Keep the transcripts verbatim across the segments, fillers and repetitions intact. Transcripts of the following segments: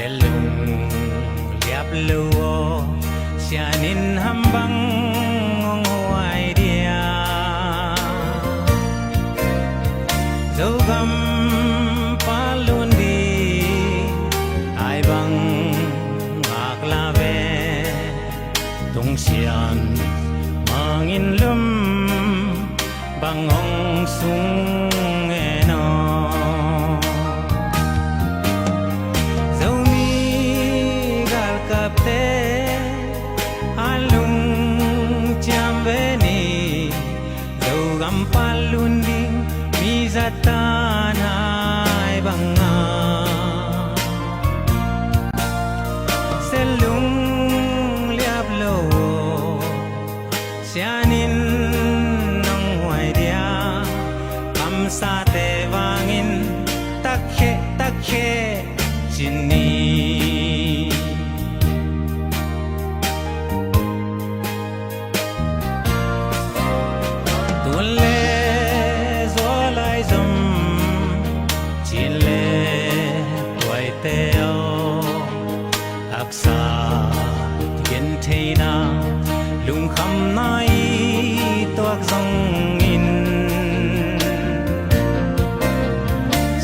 Lung liap lo aw, sianin ham bang hong huai dia. Zogam palun di ai bang ngak la ve. Tung sian mangin lum bang hong sung en aw. Zomi galkapte a lungciam ve ni. Zogam palun ding mi zatan hai banga. Sia lung liap lo aw, sianin hong huai dia. Kamsate vangin takkhe takkhe ci ni. Tun le zual ai zom, cin le tuaite aw. Haksa gentheihna lungkhamna i tuak zongin,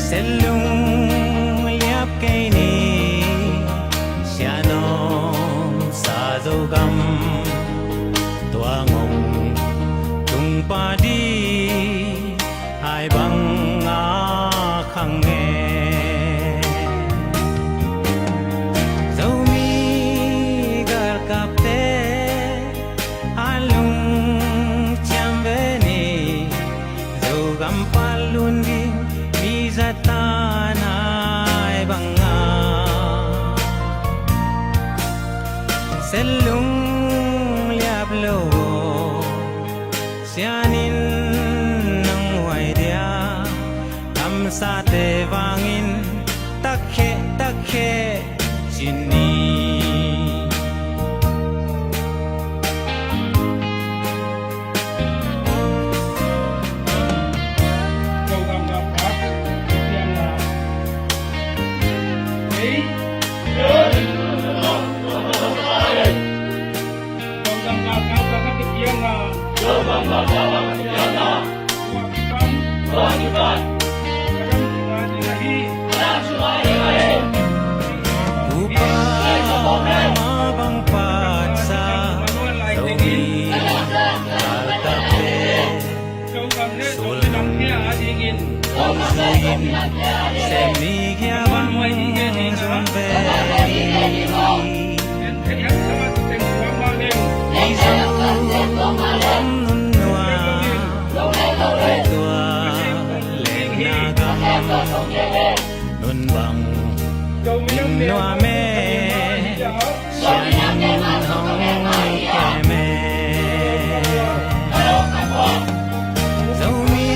sia lung liap kei ni. Sia nuamsa Zogam tua ngong tung padi ai banga khang e. Zomi galkapte a lungciam ve ni. Zogam palun ding mi zatan hai banga. Sia lung liap lo aw, sianin hong huai dia. Kamsate vangin takkhe takkhe ci ni. Upa ma bang patsa Zomi galkapte sullam zuin, semi gia bang zun ve. Mizo gam nunnuam tua lenna gam nun bang in nuam e. Sianin hong kem e. Zomi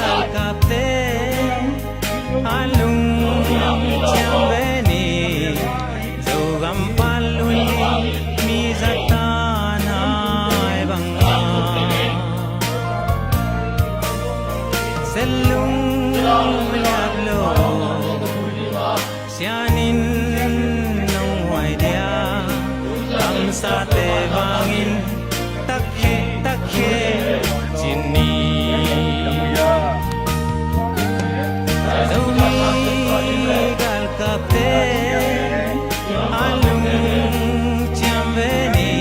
galkapte a lungciam ve ni. Zogam palun ding mi zatan hai banga. Sia lung liap lo aw, sianin hong huai dia. Kamsate vangin takkhe takkhe ci ni. Zomi galkapte a lungciam ve ni.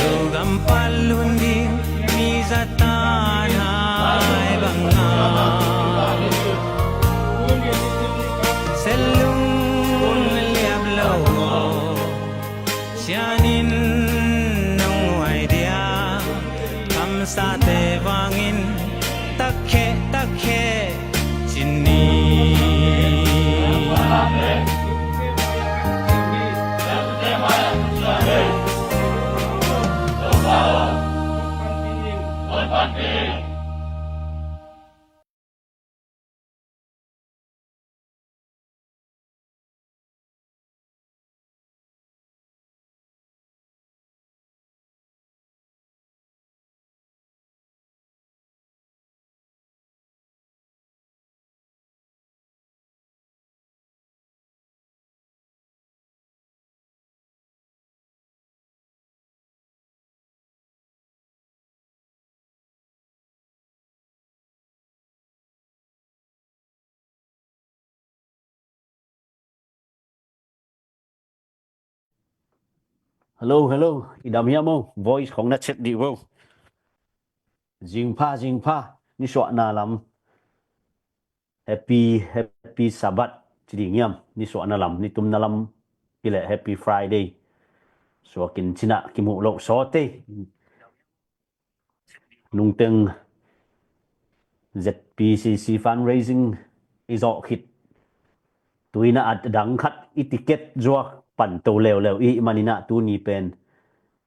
Zogam palun ding mi zatan hai banga. Sia lung liap lo aw, sianin Hello, hello. I dam hiam o? Voice khong na check dih vo. Zingpha, zingpha. Nisuahna lam. Happy, happy Sabbath. Ci ding hiam. Nisuahna lam, nitumna lam. Kile happy Friday. Suakin cinah kimuh loh sawte. Nungteng Z P C C fundraising i zawh khit. Tuinah a dang khat i ticket zuak pan to leuleu i hih maninah tuni pen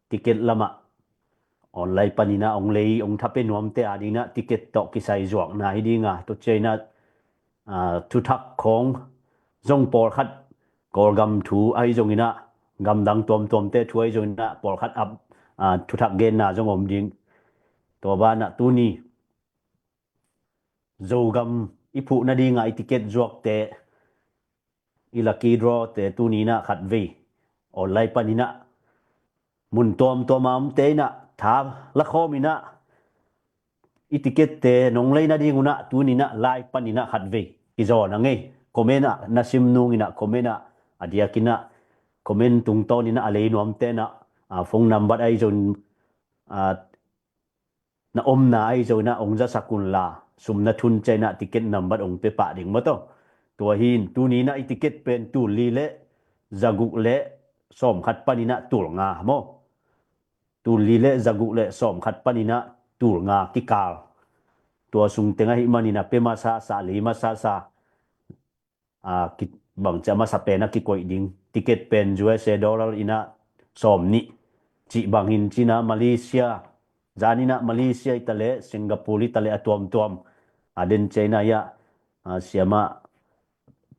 ticket lamah online paninah ong lei ong thape nuamte a dinah ticket tawh kisai zuakna hi dinga tua ciainah, ah, thuthak khawng zong pawlkhat Kawlgam thu ahi zonginah gamdang tuamtuamte thu ahi zonginah pawlkhat ap, ah, thuthak genna zong om ding. Tua banah tuni Zogam i phuh nadinga i ticket zuakte i lucky draw te tuninah khatvei online paninah mun tuamtuama omte inah tha lakhawminah i ticket te nong lei nadingunah tuninah live paninah khatvei kizaw na ngei. Comment ah na sim nunginah comment ah a diakinah comment tungtawninah a lei nuamtenah, ah, phone number ahi zon, ah, na omna ahi zonah ong zasak unla sumna thun ciainah ticket nambat ong pepah ding maw taw. Tua hin tuninah i ticket pen tul li le zaguk le sawmkhat paninah tul nga maw. Tul li le zaguk le sawmkhat paninah tul nga kikal. Tua sungteng ahi maninah pe masasa lei masasa a, ki, bangcia masa pena kikoih ding ticket pen U S A dollar inah sawm nih cih bangin cinah Malaysia zaninah Malaysia italeh Singapore italeh a tuamtuam a den ciainah hiah, a, siamah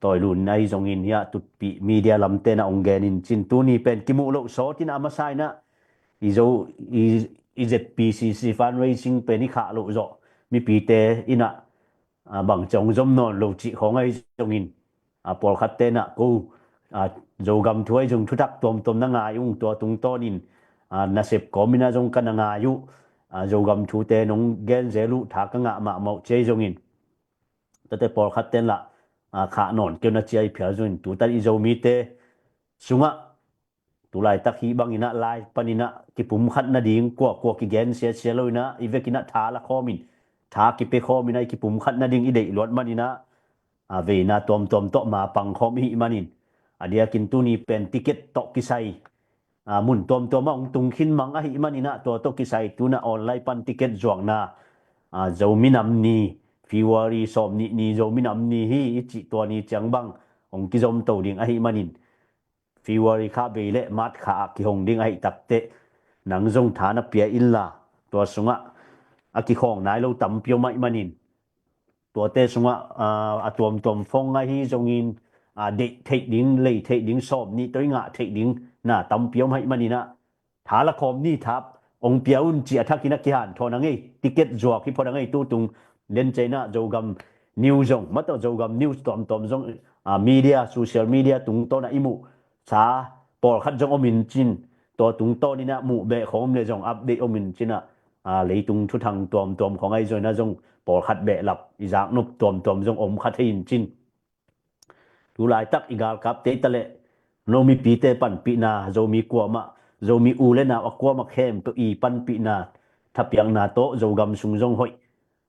toilun ahi zongin hiah tutpih media lamtenah ong genin cin tuni pen kimuh loh sawtinah a masa inah i zo i, i Z P C C fundraising pen i khah loh zawh mipite inah, a, bangcia ong zom nawn lo cih khawng ahi zongin, a, pawlkhat tenah ko, a, Zogam thu ahi zong thutak tuamtuam na ngai ung tua tungtawnin, a, nasep kawminah zong ka na ngai uh, a, Zogam thute nong genzel uh tha ka ngah mahmah uh ci ahi zongin tate pawlkhat tenlah, a, khah nawn keu na ci ahi phial zongin tutan i Zomite sungah tulaitak hih banginah live paninah kipumkhat nading kuakua kigen siasia loinah i vekinah tha lakhawmin tha kipekhawminah i kipumkhat nading i deih luat maninah, a, veina tuamtuam tawh mapang khawm i hih manin a diakin tuni pen ticket tawh kisai, a, mun tuamtuamah ong tungkhin mang ahi maninah tua tawh kisai tunah online pan ticket zuakna, a, Zomi Nam Ni February sawm nih ni Zomi Nam Ni hi i cih tua ni ciang bang ong kizomto ding ahi manin February kha bei le March kha ah kihong ding ahi takteh nang zong tha na pia inla tua sungah a kikhawng nai lo tampi om ahi manin tuate sungah, a, a tuamtuam phone ahi zongin, a, deih theih ding lei theih ding sawm nih toi ngah theih ding na tampi om ahi maninah tha lakhawm ni tha ong pia un ci a thakin a kihanthawn a ngei ticket zuak hi phot a ngei tutung den ciainah Zogam news zong maw taw Zogam news tuamtuam zong, a, media social media tungtawnah i muh sa pawlkhat zong om in cin tua tungtawninah muh beh khawm le zong update om in cinah, a, leitung thuthang tuamtuam khawng ahi zonah zong pawlkhat behlap i zaknop tuamtuam zong om kha thei in cin. Tulaitak i galkapte italeh no mipite panpihna Zomi kuamah Zomi u le nau a kuamah khempeuh i panpihna thapiakna tawh Zogam sung zong hoih,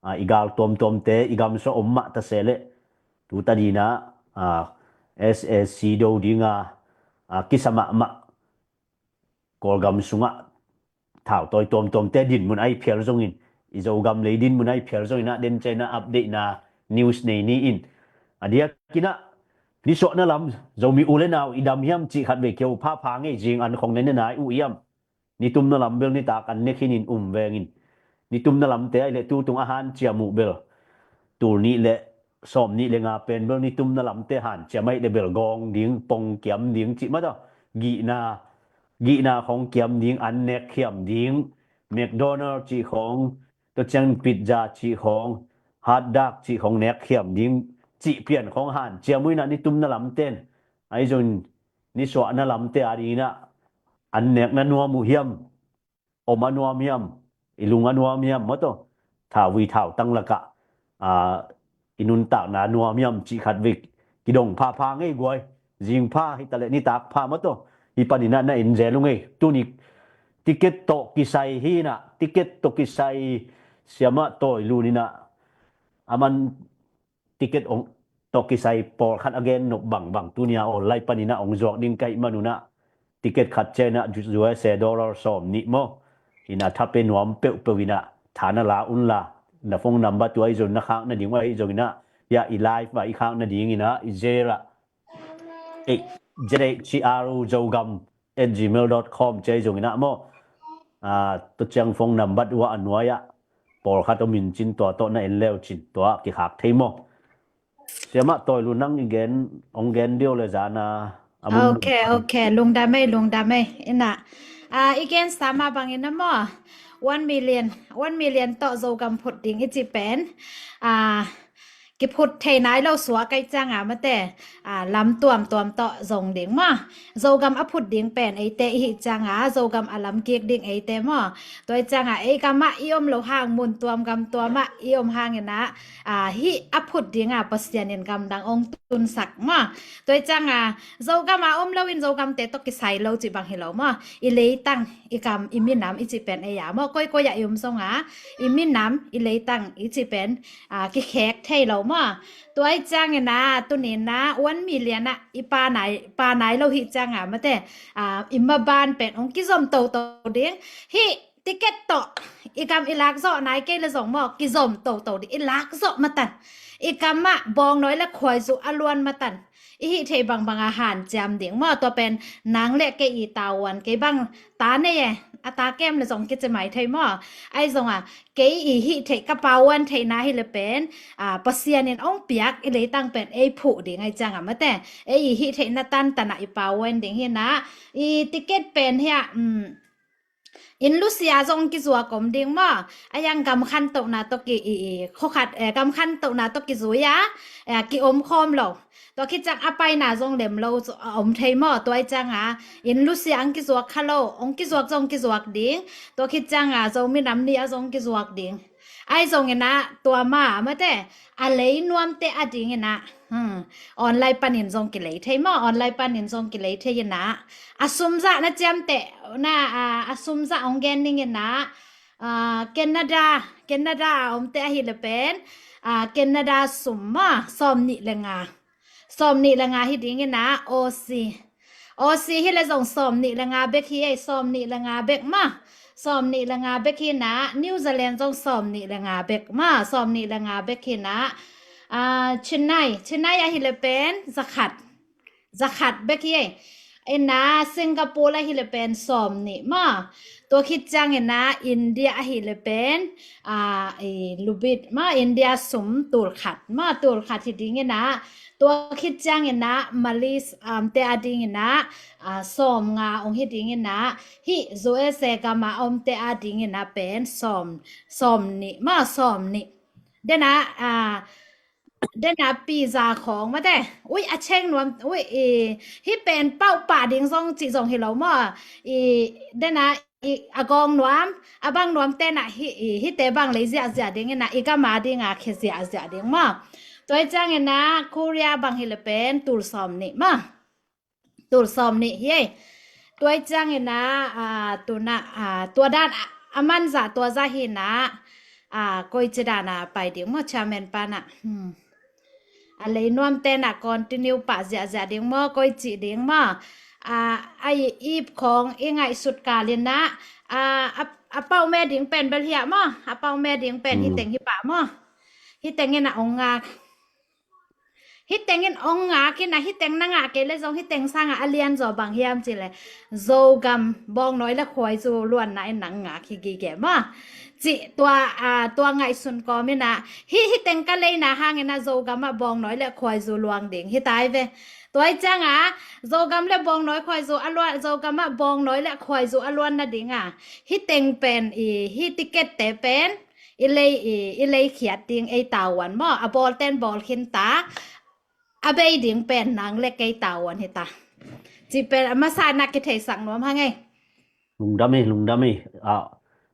a, i gal tuamtuamte i gamsua om mah tase leh tuta dinah, a, S A C do dinga, a, kisa mahmah Kawlgam sungah thautawi tuamtuamte dinmun ahi phial zongin i Zogam lei dinmun ahi phial zonginah den ciainah updatena news nei ni in a diakinah nisuahna lam Zomi u le nau i dam hiam cih khat vei keu phapha ngei zing an khong ne ne nai uh hiam. Nitumna lam bel nitak an ne khinin um vengin nitumna lamte ahi le tutung a hanciam uh bel tul nih le sawm nih le nga pen bel nitumna lamte hanciam ahi le bel gawng ding pong kiam ding cih mata gihna gihna khong kiam ding an nek khiam ding McDonald cih khong tua ciang pizza cih khong hot dog cih khong nek khiam ding cih pian khong hanciam uh inah nitumna lamten ahi zong nisuahna lamte a dinginah an nek na nuam uh hiam om a nuam hiam i lung a nuam hiam maw taw thauvui thautang lakah, a, i nuntakna a nuam hiam cih khat vei kidong phapha ngei guai zingpha hitaleh nitak pha maw taw paninah na en zel ung ei. Tuni ticket tawh kisai hinah, ticket tawh kisai Siamah Tawi Lun inah, aman ticket ong tawh kisai pawlkhat a gen nop bangbang tunia online paninah ong zuak ding ka hih manunah, ticket khat cianah U S A dollar sawm nih maw. Inah thape nuam peuhpeuh inah thana la unla, na phone number tua i zon na khak nading uh ahi zonginah, ya i live ah i khak nadinginah i zerah, ei, zerah chi aru zogam at gmail dot com ci ahi zonginah maw. Tua ciang phone number uh a nuai-ah pawlkhat om in cin tua tawh na en leu cin tua kikhak thei maw. Siamah Tawi Lun, nang i gen, ong gen deuh le zana. Ok, ok, lungdam ei, lungdam ei. Inah, i gen sama bangin a maw, one million, one million tawh Zogam phut ding i ci pen kiphut thei nai lo suak ahi cianga mate, lam tuamtuam tawh zong ding maw. Zogam a phut ding pen eite i hih cianga Zogam a lam kik ding eite maw. Tua i cianga ei gamah i om lo hang, mun tuam gam tuamah i om hanginah, hih a phut dinga Pasian in gamdang ong tunsak maw. Tua i cianga Zogam a om loin Zogamte tawh kisai lo cih bang hi lo maw. I leitang, i gam, i minam i cih pen ei a maw, koikoi ah i om zonga i minam, i leitang i cih pen kikhek thei lo maw. Tua i ciangina tunina one million ah i pa nai, pa nai lo hih cianga mate, i maban pen ong kizom toto ding. Hih ticket tawh i gam i lakzawh nai kei le zong maw, kizom toto ding, i lakzawh matan. I gamah bawngnawi le khuaizu a luan matan i hih theih bangbanga hanciam ding maw. Tua pen nang le kei i tavuan, kei bang ta nei e, a ta kem le zong kici mai thei maw. Ahi zonga kei i hih theih ka pavuan theihna hi le pen Pasian in ong piak i leitang pen ei phuh ding ahi cianga mate, ei i hih theihna tantanah i pavuan ding hinah. I ticket pen hiah inn lusia zong kizuak om ding maw. A yang gam khantohna tawh ki, i, i, khokhat, eh, gam khantohna tawh kizui a, eh, ki om khawm lo. Tua khit ciang a paina zong lem lo a om thei maw. Tua i cianga inn lusia ang kizuak kha lo, ong kizuak zong kizuak ding. Tua khit cianga Zomi nam ni a zong kizuak ding. Ahi zonginah tua ma mate, a lei nuamte a dinginah online panin zong kilei thei maw, online panin zong kilei thei inah. A sumzah na ciamteh na, a sumzah ong gen ninginah, Canada, Canada a omte ahi le pen Canada sum maw, sawm nih le nga. Sawm nih le nga hi dinginah, Aussie, Aussie hi le zong sawm nih le nga bek hi ei, sawm nih le nga bek maw. Sawm nih le nga bek hinah, New Zealand zong sawm nih le nga bek maw, sawm nih le nga bek hinah. Chennai, Chennai ahi le pen zakhat, zakhat bek hi ei. Inah Singapore ahi le pen sawm nih maw. Tua khit ciangina India ahi le pen lubit maw, India sum tulkhat maw, tulkhat hi dinginah. Tua khit ciangina Malaysia a omte a dinginah sawm nga ong hi dinginah. Hih U S A gama omte a dinginah pen sawm, sawm nih maw, sawm nih. Dena, dena pizza khawng mate, ui, a cheng nuam, ui, i, hih pen pauh pah ding zong cih zong hi lo maw. I, dena, i, a gawng nuam, a bang nuam tenah hih, i, hihte bang lei ziahziah dinginah i gama dinga khia ziahziah ding maw. Tua i cianginah Korea bang hi le pen tul sawm nih maw. Tul sawm nih hi ei. Tua i cianginah tuna, tua dan a manzah tua zah hinah, koici dana pai ding maw, chairman panah. A lei nuam tenah continue pah ziahziah ding maw, koici ding maw. A i ip khawng i ngaihsut kalinah, a, a pauh me ding pen bel hiah maw, a pauh me ding pen hiteng hi pah maw. Hiteng inah ong ngak. Hiteng in ong ngak hinah, hiteng na ngak kei le zong hiteng sangah a lianzaw bang hiam cih le Zogam bawngnawi le khuaizu luanna in nang ngak hi gige maw. Cih tua, tua ngaihsun kawm inah, hih, hiteng ka leina hanginah Zogamah bawngnawi le khuaizu luang ding hi tai ve. Tua i ciangah Zogam le bawngnawi khuaizu a luan, Zogamah bawngnawi le khuaizu a luan nadinga hiteng pen, i, hih ticket te pen i lei, i, i lei khiat ding ei tavuan maw, a bawlten bawl khinta, a bei ding pen nang le kei tavuan hita. Cih pen a masa na kitheisak nuam hang ei. Lungdam ei, lungdam ei.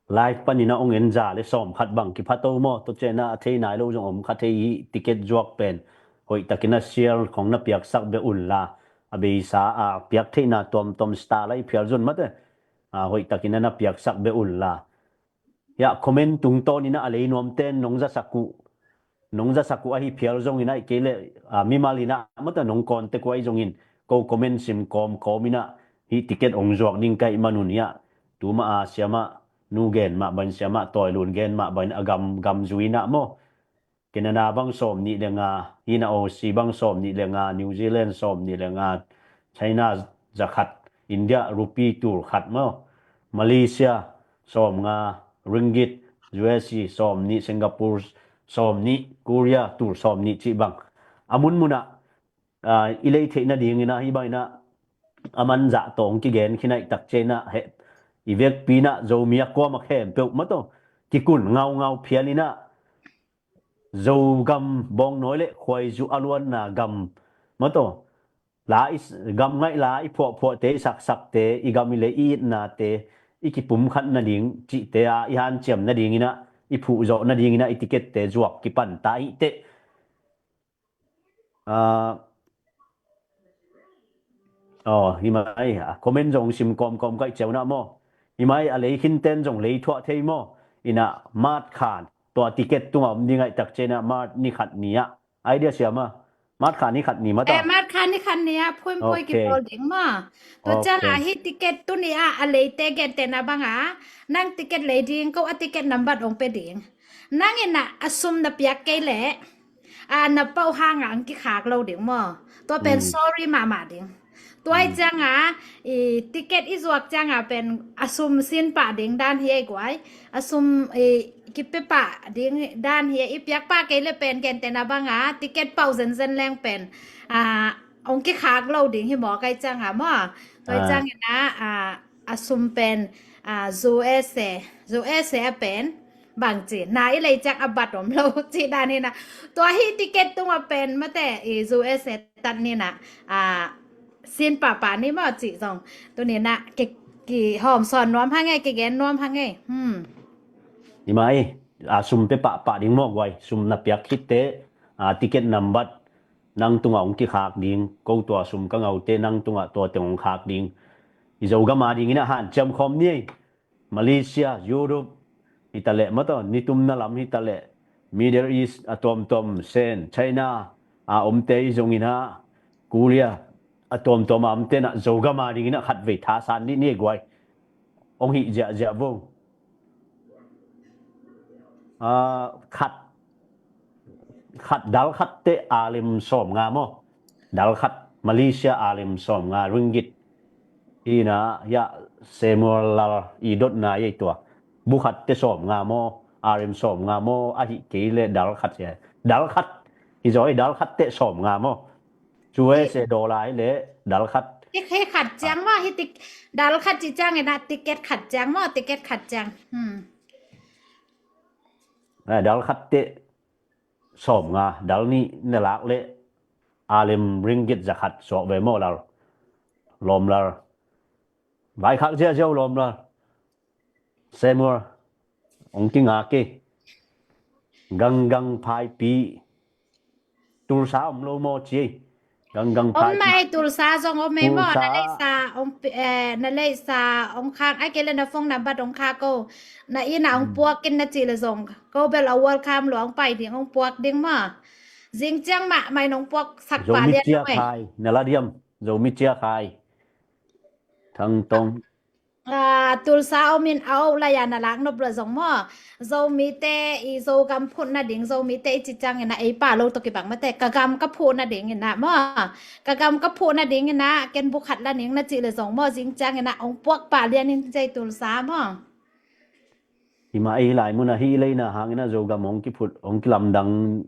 Live panin a ong en za le sawm khat bang kiphato maw, tua cianah a thei nai lo zong om kha thei hi, ticket zuak pen hoihtakin a share khong na piaksak beh unla. a beisa a piak theihna tuamtuam star lai phial zon mate. A, hoihtakin a na piaksak beh unla. Hiah comment tungtawnin a lei nuamten nong zasak uh, nong zasak uh ahi phial zongin aih kei leh, a, mimal in a mate nong contact uh ahi zongin ko comment sim kawmkawm in a hih ticket hong zuak ding ka hih manun hiah tuma a siamah nu gen mah bain, siamah tawi lun gen mah bain a gam, gam zui in a maw. Canada bang sawm nih le nga, hina Aussie bang sawm nih le nga, New Zealand sawm nih le nga, China zakhat, India rupee tul khat maw, Malaysia sawm nga ringgit, U S sawm nih, Singapore sawm nih, Korea tul sawm nih cih bang. A munmunah, a, i lei theih nadingin a hih bang in a a manzah tawh hong kigen khin ahih tak ciangin a heh, i vekpi in a Zomi a kuam a khempeuh mataw kikun ngaungau phial in a Zogam bawngnawi le khuaizu a luanna gam mataw, la i s-, gam ngaih la i phuahphuahte, i saksakte, i gam i lei i itnate i kipumkhat nading cihte a i hanciam nadingin a i phuhzawh nadingin a i ticket-te zuak kipan ta hi teh. Ah, aw, hi mai, a comment zong sim kawmkawm ka hih ciau na maw. Hi mai, a lei khinten zong lei thuah thei maw. Ina March kha tua ticket tunga om ding ahih tak ciangin a March ni khat ni ah. Idea siam a. March kha ni khat ni mata. Eh, March kha ni khat ni ah phuimphui kipawl ding maw. Tua ciang a hih ticket tuni ah a leite gentehna bang a nang ticket lei ding, ko a ticket nambat ong pe ding. Nang ina a sum na piak kei leh a na pau hang a ang kikhak lo ding maw. Tua pen sorry mahmah ding. Tua hi ciang a i ticket i zuak ciang a pen a sum sin pah ding dan hi ei guai. A sum i kipe pah ding dan hi ei, i piak pah kei le pen gentehna bang a ticket pau zenzen leng pen a ong kikhak lo ding hi maw kai ciang a maw. Tua hi ciang ina a a sum pen a U S A, U S A a pen bang ci na i lei ciang a bat om lo ci dan hi na. Tua hi ticket tunga pen mate i U S A tat ni na a sin pahpah ni maw ci zong. Tuni na ki, ki hawm sawn nuam hang ei, ki gen nuam hang ei. Hmm. Hi mai, a sum pe pahpah ding maw guai, sum na piak khit teh a ticket nambat nang tunga ong kikhak ding, ko tua sum ka ngaute nang tunga tua teng ong khak ding. I Zogam a dingin a hanciam khawm ni ei. Malaysia, Europe hi ta leh mata, nitumna lam hi ta leh Middle East a tuamtuam sen, China a omte i zongin a, Korea a tuamtuam a omte na Zogam a dingin a khatvei thasan ni ni ei guai. Ong hih ziahziah vo. A, khat, khat dal khat teh a lem sawm nga maw. Dal khat Malaysia a lem sawm nga ringgit. Ina ya Samuel Lal i dotna ei tua. Bu khat teh sawm nga maw, a lem sawm nga maw, ahi kei le dal khat ya. Dal khat hi zaw ei, dal khat teh sawm nga maw. U S A dollar hi le dal khat. Hi khat ciang maw, hi tik dal khat ci ciang ina ticket khat ciang maw, ticket khat ciang. Hmm. Dal khat teh sawm nga, dal nih na lak le a lem ringgit za khat suak ve maw lal. Lawm lal. Vaikhak ziahziah lawm lal. Samuel ong kinga kei. Ganggang Phaipi. Tulsa om lo maw ci ei. Ganggang Phaipi. Om mai, Tulsa zong om mai maw. Na leisa ong pi-, eh, na leisa ong khak, ai kei le na phone number ong khak ko. Na ina ong puak in na ci le zong ko bel a welcome lua ong pai ding, ong puak ding maw. Zing ciang mah mai nong puak sak pah lian maw ei. Zomi cia khai na la diam. Zomi cia khai. Thang tong. A, Tulsa om in a, o, lai a na lak nop lo zong maw. Zomite i Zogam phut nading, Zomite i ci ciang ina ei pah lo tawh kibang mate. Ka gam ka phut nading ina maw. Ka gam ka phut nading ina ken bu khat la ning na ci le zong maw. Zing ciang ina ong puak pah lian in ci ei Tulsa maw. Hi mai, ei lai mun a hi leina hang ina Zogam ong kiphut, ong kilamdang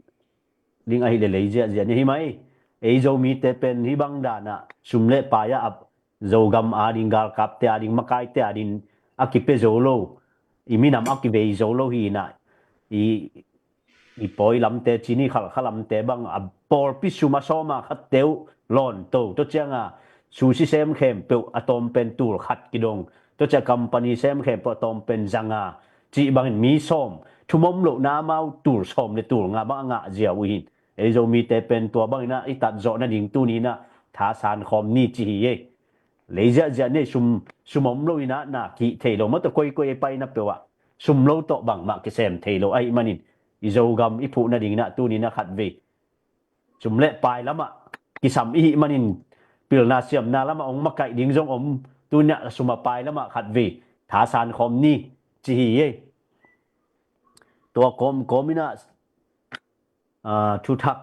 ding ahi le lei ziahziah ni hi mai. Ei Zomite pen hi bang dan a sum le pai a ap Zogam a ding, galkapte a ding, makaite a ding a kipe zo lo, i minam a kivei zo lo hi na, i, i pawi lamte, cini khalkha lamte bang a pawlpi sum a sawm a khatte uh lawnto. Tua ciang a sushi sem khempeuh a tawm pen tul khat kidong. Tua ciang company sem khempeuh a tawm pen za nga. Cih bangin mi sawm thum om lohna amau tul sawm le tul nga bang a ngah ziau uh hin. Ei Zomite pen tua bangin a i tat zawh nading tuni in a thasan khawm ni ci hi ei. Lei ziahziah ni ei, sum, sum om lo in ah na kihih thei lo, maw tawh koikoi ei paina peuh ah sum lo tawh bangmah kisem thei lo ahih manin i Zogam i phuh nadingin ah tuni in ah khatvei sum le pai lamah kisam i hih manin pilna siamna lamah hong makaih ding zong om, tuni in ah sum a pai lamah khatvei thasan khawm ni ci hi ei. Tua kawmkawm in ah, aa, thuthak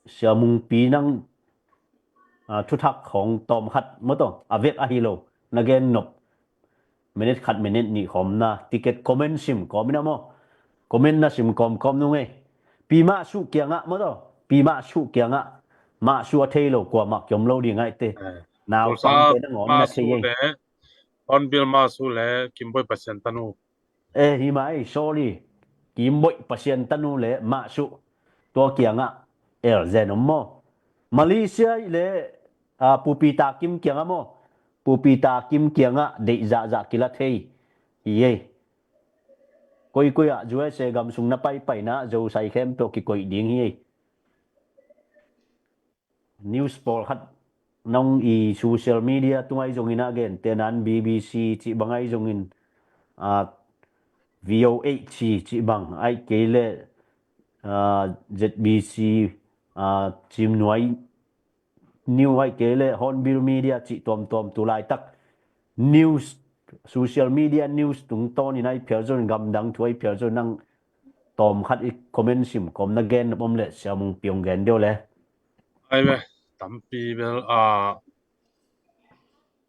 Sia Mungpi nang, aa, thuthak khawng tawmkhat maw tawh a vek ahi lo na gen nop, minute khat minute nih khawm na ticket comment sim kawm in ah maw, comment na sim kawmkawm nung ei. Pi Mah Suh kiangah maw tawh, Pi Mah Suh kiangah, Mah Suh a thei lo kuamah kiom lo ding ahih teh. Eh, naupangte na ngawm na thei ei. Hornbill Mah Suh le Kimboih Pasian tanu. Eh, hi mah ei, sorry. Kimboih Pasian tanu le Mah Suh, tua kiangah elzen om maw. Malaysia le, ah, Pu Peter Kim kiangah maw, Pu Peter Kim kiangah deih zahzah kila thei hi ei. Koikoi ah U S A gam sung na paipaina Zosai khempeuh kikoih ding hi ei. News pawlkhat nong i social media tungah i zongin ah gente nan B B C cih bang ah i zongin, ah, V O H cih bang ahih kei leh, ah, Z B C, ah, Cimnuai News ahih kei leh Hornbill Media cih tuamtuam tu laitak news, social media news tungtawn in ah i phial zong, gamdang thu ah i phial zong, nang tawmkhat i comment sim kawm na gen nop om leh Sia Mungpi hong gen deuh le. Ai ve, tampi bel, ah,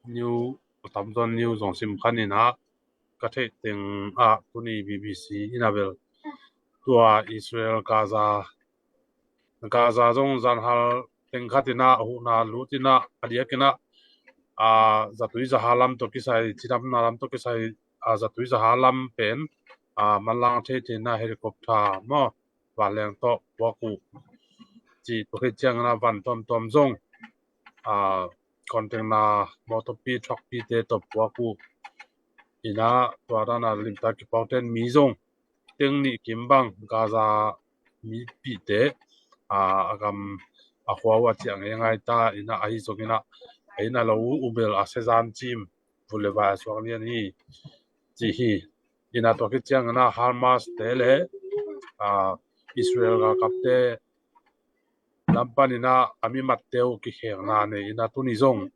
news, tamzaw news zong sim khan in ah ka theih teng ah tuni B B C in ah bel tua Israel Gaza, Gaza zong zanhal teng khat in ah huhna lut in ah a diak in ah, ah, zatui zaha lam tawh kisai, cidamna lam tawh kisai, ah, zatui zaha lam pen, ah, manlang thei thei in ah helicopter maw, vanleng tawh puak uh cih, tua khit ciangin ah van tuamtuam zong, ah, container, motorpi, truckpite tawh puak uh in ah, tua dan a limtak kipuakten mi zong teng nih kim bang Gaza mipihte, ah, a gam a khua uh a ciah ngeingai ta in ah, ahi zongin ah a inn a lo uh bel a siazan cim, vun le vai a suak lian hi ci hi. In ah tua khit ciangin ah Hamas te le, ah, Israel galkapte lam panin ah a mimatte uh kikhengna nei in ah tuni zong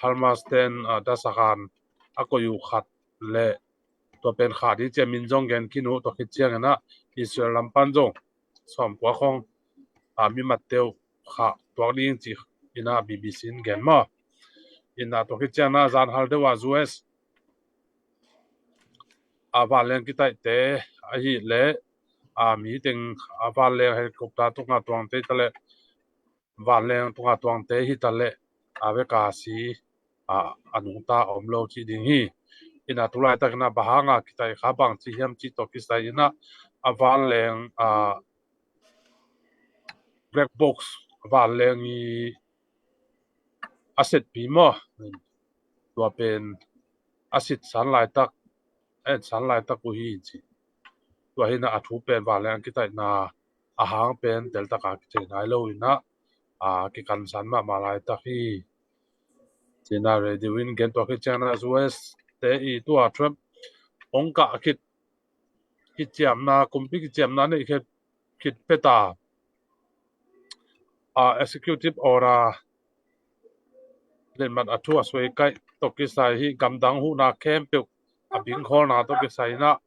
Hamas ten, ah, dasakhan a koih uh khat le tua pen khah ding ci a min zong gen khin uh, tua khit ciangin ah Israel lam pan zong sawmkua khawng, ah, mimatte uh khah tuak ding ci in ah B B C in gen maw. In ah tua khit ciangin ah zanhal deuh ah U S a vanleng kitaihte ahih leh, a mi teng a vanleng helicopter tungah tuangte hi ta leh, vanleng tungah tuangte hi ta leh, a vek a si, a, a nungta om lo cih ding hi. In ah tu laitakin ah bang hanga kitaih kha, bangci hiam cih tawh kisai in ah a vanleng, a, black box, vanleng i a setpi maw, tua pen a sitsan laitak, a etsan laitak uh hi ci. Tua hi in ah a thu pen vanleng kitaihna a hang pen teltak a kithei nai lo in ah, a, kikansan mahmah laitak hi ci in ah radio in gen. Tua khit ciangin ah U S te i tua Trump hong kah khit kiciamna, kumpi kiciamna neih khit, khit peta, a, executive order, letmat a thu a suai kaih tawh kisai hi, gamdang huhna khempeuh a bingkhawlna tawh kisai in ah,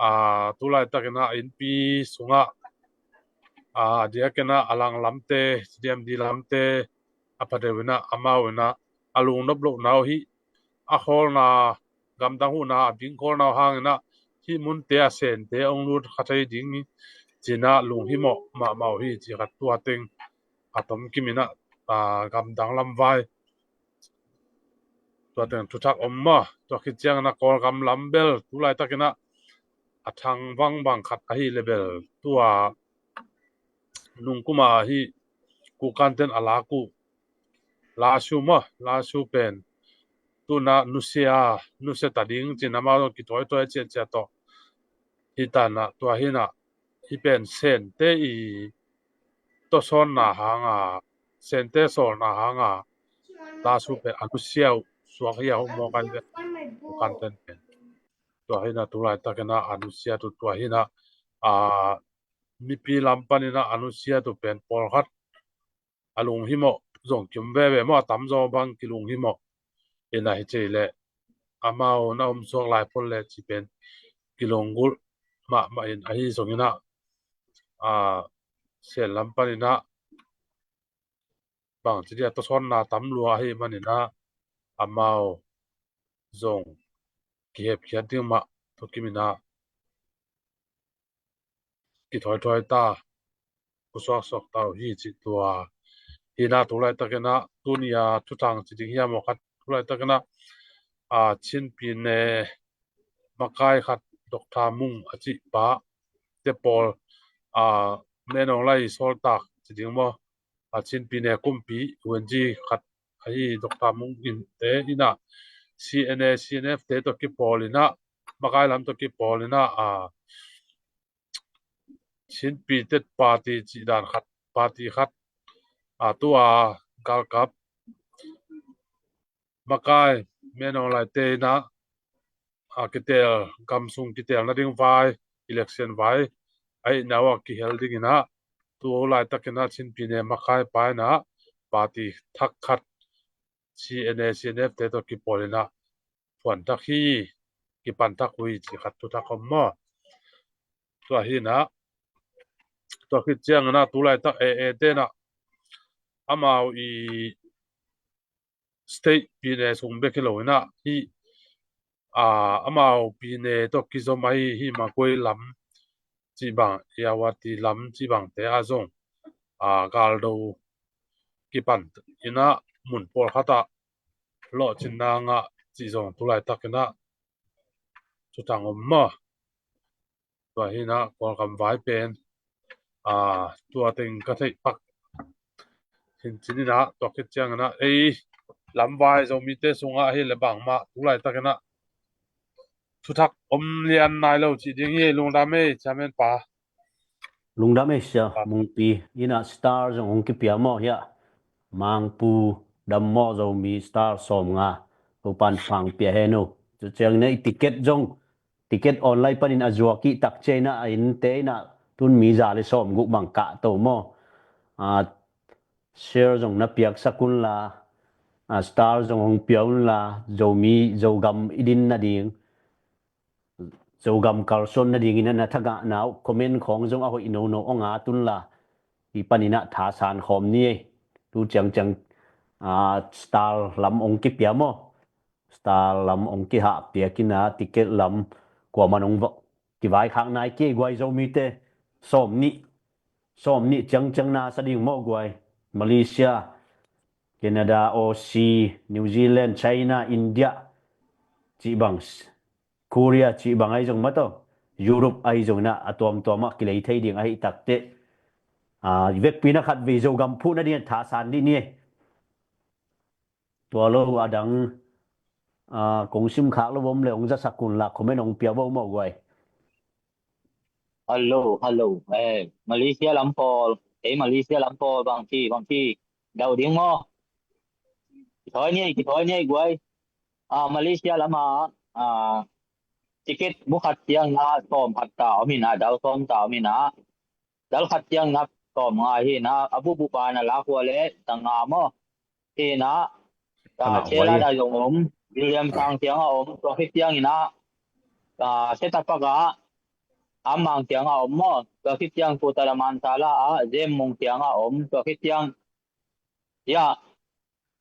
a, tu laitakin ah innpi sungah, a, a diakin ah a lang lamte, C D M D lamte, a pha deuh in ah amau in ah a lungnop lohna uh hi, a khawlna, gamdang huhna a bingkhawlna uh hangin ah hih munte a sente hong lut kha thei ding hi ci in ah lunghimawh mahmah uh hi ci khat tua teng a tomkim in ah, a, gamdang lam vai tua teng thuthak om maw. Tua khit ciangin ah Kawlgam lam bel tu laitakin ah a thang vangbang khat ahi leh bel tua nungkuma hi kukanten a lak uh lasu maw, lasu pen tu in ah nusia, nusia ta ding ci in amau zong kituaituai ciahciah tawh hi ta in ah, tua hi in ah hih pen sente i tawsawnna hanga Sente sawlna hanga lasu pen a nusia uh suak hi a, hong mawk a hi ve. Kanten pen tua hi na, tu laitakin a nusia uh tua hi na, a, mipi lam panin a nusia uh pen pawlkhat a lunghimawh zong ki om veve maw, a tamzaw bang kilunghimawh. Ina hi cei leh amau na om suak lai pon leh ci pen kilunggulh mahmah in, ahi zongin a, a, Sen lam panin a bangci dia tawsawnna tam lua ahi manin a, amau zong kihepkhiat ding mah tua kimin a kithoithoih ta, kusuaksuak ta uh hi ci tua hi na, tu laitakin a tuni a thuthang ci ding hiam aw khat, tu laitakin a, a, Chin Pyine makai khat Doctor Mung a cih pa te pawl, a, Min Aung Hlaing sawltak ci ding maw, a, Chin Pyine kumpi U N G khat ahi Doctor Mung in te in a, C N A, C N F te tawh kipawl in a, makai lam tawh kipawl in a, a, Chin Pyine Party cih dan khat, party khat, a, tua galkap makai Min Aung Hlaing te in a, a, kitel, gam sung kitel nading vai, election vai a hihna uh a kihel dingin a, tu laitakin a Chin Pyine makai pa in a, party thak khat, C N A, C N F te tawh kipawl in a phuanthak hi, kipanthak uh hi ci khat thuthak om maw. Tua hi na, tua khit ciangin a tu laitak A A te in a, amau i state Pyine sung bek hi lo in a, hi, a, amau Pyine tawh kizom ahi, hi Magway lam cih bang, Irrawaddy lam cih bangte ah zong, a, galdo kipan in a, mun pawlkhat ah lawhcinna ngah cih zong tu laitakin a thuthang om maw. Tua hi na, Kawlgam vai pen, a, tua teng ka theih pak. Hin cin in a, tua khit ciangin a, ei lamvai Zomite sungah hi leh bangmah tu laitakin a thuthak om lian nai lo cih ding hi. Lungdam ei, Chairman pa. Lungdam ei, Sia Mungpi. In a star zong hong kipia maw hiah? Mangpu Dam Mawh Zomi star sawmnga. Topan pang pia hen uh. Tua ciangin a i ticket zong, ticket online panin a zuak i tak ciangin a, a innte in a tun mi za le sawmguk bang kah to maw. A, share zong na piaksak un la, a, star zong hong pia un la, Zomi, Zogam i din nading, Zogam kalsuan nadingin a na thagahna uh comment khawng zong a hoih nono hong at un la, hi panin a thasan khawm ni ei. Tu ciangciang, a, star lam hong kipia maw. Star lam hong kihahpiak in a, ticket lam kuaman hong va, kivaikhak nai kei guai, Zomite. Sawmnih, sawmnih ciangciang na sa ding maw guai. Malaysia, Canada, Aussie, New Zealand, China, India cih bang, Korea cih bang ahi zong maw, Europe ahi zong in a, a tuamtuam ah kilei thei ding ahi takteh, a, vekpi in a khatvei Zogam phuh nading a thasan dih ni ei. Tua lo a dang, a, kong simkhak lo om le hong zasak un la, comment hong pia vo maw guai. Hello, hello. Eh, Malaysia lam pawl, eh, Malaysia lam pawl bangci, bangci dau ding maw. Kithawi ni ei, kithawi ni ei guai. A, Malaysia lam a, a, ticket bu khat ciang na sawm khat ta om in a, dau sawm ta om in a. Dal khat ciang na sawmnga hi na, a buhbuh pa na lak uh a le tanga maw. Hi na, a, Sela da zong om, William Sang ciang a om, tua khit ciang in a, a, Setapak a, Amang ciang a om maw. Tua khit ciang Kutala Mansala a, Zem Mung ciang a om, tua khit ciang, ya,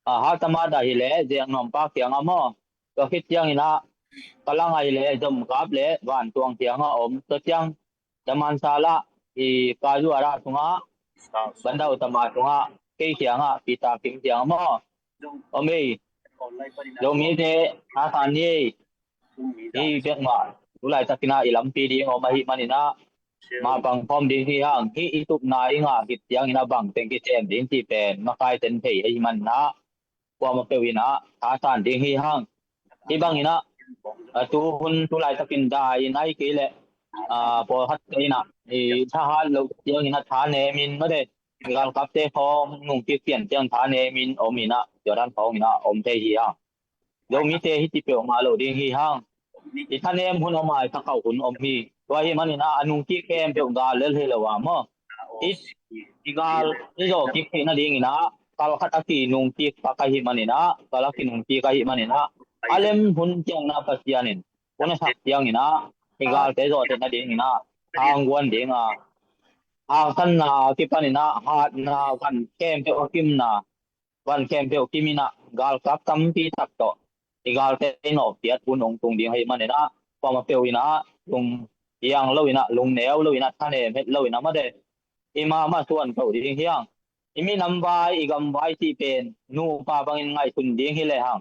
a, Haltamada hi le, Zeng Nuam Pak ciang a maw. Tua khit ciang in a, Kalang a hi le, Zomkap le, Vantuang ciang a om. Tua ciang, Damansala, i Kazuara sungah, Bandau Tama sungah, kei ciangah, Pita Kim ciang a maw. Om ei, Zomite, a san ni ei. Hi bek mah, tu laitakin a i lampi ding om ahih manin a, mapang khawm ding hi hang, hih i tupna i ngah khit ciangin a bang teng kicem ding cih pen makaite in thei ahih manin a, kuamah peuh in a thasan ding hi hang. Hih bangin a, a, tu hun tu laitakin dai in ahih kei leh, a, pawlkhatte in a, i thahat loh ciangin a thanem in mate, Galkapte khawng nungkik pian ciang thanem in om in ah, Jordan khawng in ah om thei hi hang. Zomite hih ci peuhmah lo ding hi hang. I thanem hun om a, i thakauh hun om hi. Tua ahih manin ah a nungkik khempeuh gal lel hi lo a maw. I, i gal i zawh kik theih nadingin ah kal khat a kinungkik pak ahih manin ah, kal a kinungkik ahih manin ah, a lem hun ciangin ah Pasian in hun a sak ciangin ah i galte zawh theih nadingin ah hangguan ding a, hangsanna a kipanin ah hatna van khempeuh a kimna, van khempeuh kim in ah galkap tampi tak tawh i galte i nawkpiat hun hong tung ding ahih manin ah, kuamah peuh in ah lunghiang lo in ah, lungneu lo in ah, thanem het lo in ah, mate, i mahmah suan to ding hi hang. I minam vai, i gam vai cih pen nupa bangin ngaihsun ding hi lehang,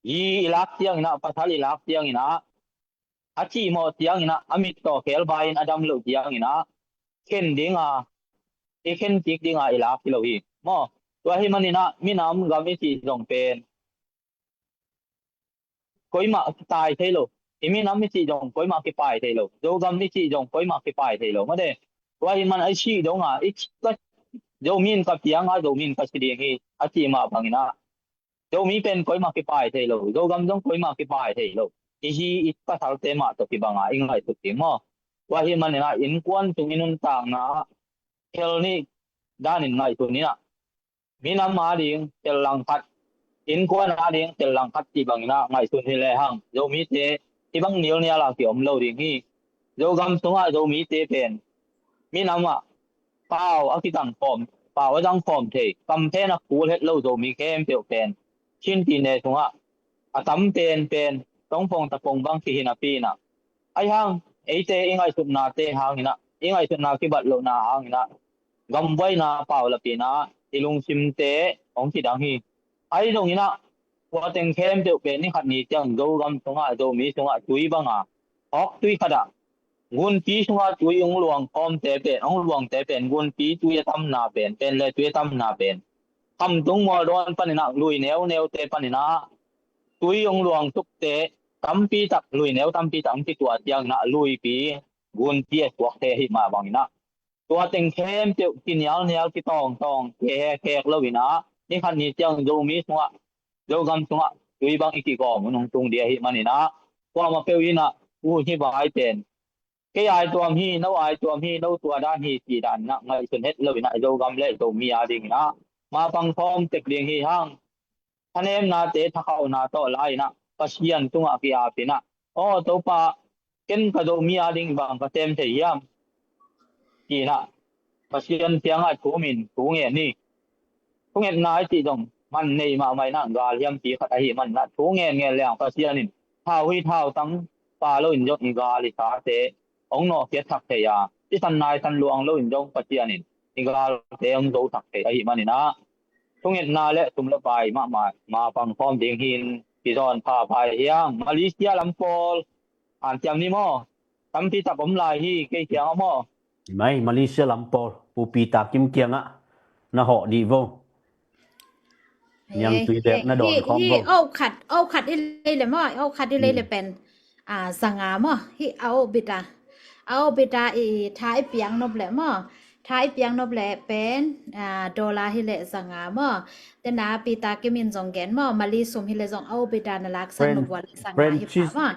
hi i lak ciangin ah, pasal i lak ciangin ah, a cihmawh ciangin ah, a mit tawh khel vai-in a dam loh ciangin ah, khen ding a, i khen kik ding a i lak hi lo hi maw. Tua ahih manin ah minam gam i cih zong pen koimah kipai thei lo. I minam i cih zong koimah kipai thei lo. Zogam i cih zong koimah kipai thei lo, mate. Tua ahih man a i cih dong a, i cih ka, Zomi in ka piang a, Zomi in ka si ding hi a cih mah bangin ah, Zomi pen koimah kipai thei lo, Zogam zong koimah kipai thei lo. I hi i pasalte mah tawh kibang a i ngaihsut ding maw. Tua ahih manin ah innkuan sung i nuntakna ah khel nih danin ngaihsun in ah, minam ading tel langkhat, innkuan ading tel langkhat cih bangin ah ngaihsun hi lehang, Zomite hih bang nilnial a kiom lo ding hi. Zogam sungah Zomite pen minam ah pau a kizang khawm, pau a zang khawm thei, kamphen a kul het lo Zomi khempeuh pen Chin tine sungah a tam penpen Tongpong Tapong bang kihi napi in ah, ahi hang eite i ngaihsutnate hangin ah, i ngaihsutna kibat lohna hangin ah gambuaina paulapina i lungsimte hong kidang hi. Ahi zongin ah tua teng khempeuh pen ni khat ni ciang Zogam sungah, Zomi sungah tui banga, hawk tui khat ah gunpi sungah tui hong luang khawmte pen, hong luangte pen, gunpi tui a tamna pen, pen le tui a tamna pen, Khamtung Mualdawn panin ah lui neuneute panin ah tui hong luang tukte tampi tak, lui neu tampi tak hong kituah ciangin ah luipi gunpi a suak thei ahih mah bangin ah, tua teng khempeuh kinialnial, kitawngtawng, kihekhek lo in ah, ni khat ni ciang Zomi sungah, Zogam sungah tui bang i kigawm hun hong tung ding ahih manin ah, kuamah peuh in ah, u hi vai pen, kei ai tuam hi, no ai tuam hi, no tua dan hi cih dan in ah ngaihsun het lo in ah, Zogam le Zomi adingin ah mapang sawm tek ding hi hang. Thanemnate thakhauna tawh la in ah Pasian tungah ki-ap in ah, aw Topa, ken ka Zomi ading bang ka sem thei hiam? Ci in ah Pasian kiangah thu um in thu ngen ni. Thungetna i cih zong man nei mahmah in ah, gal hiampi khat ahih manin ah thu ngen ngen leng Pasian in thau hi thautang pha lo in zong i gal i sate hong nawhkhiat thak thei a, i san nai san luang lo in zong Pasian in i galte hong zo thak thei ahih manin ah, thungetna le sum le pai mahmah mapang khawm ding hi in kizawn pha pai hi hang. Malaysia lam pawl hanciam ni maw? Tampi tak om lai hi kei kiangah maw. Mai, Malaysia lam pawl, Pu Peter Kim kiangah na hawh dih vo. Niangtui bek na dawn khawm vo. Au khat, au khat i lei le maw, au khat i lei le pen a, zanga maw, hih a obita. A obita i tha i piang nop leh maw, tha i piang nop leh pen a, dollar hi leh zanga maw. Tena Peter Kim in zong gen maw, Mali sum hi leh zong a obita na laksan nop ua leh zanga hi pah maw.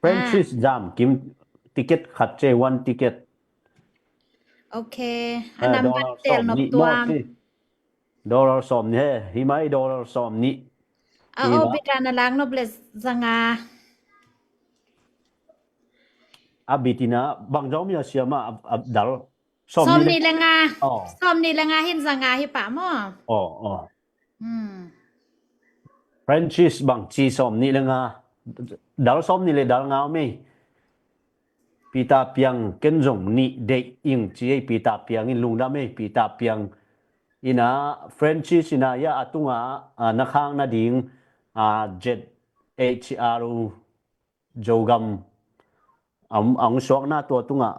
Francis Zam Kim, ticket khat ce, one ticket. Ok. A nambat tel nop tuam. Dollar sawm nih he, hi mai dollar sawm nih. A obita na lak nop leh zanga. A bitina bang zong mi a siam a, a dal. Sawm nih le nga. Sawm nih le nga hin zanga hi pah maw. Francis bang ci, sawm nih le nga. Dal sawm nih le dal nga om ei. Peter Piang, ken zong nih deih ing ci ei, Peter Piang in lungdam ei, Peter Piang. Ina Francis ina ia a tunga a na khak nading a Z H R U Zogam a hong suakna tua tunga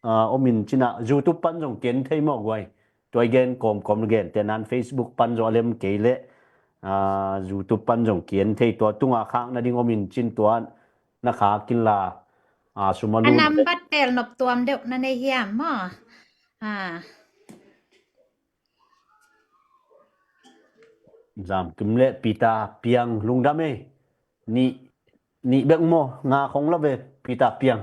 a om in cina YouTube pan zong ken thei maw guai. Tua i gen kawmkawm gen te nan Facebook pan zong a lem kei leh a YouTube pan zong ken thei, tua tunga khak nading om in cin tua na khak in la a sum a lut. A nambat tel nop tuam deuh na nei hiam maw? Ah. Zam Kim le Peter Piang lungdam ei. Nih, nih bek maw, nga khong la ve Peter Piang.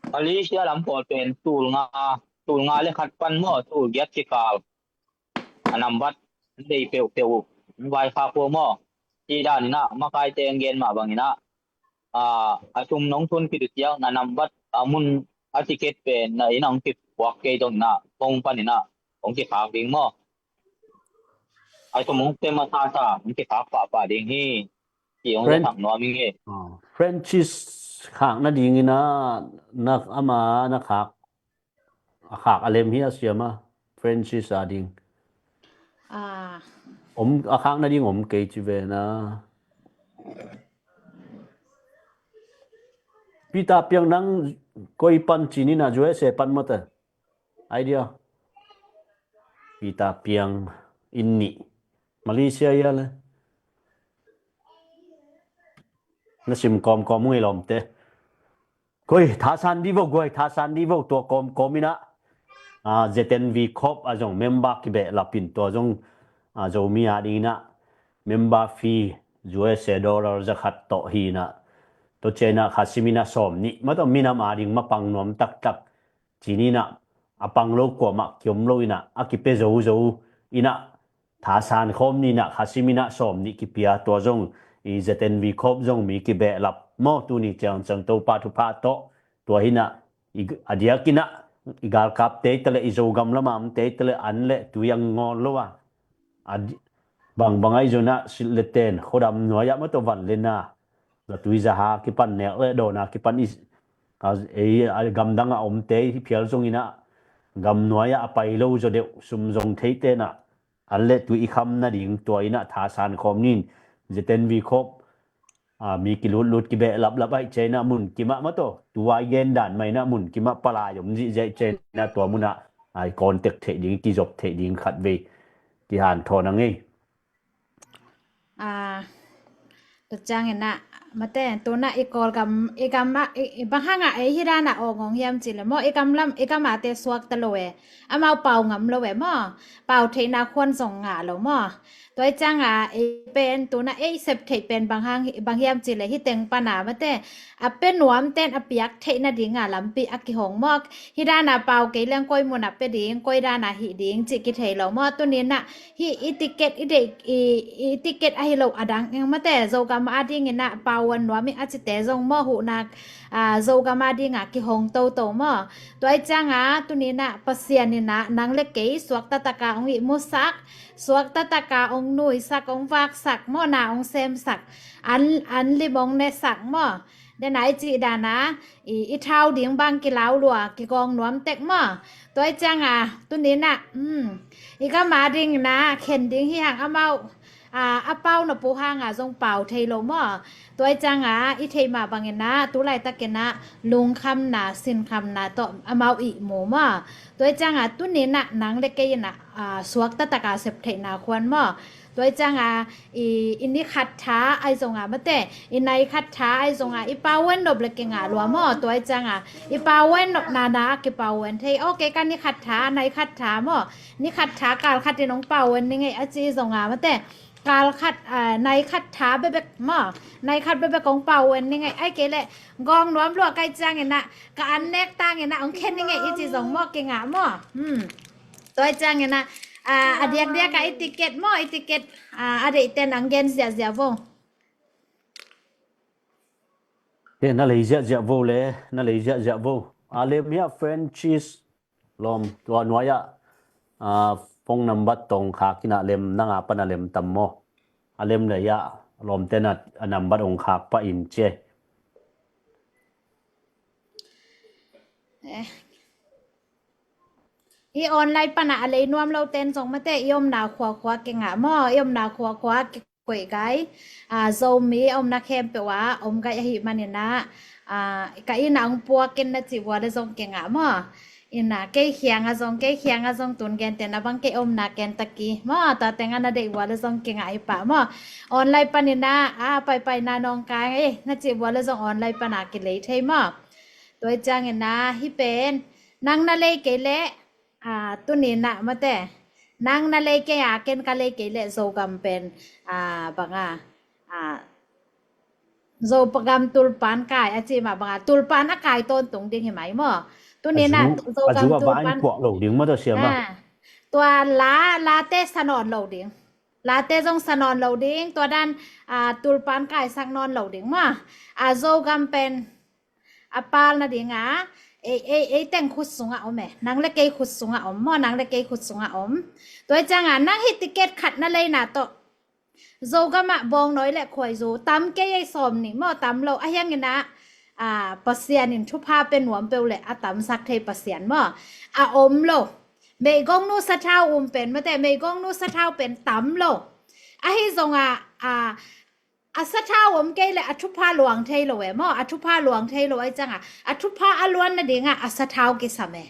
Malaysia lam pawl pen tul nga, tul nga le khat pan maw, tul giat kikal a nambat dei peuhpeuh vai kha kua maw. Ci dan inah makaite ang gen mah bang inah, a, a sum nong thun khit uh ciang na nambat a mun a ticket pen na inn ah hong kipuak kei dong inah kong pan inah hong kikhak ding maw. A sum hong tem a sasa hong kikhak pahpah ding hi. Ci hong Fren- zasak nuam ing hi. Ah, Francis khak nading inah na ama na khak a khak a lem hi a siam a Francis a ding. Ah. Om a khak nading om kei ci ve na. Peter Piang nang koi pan ci ni na U S A pan mawte. Idea. Peter Piang in nih. Malaysia ia le. Na sim kawmkawm ung i lawmte. Koi, thasan di vo, guai, thasan di vo, tua kawmkawm inah. Ah, Z N V Corp a zong member kibehlap in tua zong, ah, Zomi a ding inah member fee U S A dollar zakhat tawh hi inah. Tua ciang inah khasim inah sawm nih. Mah tawh minam a ding mapang nuam taktak. Ci ni inah a pang lo kuamah kiom lo inah a kipia zozo inah thasan khawm ni inah khasim inah sawm nih kipia tua zong i Z N V Corp zong mi kibehlap maw tuni ciangciang Topa thupha tawh tua hi inah i, a diak inah i galkapte i tale i Zogam lama omte i tale an le tui ang ngawl lo a. A di-, bangbang ahi zong inah silh le ten khuadam nuai ah mah tawh van le na. Zatui zaha kipan nek le dawn a kipan i, a, ei, a gamdang a omte i phial zong inah gam nuai ah a pai lo zaw deuh sum zong theite inah an le tui i kham nading tua inah thasan khawm ni in Z N V Corp, a, mi kilutlut kibehlaplap ahih ciang inah mun kimah mah tawh tua i gen dan mah inah mun kimah palai om zihziah ahih ciang inah tua munah a i contact theih ding, kizop theih ding khatvei kihanthawn a ngei. Ah, tua ciang inah mate, tu inah i Kawlgam, i gam ah, i, i bang hang ah ei hi dan a awng awng hiam ci le maw, i gam lam, i gam ate suakta lo e, amau pau ngam lo e maw, pau theihna khuan zong ngah lo maw. Tua i ciang a ei pen tu inah ei sep theih pen bang hang, bang hiam ci le hih teng pan a mate, a pia nuamten a piak theih nading a lampi a kihong maw. Hih dan a pau kei leng koi mun a pia ding, koi dan a hih ding cih kithei lo maw. Tuni inah hih i ticket i deih, i, i ticket ahi lo a dang eng mate, Zogam a ding inah pau a nuam i a cite zong maw, huhna, a, Zogam a ding a kihong toto maw. Tua i ciang a tuni inah Pasian inah nang le kei suakta tak a hong ihmusak, suakta tak a hong nuisak, hong vaksak maw, na hong semsak, an, an lim hong nesak maw. Den a i cih dan a i, i thau ding bang kilau lua, kigawng nuam tek maw. Tua i ciang a tuni inah, um, i gam a ding inah khen ding hi hang, amau, a, a pau na pu hang a zong pau thei lo maw. Tua i ciang a i theih mah bang inah tu laitak inah lungkhamna, sinkhamna tawh amau ihmu maw. Tua i ciang a tuni inah nang le kei inah, a, suakta tak a sep theihna khuan maw. Tua i ciang a i, i ni khat tha ahi zong a mate, i nai khat tha ahi zong a i pau en nop le kingah lua maw. Tua i ciang a i pau en nopna na a kipau en thei. Ok, ka ni khat tha, nai khat tha maw, ni khat tha kal khat in hong pau en ni ngei a ci zong a mate, kal khat, a, nai khat tha bekbek maw, nai khat bekbek hong pau en ni ngei. Ahih kei le gawng nuam lua ka hih ciang inah ka an nek tang inah hong khen ni ngei i ci zong maw, kingah maw. Hmm. Tua i ciang inah, a, a diakdiak a i ticket maw, i ticket, a, a deihten ang gen ziahziah vo. Te na lei ziahziah vo le, na lei ziahziah vo. A lem hiah Francis lawm tua nuai ah, a, phone number tawh khak inah lem, nang a pan a lem tam maw. A lem le hiah lawmten a, a number hong khak pah in ci e. Eh. I online pan a lei nuam lo ten zong mate, i omna khuakhua kingah maw, i omna khuakhua kikoih gai. A, Zomi a omna khempeuh ah om gai ahih man inah, a, ka inn ah hong puak in na cih vua le zong kingah maw. Inah kei khiang a zong, kei khiang a zong tun gentehna bang kei omna ken taki maw, tua teng a na deih vua le zong kingah hi pah maw. Online pan inah, a, paipaina nawngkai, eh, na cih vua le zong online pan a kilei thei maw. Tua ciangin ah hih pen nang na lei kei leh, ah, tuni-in ah mate, nang na lei kei a, ken ka lei kei leh Zogam pen, ah, bang a, ah, Zogam tulpan kai a ci mah bang a, tulpan a kai tawntung ding hi mai maw? Tuni-in ah Zogam tulpan puak lo ding maw, tua siama? Ah, tua la, late sa nawn lo ding. Late zong sa nawn lo ding, tua dan, ah, tulpan kaisak nawn lo ding maw? Ah, Zogam pen a pal nading a, ei, ei, ei teng khut sungah om e. Nang le kei khut sungah om maw, nang le kei khut sungah om. Tua ciangin nang hih ticket khat na leina tawh Zogam ah bawngnawi le khuaizu, tam kei ei sawm nih maw, tam lo. Ahi hangin ah, ah, Pasian in thupha pia nuam peuh le a tamsak thei Pasian maw? A om lo. Meigongnu sathau um pen mate, meigongnu sathau pen tam lo. Ahi zongin ah, ah, a sathau om kei leh a thupha luang thei lo e maw? A thupha luang thei lo ahi ciangin ah, a thupha a luan nading ah a sathau kisam e.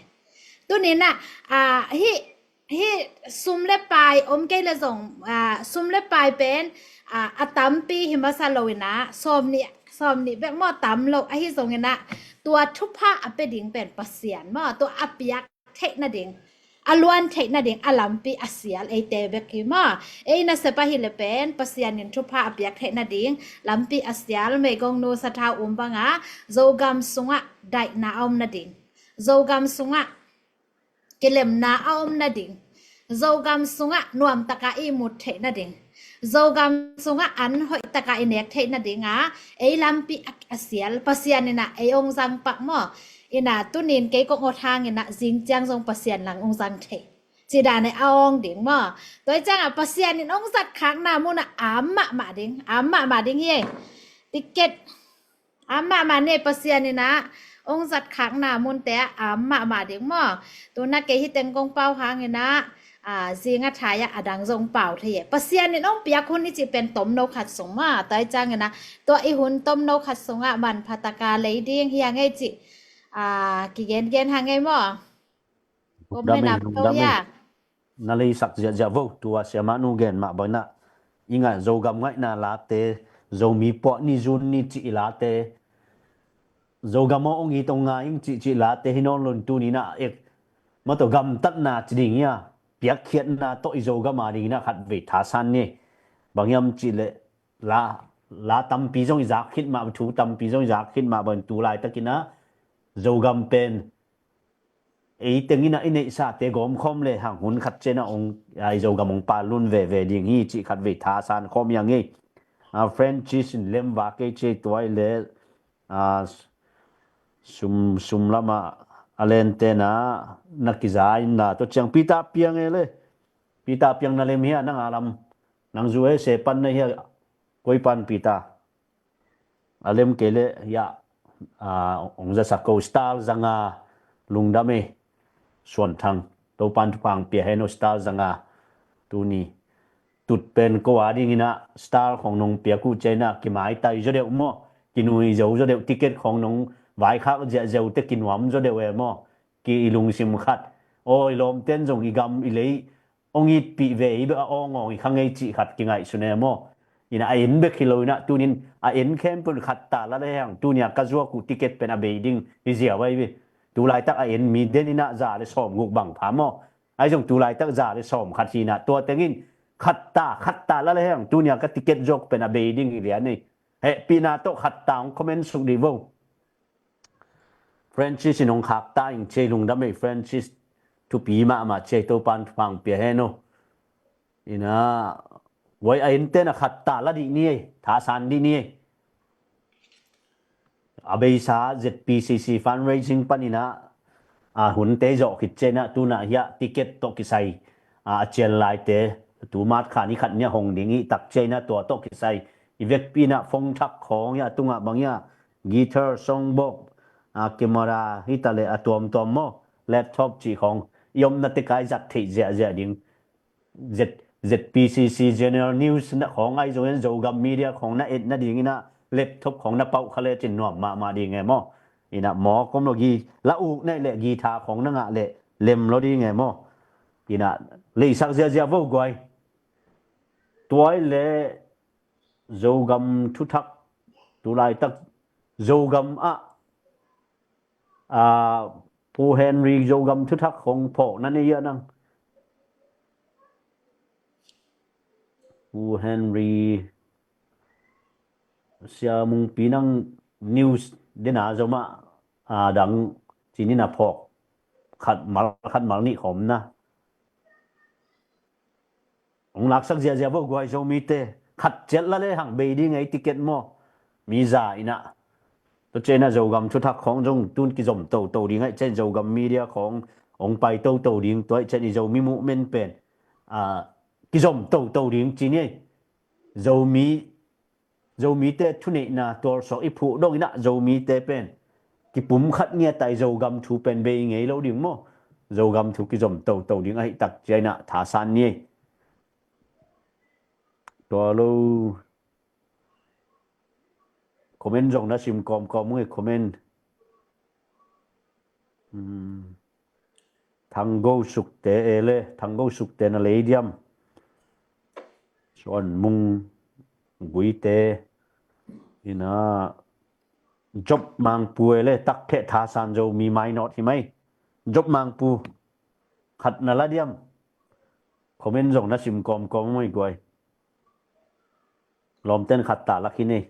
Tuni-in ah, ah, hih, hih sum le pai om kei leh zong, ah, sum le pai pen, ah, a tampi hi masa lo-in ah, sawm nih, sawm nih bek maw, tam lo. Ahi zongin ah, tua thupha a pia ding pen Pasian maw, tua a piak theih nading, a luan theih nading a lampi a sial eite bek hi maw? Ei nasep ahih leh pen Pasian in thupha a piak theih nading lampi a sial, meigongnu sathau um bang a, Zogam sungah daihna a om nading, Zogam sungah kilemna a om nading, Zogam sungah nuamtak a ihmut theih nading, Zogam sungah an hoihtak a i nek theih nading a, ei lampi a, a sial Pasian in ah ei hong zang pak maw? In ah tuni-in kei kong awt hangin ah zing ciang zong Pasian lang hong zang thei ci dan e, a awng ding maw? Tua ciangin ah Pasian in hong zatkhakna mun ah am mahmah ding, am mahmah ding hi e. Ticket am mahmah ni e, Pasian in ah hong zatkhakna munte ah am mahmah ding maw? Tu-in ah kei hih teng kong pau hangin ah, ah, zing a thai ah a dang zong pau thei e. Pasian in hong piak hun i cih pen tomno khat sung maw? Tua ciangin ah tua i hun tomno khat sungah manpha tak a lei ding hi hang ei cih, ah, kigengen hang ei maw? Lungdam e, lungdam e. Na leisak ziahziah vo, tua siamahnu gen mah bangin ah, i ngaih Zogam ngaihna late, Zomi puah ni zun ni cih i late, Zogam aw hong it hong ngai ing cihcih late hi nawn lo-in tuni-in ah ek, maw, tua gamtatna ci ding hi a, piakkhiatna tawh i Zogam a dingin ah khatvei thasan ni. Bang hiam cih leh la, la tampi zong i zak khit mah, thu tampi zong i zak khit mah bangin tu laitakin ah Zogam pen ei teng in ah i neihsate gawmkhawm le hang hun khat ciang ah hong, ah, i Zogam hong pal lun veve ding hi cih khatvei thasan khawm hi hang ei. Ah, Francis in lem va kei ci e, tua i le, ah, sum, sum lamah a lente na, na kiza in la, tua ciang Peter Piang e le. Peter Piang na lem hi a, nang a lam, nang zu e, se pan na hi a, koi pan Peter? A lem kei leh, ya, ah, hong zasak ko, Star Zanga, lungdam e, Suan Thang, Topan thupha hong pia hen aw, Star Zanga, tuni tut pen ko a dingin ah Star khawng nong piak uh ciang ah kimaitai zaw deuh maw, kinui zo zaw deuh, ticket khawng nong vaikhak ziahziah uh teh kinuam zaw deuh e maw, ki i lungsim khat. Aw, i lawmten zong i gam i lei hong itpih ve, i bek a awngawng i kha ngei cih khat kingaihsun e maw? In ah a en bek hi lo-in ah, tuni-in a en khempeuh in khatta la le hang, tuni-a ka zuak uh ticket pen a bei ding hi ziau ahi ve. Tu laitak a en mi den in ah za le sawmguk bang pha maw? Ahi zong tu laitak za le sawmkhat hi-in ah, tua teng in khatta, khatta la le hang, tuni-a ka ticket zuak pen a bei ding hi lian ei. Hehpihna tawh khatta hong comment suk dih vo. Francis in hong khakta ing ci e, lungdam ei Francis, thupi mahmah ci e, Topan thupha hong pia hen aw. In ah, huai a enten a khatta la dih ni ei, thasan dih ni ei. A beisa Z P C C fundraising panin ah, a hunte zawh khit ciang ah, tu-in ah hiah ticket tawh kisai, a, a cian laite, tu March kha ni khat ni a hong ding i tak ciang ah tua tawh kisai i vekpi-in ah phone thak khawng hiah, a tungah bang hiah guitar, songbox, a, camera, hi ta leh a tuamtuam maw, laptop cih khawng i omna tek ah i zat theih ziahziah ding. Z, Z P C C General News na khawng ahi zongin, Zogam Media khawng na et nadingin ah laptop khawng na pauh kha lecin nuam mahmah ding e maw? In ah mawk om lo, gi la uk na hih leh guitar khawng na ngah leh lem lo ding e maw? In ah leisak ziahziah vo guai. Tua i leh Zogam thuthak, tu laitak Zogam ah Ah, Pu Henry, Zogam thuthak hong phawk na nei a nang? Pu Henry, Sia Mungpi, nang news dena zomah, ah, dang cinin a phawk khat mal, khat mal nih khawm na hong laksak ziazia vo guai. Zomite khat ciat la le hang bei ding ei ticket maw? Mi za inah. Tua cianah Zogam thuthak khawng zong tun kizom toto ding aih cian, Zogam media khawng hong pai toto ding, tua aih cian i Zomi movement pen, ah, kizom toto ding ci ni ei. Zomi, Zomite thuneihna tualsuak i phuh dong inah Zomite pen kipum khat ngiat ai, Zogam thu pen bei ngei lo ding maw? Zogam thu kizom toto ding ahi tak cianah thasan ni ei. Tua lo comment zong na sim kawmkawm ung ei, comment. Hmm. Thanggo Sukte e le, Thanggo Sukte na lei diam? Suan Mung Guite, ina Job Mangpu e le, takkhe thasan Zomi mainawt hi mai. Job Mangpu, khat na la diam? Comment zong na sim kawmkawm mai guai. Lawmten khat ta lak hi nei.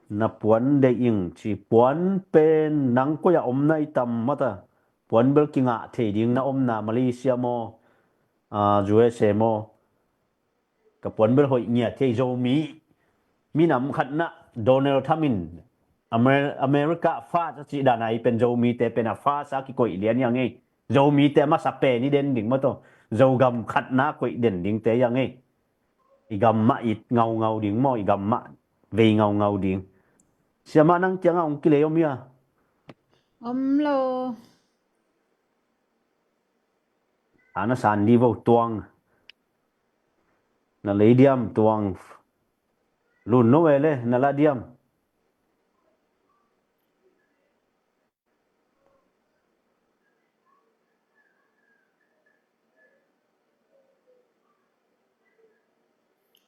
Na puan deih ing ci, puan pen nang koi-ah om na i tam mata? Puan bel kingah thei ding na omna, Malaysia maw, ah, U S A maw? Ka puan bel hoih ngiat thei. Zomi minam khatna Donald Trump in Amer-, America first a cih dan a i pen Zomite pen a first a kikoih lian hi a ngei. Zomite masa pen i den ding maw taw? Zogam khatna koih den dingte hi a ngei. I gam mah it ngaungau ding maw? I gam mah vei ngaungau ding. Siamah, nang kiangah hong kilei om hia? Om lo. A na san di vo, Tuang. Na lei diam, Tuang? Lun no e le, na la diam?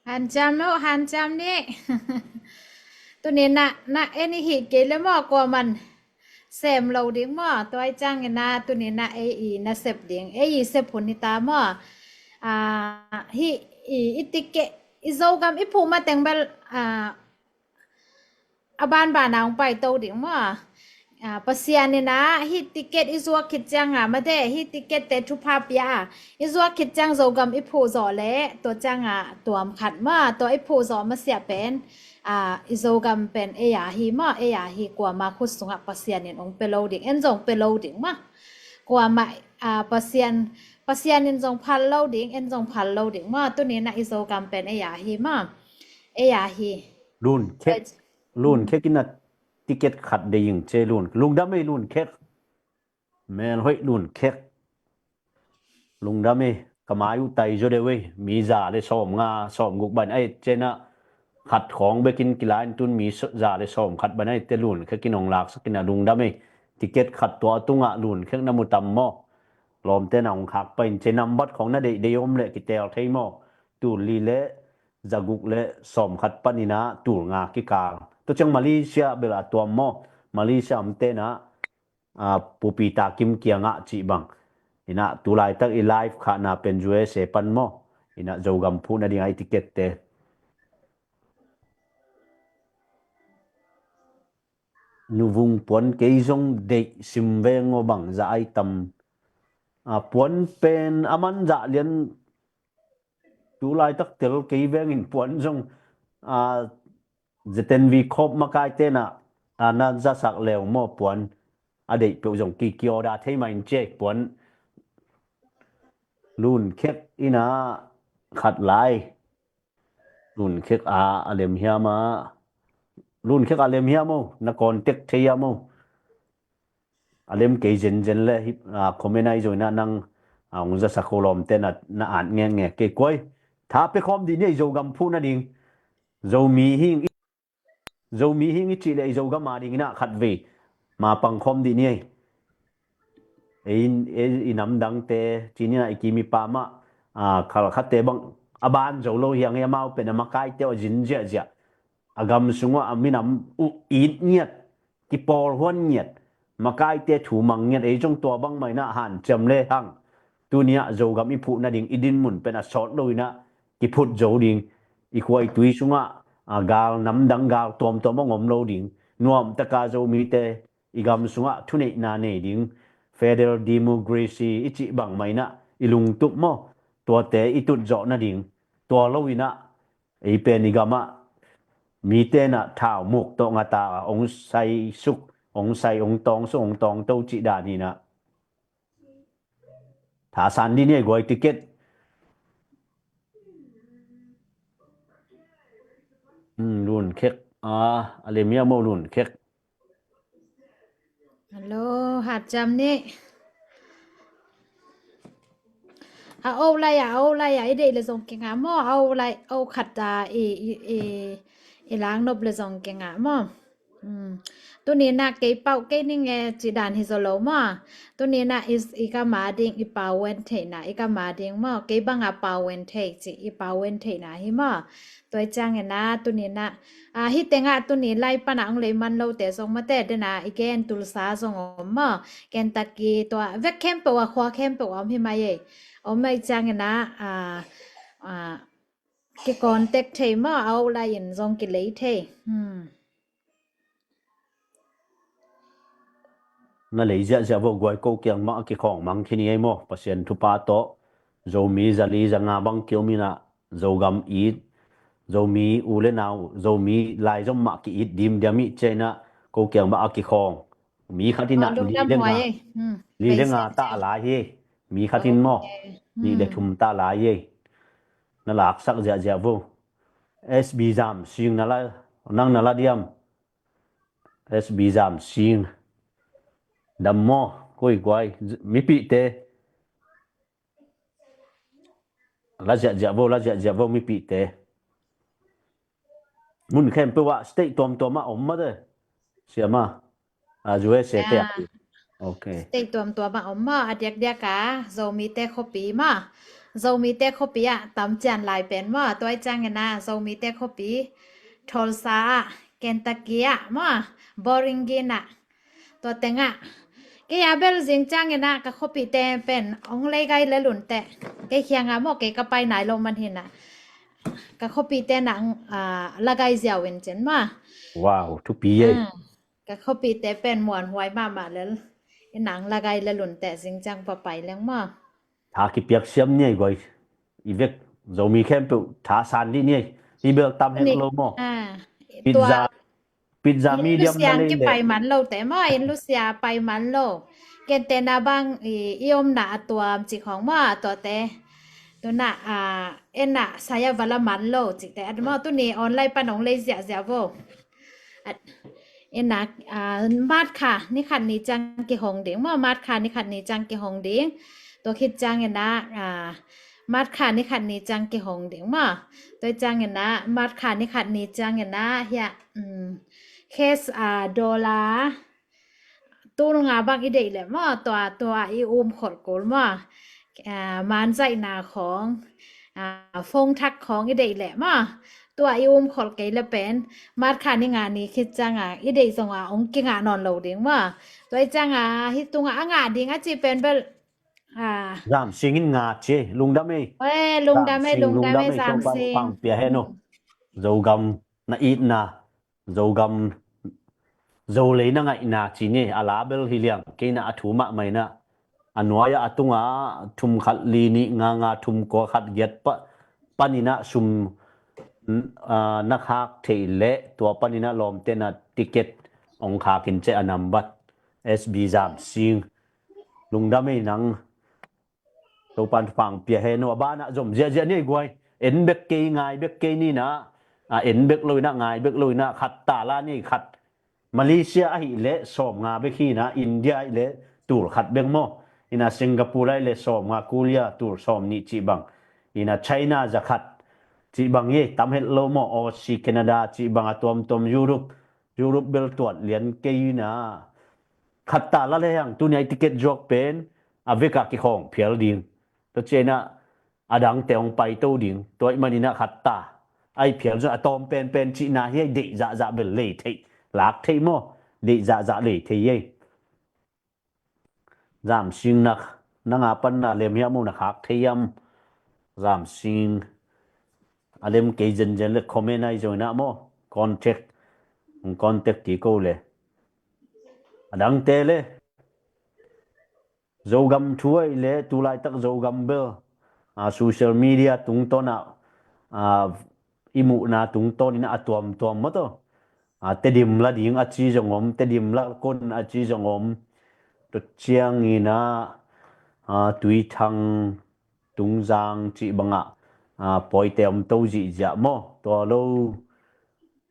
Hanciam lo, hanciam ni. Tuni na, na en i hi kei le maw, kuaman sem lo ding maw? Tua i ciangin a tuni na ei i nasep ding, ei i sep hun hi ta maw? Ah, hi i, i ticket, i Zogam i phuh mateng bel, ah, a banban a hong paito ding maw? Ah, Pasian in a hih ticket i zuak khit ciang a, mate, hih ticket te thupha pia a, i zuak khit ciang Zogam i phuh zawh le, tua ciang a tuam khat maw, tua i phuh zawh masiah pen, ah, i Zogam pen ei a hi maw, ei a hi, kuama khut sungah Pasian in hong pia lo ding, en zong pia lo ding maw. Kuama, ah, Pasian, Pasian in zong phal lo ding, en zong phal lo ding maw. Tuni na i Zogam pen ei a hi maw. Ei a hi. Lun khek, lun khek in a ticket khat deih ing ci, lun, lungdam ei, lun khek. Mel hoih, lun khek. Lungdam ei, ka mai uh tai zaw deuh ei. Mi za le sawmnga, sawmguk ban a et cianah khat khawng bekin kilai in, tun mi za le sawmkhat ban a et te lun khek in hong laksak in a, lungdam ei. Ticket khat tua tungah lun khek na mu tam maw? Lawmte na hong khak pai in ci, nambat khawng na deih deih om leh kitel thei maw? Tul li le zaguk le sawmkhat panin a tul nga kikal. Tua ciang Malaysia bel a tuam maw? Malaysia omte na, ah, Pu Peter Kim kiangah cih bang. Ina tu laitak i live khahna pen U S A pan maw? Ina Zogam phuh nading a i ticket te. Nuvung puan kei zong deih, sim veng aw, bang zah ai tam. Ah, puan pen a man zah lian. Tu laitak tel kei vengin puan zong, ah, Z N V Corp makaite na, ah, na zasak leu maw puan? A deih peuh zong ki, ki order thei mah in ci ei puan. Lun khek in a khat lai. Lun khek a, a lem hiam a? Lun khek a lem hiam aw? Na contact thei hiam aw? A lem kei zenzen le, ah, comment ai zong ina nang, ah, hong zasak uh lawmte na, na at ngekngek kei kuai. Tha pia khawm dih ni ei, Zogam phuh nading. Zomi hi ing, Zomi hi ing i cih leh ei Zogam a ding ina khatvei ma pang khawm dih ni ei. Ei, ei, i namdangte, ci ni ina i kim i pam ah, ah, khalkhatte bang a ban zo lo hi a ngei, amau pen a makaite aw zin ziahziah. a gam sungah a minam uh it ngiat, kipawlhuan ngiat, makaite thu mang ngiat, ei zong tua bangmah inah hanciam le hang. Tuni-ah Zogam i phuh nading i dinmun pen a sawt lo inah kiphut zo ding. I khua i tui sungah a gal namdang gal tuamtuam hong om lo ding. Nuamtaka Zomite i gam sungah thuneihna nei ding, federal democracy i cih bangmah inah i lungtup maw, tuate i tutzawh nading. Tua lo inah ei pen i gamah mite inah thau muk tawh ngata hong sai suk, hong sai, hong tawng suk, hong tawng to cih dan inah thasan dih ni ei guai, ticket. Hmm, lun khek. Ah, a lem ia mo lun khek. Hello, hat jam ni. A o lai a, a o lai a i deih le zong kingah maw, a o lai, o khat a i, i, i, i langnop le zong kingah maw. Hmm. Tuni inah kei pauh kei ning e cih dan hi zaw lo maw. Tuni inah i, i ka ma ding, i pau wen theihna i ka ma ding maw. Kei banga pau wen thei cih, i pau wen theihna hi maw. Tua i ciang inah tuni inah, a, hih tengah tuni lai panah hong lei man lote zong mate dena i gen Tulsa zong om maw. Kentucky tua vek khempeuh a, khua khempeuh a om hi mai ei. Om mai ciang inah, a, a, ki contact thei maw, a o lai in zong ki lei thei. Hmm. Na lei ziahziah vo guai, ko kiang mah a kikhawng mang khin i ei maw. Pasian thupha tawh Zomi zali zanga bang ki-om inah Zogam it, Zomi u le nau, Zomi laizom mah ki-it dimdiam i ciah inah ko kiang mah a kikhawng. Mi khat inah li le nga, li le nga tah lai hi. Mi khat in maw, nih le thum tah lai hi. Na laksak ziahziah vo. S B Zam Sing na la, nang na la diam. S B Zam Sing. Dam maw, koi guai, mipihte. La ziahziah vo, la ziahziah vo mipihte. Mun khempeuh ah state tuamtuam ah om mate. Siama. A, U S A te ah. Ok. State tuamtuam ah om maw, a diakdiak a Zomite khuapi maw. Zomite khuapi ah tam cian lai pen maw. Tua i ciang inah Zomite khuapi Tulsa ah, Kentucky ah maw, Bowling Green ah. Tua tengah kei a bel zing ciang inah ka khuapite pen hong lei gai le lun teh. Kei khiang a maw, kei ka pai nai lo man hi inah ka khuapite inah, a, la gai ziau in cin maw. Wow, thupi ei. Hmm. Ka khuapite pen muanhuai mahmah lel. I nang la gai le lun teh zing ciang papai leng maw. Tha kipiak siam ni ei guai. I vek Zomi khempeuh thasan dih ni ei. Hi bel tam het lo maw. Pizza, pizza medium na lei le. Pai man lo te maw, in lusia pai man lo. Kente na bang i, i omna a tuam cik hong maw, a tuate. Tuna, a, ena saya vala man lo cikte. At maw tuni online pan hong lei ziahziah vo. At, ena, a, mat kha ni khat ni ciang kihong ding maw, mat kha ni khat ni ciang kihong ding. Tua khit ciang ena, a, mat kha ni khat ni ciang kihong ding maw. Tua ciang ena, mat kha ni khat ni ciang ena, hia, um, case, a, dollar, tul nga bang i deih leh maw, tua, tua i um kholh kul maw. A, manzaihna khawng, a, phone thak khawng i deih leh maw. Tua i um kholh kei le pen, mat kha ni nga ni khit ciang a, i deih zong a, hong kingah nawn lo ding maw. Tua i ciang a, hih tung a, a ngah ding a ci pen bel, a. Zam Sing in nga ci, lungdam ei. Oi, lungdam ei, lungdam ei, Zam Sing. Pang pia hen o. Zogam na itna. Zogam, Zolei na ngaihna ci ni, a la bel hi liang, kei na a thu mahmah ina. A nuai-ah a tungah thum khat li nih nga nga thum kua khat giat pa, paninah sum, ah, na khak theih leh tua paninah lawmte na ticket hong khak in ceh a nambat. S B Zam Sing. Lungdam ei nang. Topan thupha pia hen o, a banah zom ziahziah ni ei guai. En bek kei, ngai bek kei ni na. A en bek lo inah, ngai bek lo inah, khat ta la ni ei khat. Malaysia ahih leh sawm nga bek hi na, India ahih leh tul khat bek maw. Inah Singapore ahih leh sawm nga, Korea tul sawm nih cih bang. Inah China za khat cih bang hi, tam het lo maw, Aussie, Canada cih bang a tuamtuam Europe. Europe bel tuat lian kei inah. Khat ta la lehang, tuni a i ticket zuak pen, a vekah kikhawng phial ding. Tua cianah, a dangte hong paito ding. Tua ahih maninah khat ta. Ai phial zong a tawm penpen cihna hi ei, deih zahzah bel lei theih, lak theih maw? Deih zahzah lei thei ei. Zamsing nak, nang a pan na lem hiam maw, na khak thei hiam? Zamsing a lem kei zenzen le comment ai zong inah maw? Contact, contact kik o le. A dangte le Zogam thu ai le, tulaitak Zogam bel, a, social media tungtawn ah, a, i muhna tungtawn inah a tuamtuam maw taw. A, Tedim la ding a ci zong om, Tedim la kon a ci zong om. Tua ciang inah, a, Tuithang, Tungzang cih bangah, a, pawite om to zihziah maw? Tua lo,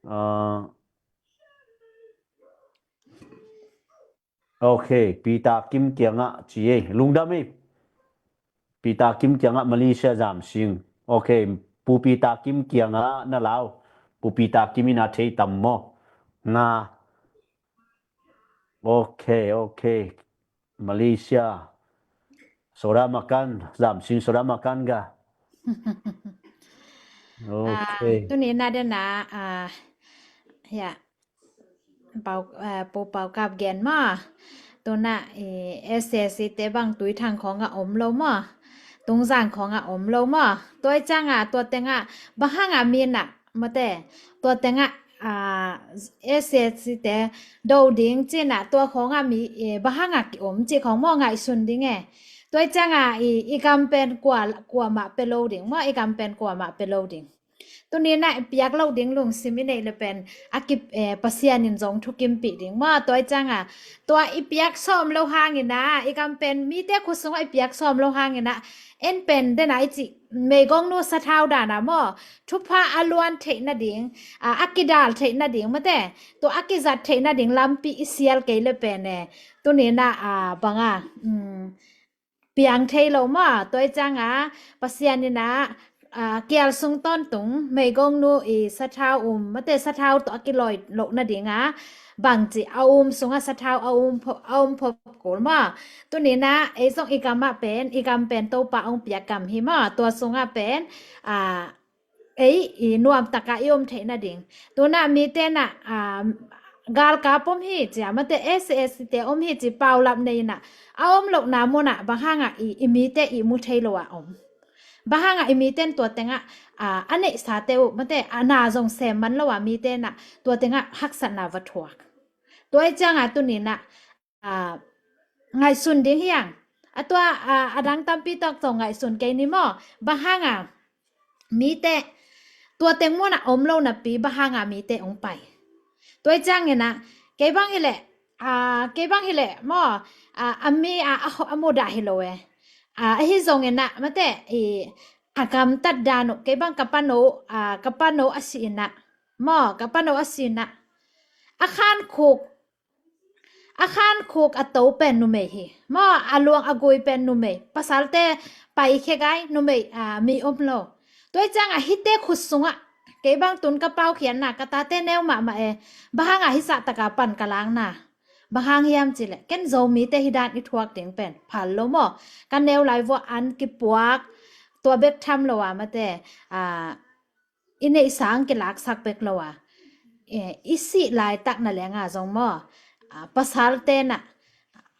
a, Ok, Peter Kim kiangah ci ei, lungdam ei. Peter Kim kiangah Malaysia Zamsing. Ok, Pu Peter Kim kiangah na lau. Pu Peter Kim in a thei tam maw? Nga. Ok, ok. Malaysia. Soda makan, Zamsing soda makan ga. Ok. Ah, tuni na dena, ah, ya. Pau, eh, Pu Pau Kap gen maw. Tuna, eh, S S C te bang Tuithang khawngah om lo maw. Tungzang khawngah om lo maw. Tua i ciangah, tua tengah, bang hangah mi nah, mate. Tua tengah, ah, S S C te do ding cinah, tua khawngah mi, eh, bang hangah ki om cih khawng maw ngaihsun ding e. Tua i ciangah, i, i gam pen kua, kuamah pe lo ding maw, i gam pen kuamah pe lo ding. Tuni nah i piak loh ding lungsim i neih le pen a kip, eh, Pasian in zong thukimpih ding maw. Tua i ciangah, tua i piak sawm lo hangin ah, i gam pen mite khut sungah i piak sawm lo hangin ah, en pen dena i cih meigongnu sathau dana maw, thupha a luan theih nading, a, a kidal theih nading mate, tua a kizat theih nading lampi i sial kei le pen e. Tuni nah, a, banga, um, piang thei lo maw. Tua i ciangah Pasian inah, ah, kial sung tawntung meigongnu i sathau um, mate sathau tawh a kilawi loh nadingah bangci a um sungah sathau a um pho-, a um phop kul maw. Tuni nah ei zong i gamah pen, i gam pen Topa ong piak gam hi maw. Tua sungah pen, ah, ei i nuamtaka i om theih nading. Tuna mite nah, ah, galkap om hi cia, mate S S te om hi ci paulap nei nah, a om lohna munah bang hangah i, i mite i mu thei lo a om. Bang hangah i mite in tua tengah, ah, a neihsate uh, mate a na zong sem man lo a mite nah tua tengah haksatna va thuak. Tua i ciangah tuni nah, ah, ngaihsun ding hiang. A tua, ah, a dang tampi tawk zong ngaihsun kei ni maw. Bang hangah mite, tua teng munah om lo napi bang hangah mite ong pai. Tua i ciangin ah, kei bang hileh, ah, kei bang hileh maw, ah, a mi, ah, a, a mudah hi lo e. Ah, ahi zongin ah, mate, i, a gamtat dan uh, kei bang ka pano, ah, ka pano a si inah. Maw, ka pano a si inah. A khankhuk, a khankhuk a to pen numei hi. Maw, a luang a gui pen numei. Pasalte paikhia gai numei, ah, mi om lo. Tua i ciangah hihte khut sungah, kei bang tun ka paukhiatna, ka tate neu mahmah e. Bang hangah hih sahtaka pan ka langna. Bang hang hiam cileh, ken Zomite hih dan i thuak ding pen phal lo maw. Ka neu lai vua an kipuak, tua bek tham lo a mate, ah, i neihsa ang kilaksak bek lo a, eh, i sih laitak na lenga zong maw, ah, pasalte nah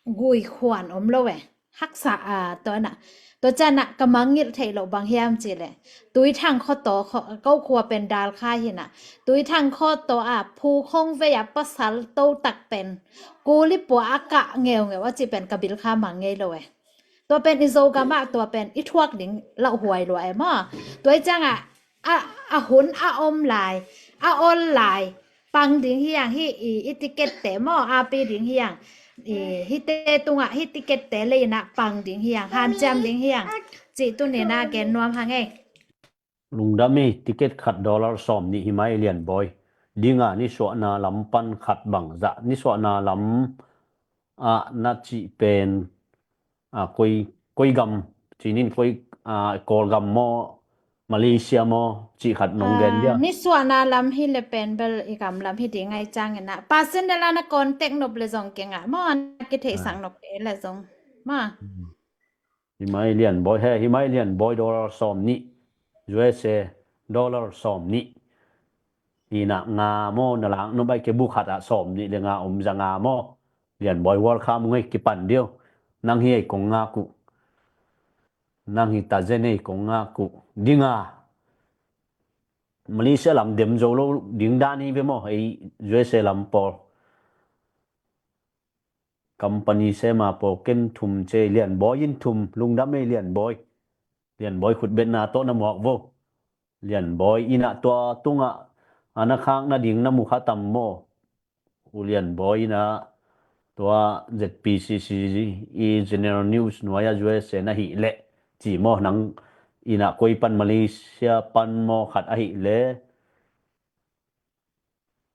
gui khuan om lo e. Haksa, ah, tua nah, tua cianah ka mangngilh theih loh bang hiam cileh, Tuithang khuataw, kho-, ko khua pen Dalkhai hi nah, Tuithang khuataw ah phu khong vei ah pasal totak pen kuli pua a kah ngeungeu a cih pen ka bilkha mang ngei lo e. Tua pen i Zogamah tua pen i thuak ding lauhuai lua e maw. Tua i ciangah a, a hun a om lai, a ol lai, pang ding hiang hi, i, i ticket te maw, a pi ding hiang. I, hihte tungah, hih ticket te lei inah pang ding hiang, hanciam ding hiang. Cih tuni nah gen nuam hang ei. Lungdam hi, ticket khat dollar sawm nih hi mai Lianbawi. Dinga nisuahna lam pan khat bangzah, nisuahna lam ah na cih pen, ah, koi, koi gam, cinin koi, ah, Kawlgam maw, Malaysia maw, cih khat nong gen dia. Ah, nisuahna lam hi le pen bel i gam lam hi ding ai ciangin ah. Personal ah na contact nop le zong kei ngah maw, na kitheihsak nop kei le zong maw. Hmm. Hi mai Lianbawi he, hi mai Lianbawi dollar sawm nih. U S A dollar sawm nih. Hi na nga maw, na lak nop ai ke bu khat ah sawm nih le nga om, za nga maw. Lian Bawi World Cup ngei kipan diu. Nang hi ei kong ngak uh. Nang hi ta zen ei kong ngak uh. Ding a. Malaysia lam dem zo lo ding dan hi ve maw. Ei U S A lam pawl. Company sema pawl ken thum ce, Lian Bawi in thum, lungdam ei Lian Bawi. Lian Bawi khutbetna tawh na muak vo. Lian Bawi in ah tua tungah a na khak nading na mu kha tam maw? U Lian Bawi in ah tua Z P C C i General News nuai ah U S A na hih leh ci maw, nang in ah koi pan, Malaysia pan maw, khat ahih leh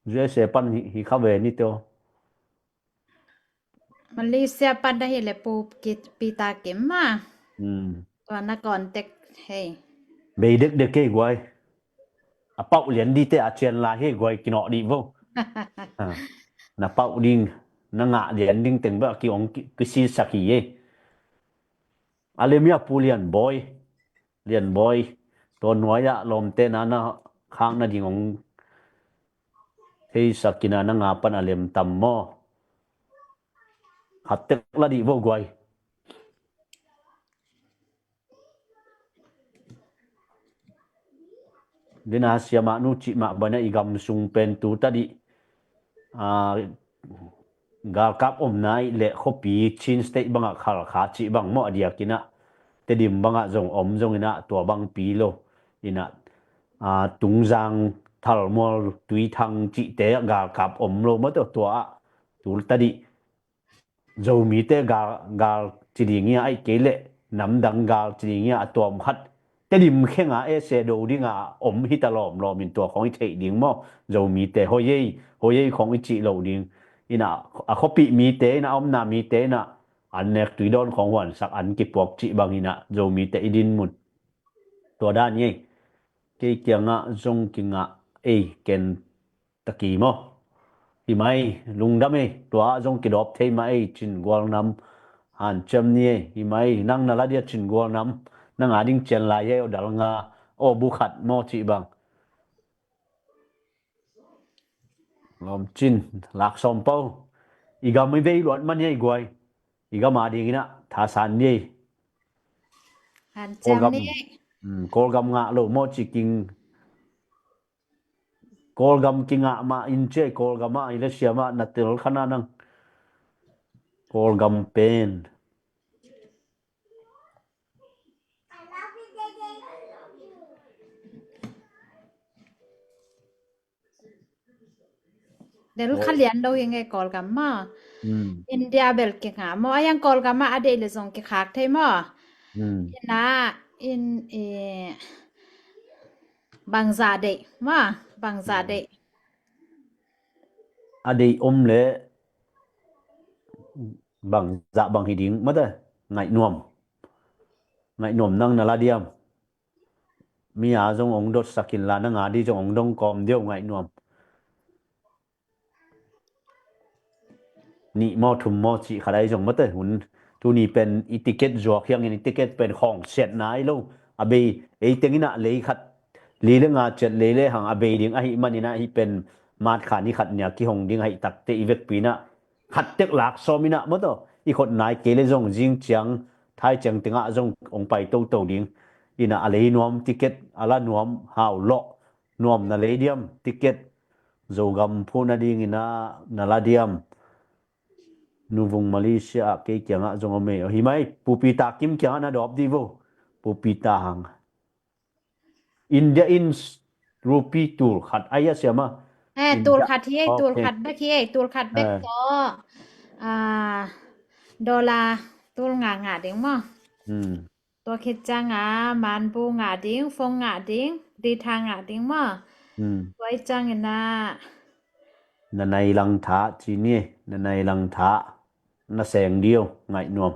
U S A pan hi, hi kha ve ni teo. Malaysia pan dah hi le Pu Ki-, Peter Kim ma. Hmm. Tua na contact hei. Bei dekdek kei guai. A pauh lian di te a cian lai hei guai, kinawh dih vo. Ha. Na pauh ding, na ngah lian ding teng bek a ki ong ki, kisilsak hi ei. A lem hi a Pu Lian Bawi. Lian Bawi, tua nuai ah lawmte na na khak nading ong theisak in ah na nga pan a lem tam maw? Khat tek la dih vo guai. Dina siamah nu cih mah bana i gam sung pen tu ta dih. A, galkap omna ih leh khuapi Chin State bangah Khalkha cih bang maw, a diakin ah Tedim bangah zong om zongin ah tua bangpi lo. In ah, a, Tungzang, Thalmual, Tuithang cihte ah galkap om lo maw, tua, tua ah tul ta dih. Zomite gal, gal ci ding ia, aih kei leh namdang gal ci ding ia, a tuam khat Tedim khenga e se do dinga om hita lawmlawm in tua khong i theih ding maw? Zomite hoiei, hoiei khong i cih loh ding. In ah, a khuapih mite in ah, a omna mite in ah an nek tui dawn khong huansak, an kipuak cih bang in ah Zomite i din mun. Tua dan i ei. Kei kiangah zong kingah ei, ken taki maw? Hi mai, lungdam ei, tua zong kidawp thei mah ei, Cin Gual Nam, hanciam ni ei, hi mai, nang na la dia Cin Gual Nam, nang a ding cian lai ei, aw dal nga, aw bu khat maw cih bang. Lawm Cin, lak sawm pau, i gam i vei luat man ei guai, i gam a ding in ah, thasan ni ei. Hanciam ni ei. Hmm, Kawlgam ngah lo maw ci king, Kawlgam kingah mah in ciai, Kawlgam ah i le siamah na tel khan a nang. Kawlgam pen. Del kha lian lo hi ngei Kawlgam maw. Hmm. India bel kingah maw. A yang Kawlgam ah a deih le zong kikhak thei maw. Hmm. Ina in, eh, bangza deih maw, bangza deih. A deih om le bangza bang hi ding mate, ngaih nuam. Ngaih nuam, nang na la diam. Mi a zong ong dotsak in la, nang a di zong ong dong kawm diau, ngaih nuam. Nih maw thum maw cih khat ai zong mate hun. Tuni pen i ticket zuak hiangin i ticket pen khawng siat nai lo. A bei ei teng in ah lei khat li le nga ciat lei le hang a bei ding ahih manin ah hih pen March kha ni khat nia kihong ding ahih takte i vekpi in ah khat tek lak sawm in ah maw taw, i khot nai kei le zong zing ciang, thai ciang tengah zong ong pai toto ding. In ah a lei nuam ticket, a la nuam hau lawh, nuam na lei diam ticket, Zogam phu nading in ah na la diam. Nuvung Malaysia ah kei kiangah zong om ei. Hi mai, Pu Peter Kim kiangah na dawp dih vo. Pu Peter hang. India in s-, rupee tul khat ai a siama. Eh, tul khat hi ei, tul khat bek hi ei, tul khat bek tawh. Ah, dollar tul nga ngah ding maw. Hmm. Tua khit ciangin manbu ngah ding, fong ngah ding, data ngah ding maw. Hmm. Tua ciangin ah. Na nai lang tha, ci ni, na nai lang tha. Na seng diau, ngaih nuam.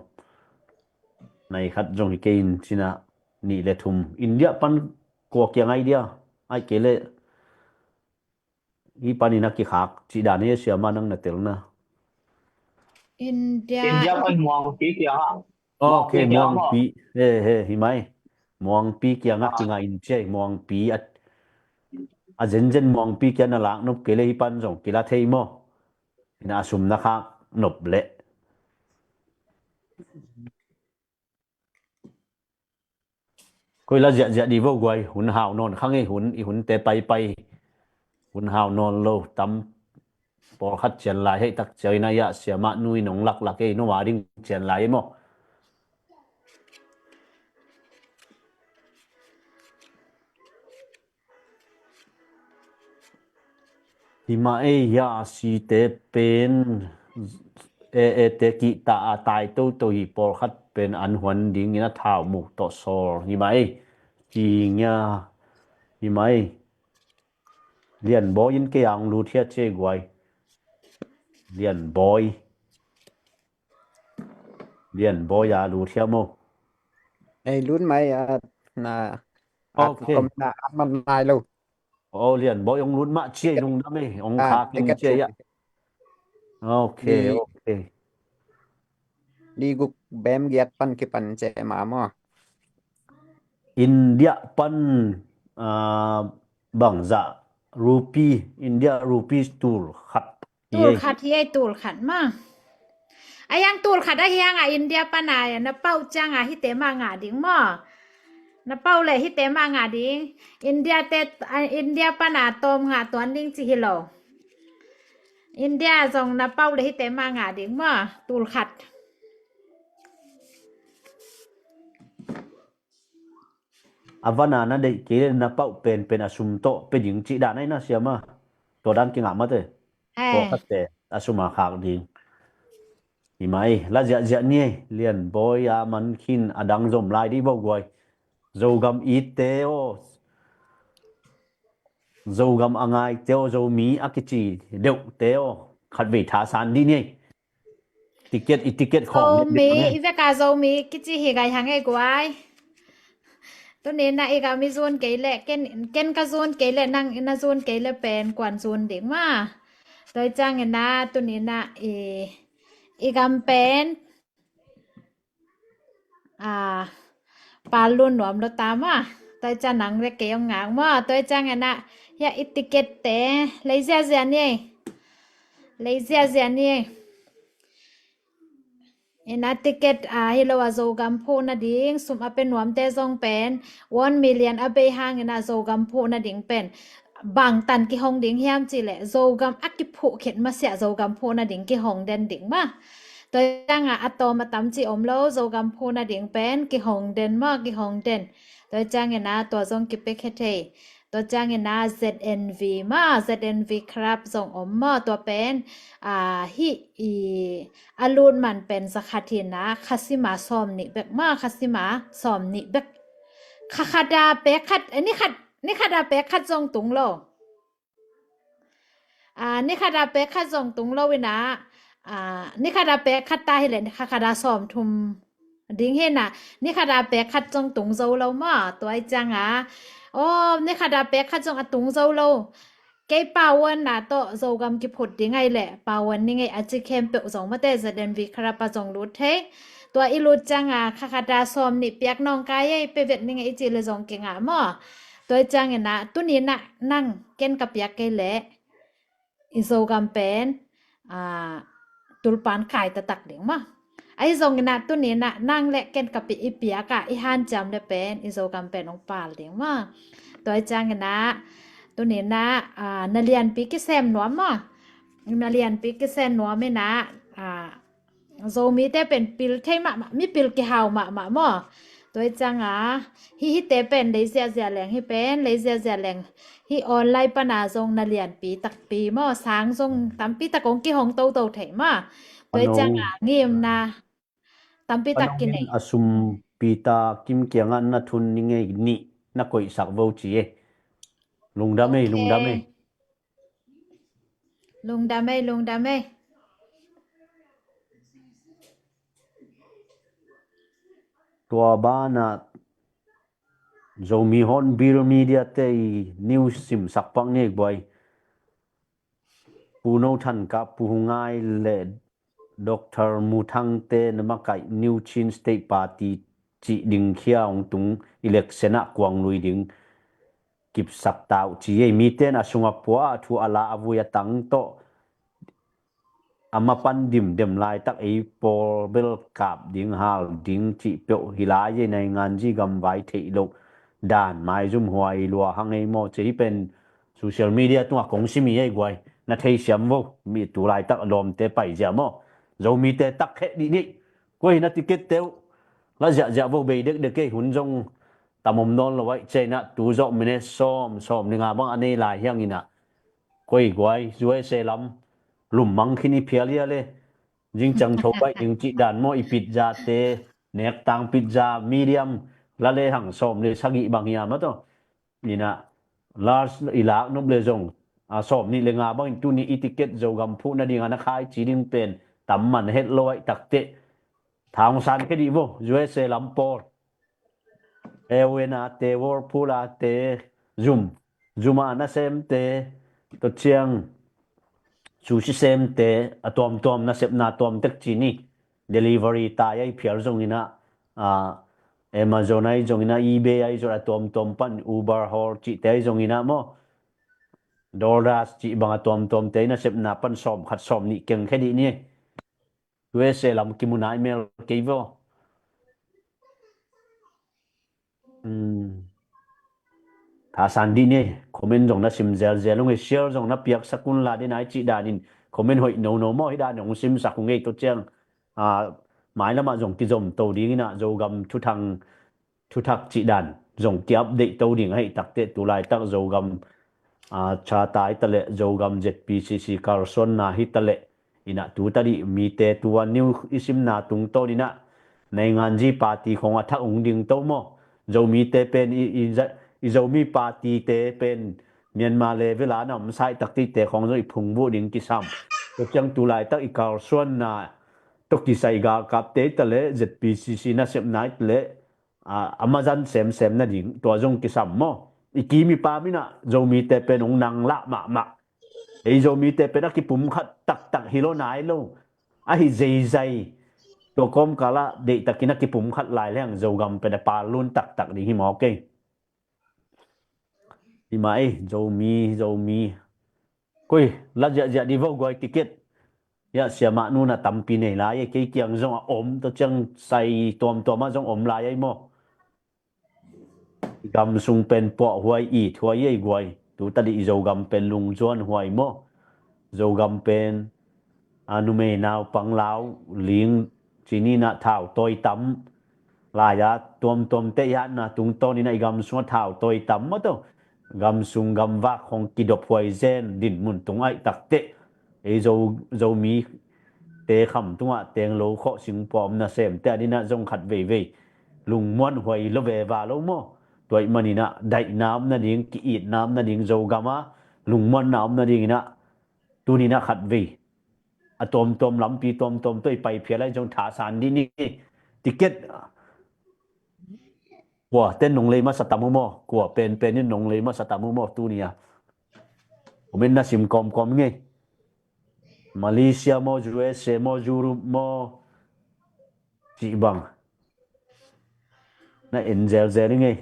Nai khat zong hi kei in cina nih le thum. India pan kua kiang ai dia, ai kei le. Hi panin a kikhak, ci dan hi a siama nang na telna. India. India pan Muangpi kiangah. Ok, Muangpi. He, he, hi mai. Muangpi kiangah kingah in ciai, Muangpi at. a zenzen muangpi kia na lak nop kei le hi pan zong kila thei maw? Ina a sum na khak nop leh koi la ziahziah di vo guai, hun hau nawn kha ngei, hun i hunte paipai, hun hau nawn lo tam. Pawlkhat cian lai hei tak ciau ina iah siamah nu in hong laklak ei, no a ding cian lai ei maw? Hi mah ei, hia a site pen e e te kihta a tai toto hi, pawlkhat pen an huan dingin a thau mu tawh sawl hi mah ei. Ci ngia hi mah ei. Lian Bawi in kei ang lut hia cie guai. Lian Bawi. Lian Bawi a lut hia maw? Ei lut mai a na. Ok. At kom na at man lai lo. O Lian Bawi ong lut mah cia i lungdam ei, ong khak ing cia ia. Ok, ok. Li guk bem giat pan kipan cia ma maw? India pan bangzah rupi, India rupi tul khat. Tul khat hi ei, tul khat ma. A hiang tul khat a hiang a India pana na pauh cianga hite mah ngah ding maw? Na pauh le hite mah ngah ding. India te, India pana tawm ngah tuan ding ci hi lo. India zong na pauh le hite mah ngah ding maw? Tul khat. A vana na deih kei le na pauh penpen a sum tawh pe ding cih dan ahi na siama. Tua dan kingah mate. Pawlkhatte a sum a khak ding. Hi mai la ziahziah ni ei, Lian Bawi a man khin a dang zom lai dih vo guai. Zogam itte aw, Zogam a ngaite aw, Zomi a kici deuhte aw, khatvei thasan dih ni ei. Ticket, i ticket khawng Zomi, i veka Zomi kici hi gai hang ei guai. Tuni na i gam i zun kei le, ken, ken ka zun kei le, nang na zun kei le pen kuan zun ding ma. Toi ciangin na tuni na i, i gam pen a, palun nuam lo ta ma. Toi ciang nang le kei ong ngak ma. Toi ciangin na hia i ticket te lei ziazia ni ei. Lei ziazia ni ei. Ina ticket a hi lo a Zogam phuh nading sum a pe nuamte zong pen one million a bei hangin a Zogam phuh nading pen bangtan kihong ding hiam cih leh Zogam a kiphuh khit masiah Zogam phuh nading kihong den ding ma. Tua ciangin a tawm a tam cih om lo, Zogam phuh nading pen kihong den ma, kihong den. Tua ciangin a tua zong kipia khe thei. Tua ciangin a Z N V ma, Z N V Club zong om ma, tua pen a, hih i a lut man pen zakhat hi na, khasima sawm nih bek ma, khasima sawm nih bek. Khakhata pek khat, eh, ni khat, ni khata pek khat zong tung lo. A, ni khata pek khat zong tung lo ina, a, ni khata pek khat ta hi le khakhata sawm thum ding hi na, ni khata pek khat zong tung zo lo ma, tua i ciang a. Aw, ni khata pek khat zong a tung zo lo. Kei pawan na tawh Zogam kiphut ding ai le pawan ni ngei a ci khempeuh zong mate Z N V Club a zong lut thei. Tua i lut ciang a khakhata sawm nih piak nawng kai ei, pe vet ni ngei i ci le zong kingah maw? Tua i ciangin a tuni na nang ken ka piak kei le i Zogam pen a, tulpan kai taktak ding ma. Ahi zongin a tuni na nang le ken ka pi i piak a i hanciam le pen i Zogam pen ong pal ding ma. Tua i ciangin a tuni na a, na lianpi kisem nuam ma. Na lianpi kisem nuam ina a, Zomite pen pil thei mahmah, mi pil kihau mahmah maw? Tua i ciang a, hih hite pen lei ziazia leng, hih pen lei ziazia leng. Hih online pana zong na lianpi takpi maw, sang zong tampi tak ong kihong toto thei maw? Tua i ciang a, ngimna tampi tak kinei. A sumpi ta Kim kiangah na thun ni ngei nih na koihsak vo ci e. Lungdam ei, lungdam ei. Lungdam ei, lungdam ei. Tua banah Zomi Hornbill Media te i news simsak pak ngei guai. Pu No Than Kap, Pu Hu Ngai le Doctor Mu Thang te na makaih New Chin State Party cih ding khia hong tung, election ah kuang lui ding. kipsak ta uh ci ei. Mite in a sung a pua, a thu a la, a vui a tang tawh a mapan dimdem laitak ei pawl bel kap ding, hal ding cih peuh hi lai ei. Nainganzi gamvai theih loh dan maizum huai lua hang ei maw, ci hi pen social media tungah kong sim hi ei guai. Na theisiam vo, mi tu laitak lawmte paizia maw. Zomite tak kheh dih nih. Koi na ticket te uh la ziahziah vo, bei dekdek ei, hun zong tam om nawn lo aih. China tu zawh minute sawm, sawm le nga bang a nei lai hiang inah, koi guai, U S A lam lummang khin i phial hia le, zingciang tho baih ding cih dan maw, i pizza te, nektang pizza, medium, la le hang sawm le sagih bang hiam a tawh. Inah large i lak nop le zong a sawm nih le nga bangin tuni i ticket Zogam phuh nading a na khaici ding pen tam man het lo aih takteh. Thangsan khe dih vo, U S A lam pawl. Airwin a te, Whirlpool a te, zum, zum a nasem te, tua ciang sushi sem te, a tuamtuam nasepna tuam tek ci ni. Delivery tai a i phial zong inah, a, Amazon a i zong inah, eBay a i zong a tuamtuam pan, Uber hawl cihte a i zong inah maw, DoorDash cih bang a tuamtuam te i nasepna pan sawm khat sawm nih keng khe dih ni. U S A lam kimu nai mel kei vo. Thasan dih ni, comment zong na sim zelzel ung ei, share zong na piaksak un la dih nai cih danin, comment hoih nono maw, hi dan hong simsak ung ei. Tua ciang, a, mailamah zong kizom to ding inah, Zogam thuthang, thuthak cih dan zong ki-update to ding ahi takteh, tu laitak Zogam, a, Charter hi taleh, Zogam Z P C C kalsuanna hi taleh, inah tu tadih mite tua news i simna tungtawn inah, nainganzi party khong a thak ung ding to maw. Zomite pen i, i, i Zomi party te pen Myanmar level a na om sai taktite khong zong i phungvuh ding kisam. Tua ciang tu laitak i kalsuanna tawh kisai galkapte hi taleh, Z P C C nasepna hi taleh, a, a mazan semsem nading tua zong kisam maw. I kim i pam inah Zomite pen hong nang lah mahmah. Ei Zomite pen a kipumkhat taktak hi lo nai lo. Ahi zeizai tua kawmkalah deihtakin a kipumkhat lai leng Zogam pen a pallun taktak ding hi maw kei. Hi mah ei, Zomi, Zomi. Koi, la ziahziah dih vo guai ticket. Hiah siamah nuna tampi nei lai ei, kei kiang zong a om, tua ciang sai tuamtuam ah zong om lai ei maw. I gam sung pen puah huai, it huai ei guai. Tu tadih i Zogam pen lungzuan huai maw. Zogam pen, a, numei naupang lau ling ci ni inah, thau tawi tam lai-a tuamtuamte i hatna tungtawn inah i gam sungah thau tawi tam maw tawh. Gam sung gam vak hong kidop huai zen dinmun tung aih takteh, ei Zo, Zomite kham tungah tenglo khawh singpua om nasemte a dinah zong khat veivei lungmuan huai lo veva lo maw. Tua ahih man inah daihna om nading, ki-itna om nading, Zogam a lungmuanna om nading inah, tuni inah khat vei a tuamtuam lampi tuamtuam tawh i pai phial lai zong thasan dih ni. Ticket kua ten nong lei masa tam uh maw? Kua penpen in nong lei masa tam uh maw tuni a? Comment na sim kawmkawm ngei. Malaysia maw, U S A maw, Europe maw, cih bang na en zelzel ngei.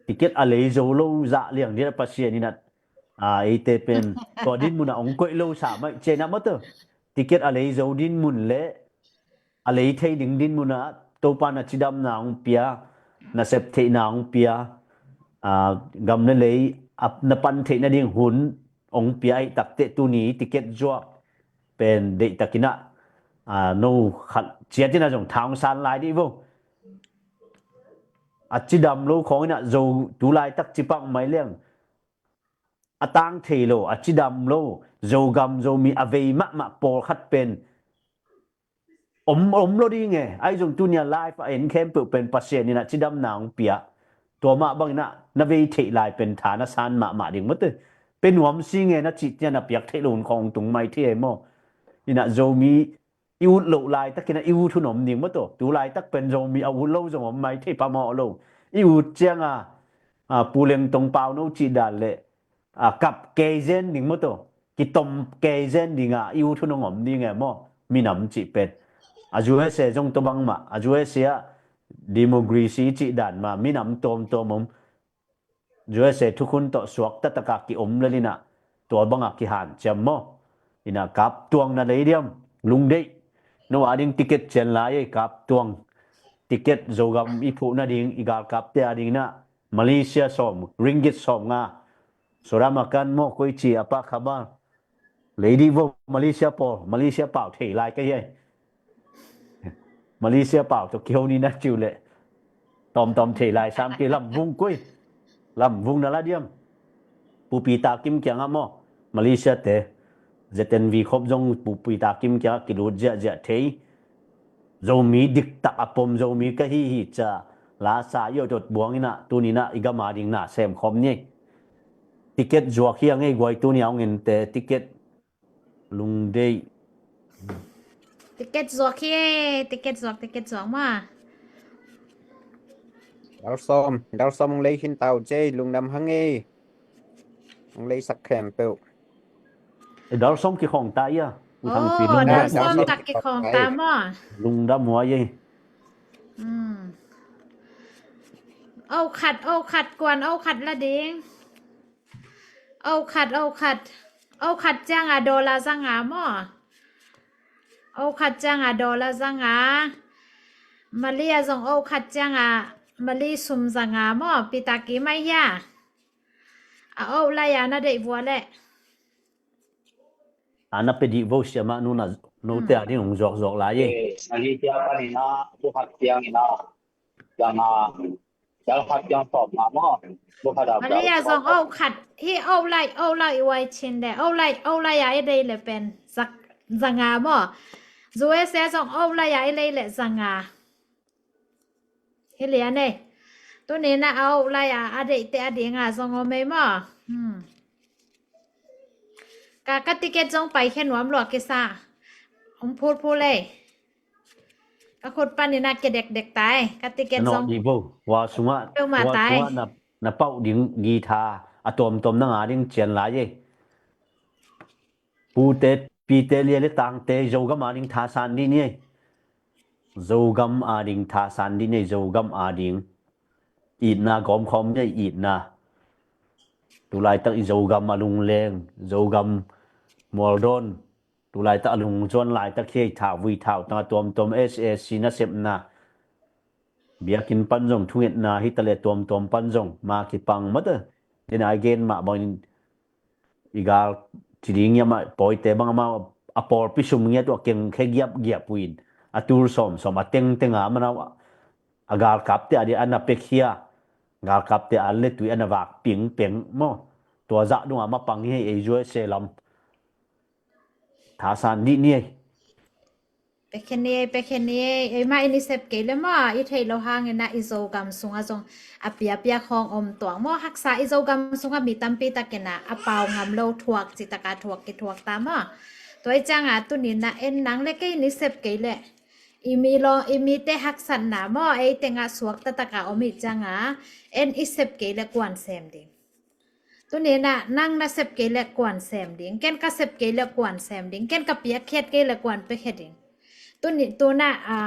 Ticket a lei zo lo zah liang dih a Pasian inah, a, eite pen tua dinmun ah hong koih lo sa mai cianah maw tawh. Ticket a lei zo dinmun le a lei thei ding dinmun ah Topa na cidamna hong pia, na sep theihna hong pia, a, gam le lei a na pan theih nading hun hong pia aih takteh, tuni ticket zuak pen deihtakinah, a, no khat ciatinah zong thangsan lai dih vo. A cidam lo khawng inah Zo tu laitak cipak mai leng a tang thei lo, a cidam lo, Zogam Zomi a vei mahmah pawlkhat pen om, om lo ding e. Ahi zong tuni a live a en khempeuh pen Pasian inah cidamna hong pia. Tua mah bang inah na vei theih lai pen tha na san mahmah ding maw tawh. Pe nuam si nge na cih ciang a piak theih lo hun khawng hong tung mai thei e maw. Inah Zomi i ut loh laitakin a i ut hun om ding maw tawh. Tu laitak pen Zomi a ut lo zong om mai thei phamawh lo. I ut ciang a, a, Pu Leng Tong Pau No cih dan le, a, kap kei zen ding maw tawh, kitom kei zen ding a i ut hun hong om ding e maw, minam cih pen. A U S A zong tua bangmah, a U S A ah democracy cih dan mah minam tawmtawm om. U S A thukhun tawh suak taktak a ki-om lel in ah tua bang a kihanciam maw? In ah kap tuang na lei diam? Lungdeih. No a ding ticket cian lai ei, kap tuang. Ticket Zogam i phuh nading, i galkapte a ding in ah Malaysia sawm, ringgit sawmnga. Sodama kan maw, koi ci a pa khabar. Lei dih vo, Malaysia pawl, Malaysia pau thei lai ka hi ei. Malaysia pau tawh kiho ni na ci uh leh tawmtawm thei lai sam kei. Lamvung koi, Lamvung na la diam? Pu Peter Kim kiangah maw, Malaysia te, Z N V khop zong Pu Peter Kim kiangah kilut ziahziah thei. Zomi diktak a pom Zomi ka hi hi ci a la sa i awt awt buang in ah, tuni in ah i gam a ding na sem khawm ni. Ticket zuak hi a ngei guai, tuni a hong ente ticket. Lungdeih. Ticket zuak hi, ticket zuak, ticket zuak maw. Dal sawm, dal sawm hong lei khin ta uh cei, lungdam hang ei. Hong leisak khempeuh. E, dal sawm kikhawng ta ia. U Thang Pi, oh, lungdam. Dal sawm tak kikhawng ta maw. Lungdam huai ei. Hmm. O khat, o khat, kuan o khat la ding. O khat, o khat. O khat ciang a dollar za nga maw. O khat ciang a dollar za nga. Mali a zong o khat ciang a Mali sum za nga maw. Peter Kim mai hia. A o lai a na deih vua leh. A na pe dih vo siamah, nu na, note a ding hong zuakzuak lai ei. Eh, Malaysia panin ah, bu khat ciangin ah, ciang a, dal khat ciang sawm nga maw. Bu khat a Malaysia dal zong sawm. O khat, hi o lai, o lai i wai cin de, o lai, o lai a i dei le pen, zak, za nga maw. U S A zong o lai a i lei le za nga. Hi lian ei. Tuni in ah a o lai a, a deihte a ding a zong om ei maw. Hmm. Ka, ka ticket zong pai khe nuam lua kisa. Hong phulphul ei. Ka khut panin ah kia dekdek ta ei. Ka ticket zong. Nawh dih vo. Hua sungah, peuhmah ta ei. Hua sungah na, na pauh ding guitar a tuamtuam na nga ding cian lai ei. Pute, pite, lia le tangte, Zogam a ding thasan dih ni ei. Zogam a ding thasan dih ni ei, Zogam a ding. Itna gawmkhawm ni ei, itna. Tulaitak i Zogam a lungleng, Zogam mualdawn. Tulaitak a lungzuan laitak hi ei, thauvui thautang a tuamtuam S A C nasepna. Biakinn pan zong thungetna hi ta le tuamtuam pan zong ma kipang mata. Dena i gen mah bangin i gal ci ding ia mah pawite bang amau a pawlpi sum ngiat uh a kengkhe giapgiap uh in a tul sawmsawm a tengteng a manau a galkapte a ding a na pekhia, galkapte a letui a na vak pingpeng maw. Tua zah dong a mapang hi ei, U S A lam. Thasan dih ni ei. Pekhe ni ei, pekhe ni ei, ei mah i ni sep kei le maw, i theih loh hangin ah i Zogam sungah zong a piapiak hong om tuak maw, haksa i Zogam sungah mi tampi takin ah a pau ngam lo thuak, citaka thuak kithuak ta maw. Tua i ciangah tuni in ah en nang le kei ni sep kei le i mi lo, i mite haksatna maw, ei tengah suak taktak a om i ciangah en i sep kei le kuan sem ding. Tuni in ah nang na sep kei le kuan sem ding, ken ka sep kei le kuan sem ding, ken ka piakkhiat kei le kuan piakkhiat ding. Tuni, tuna, a,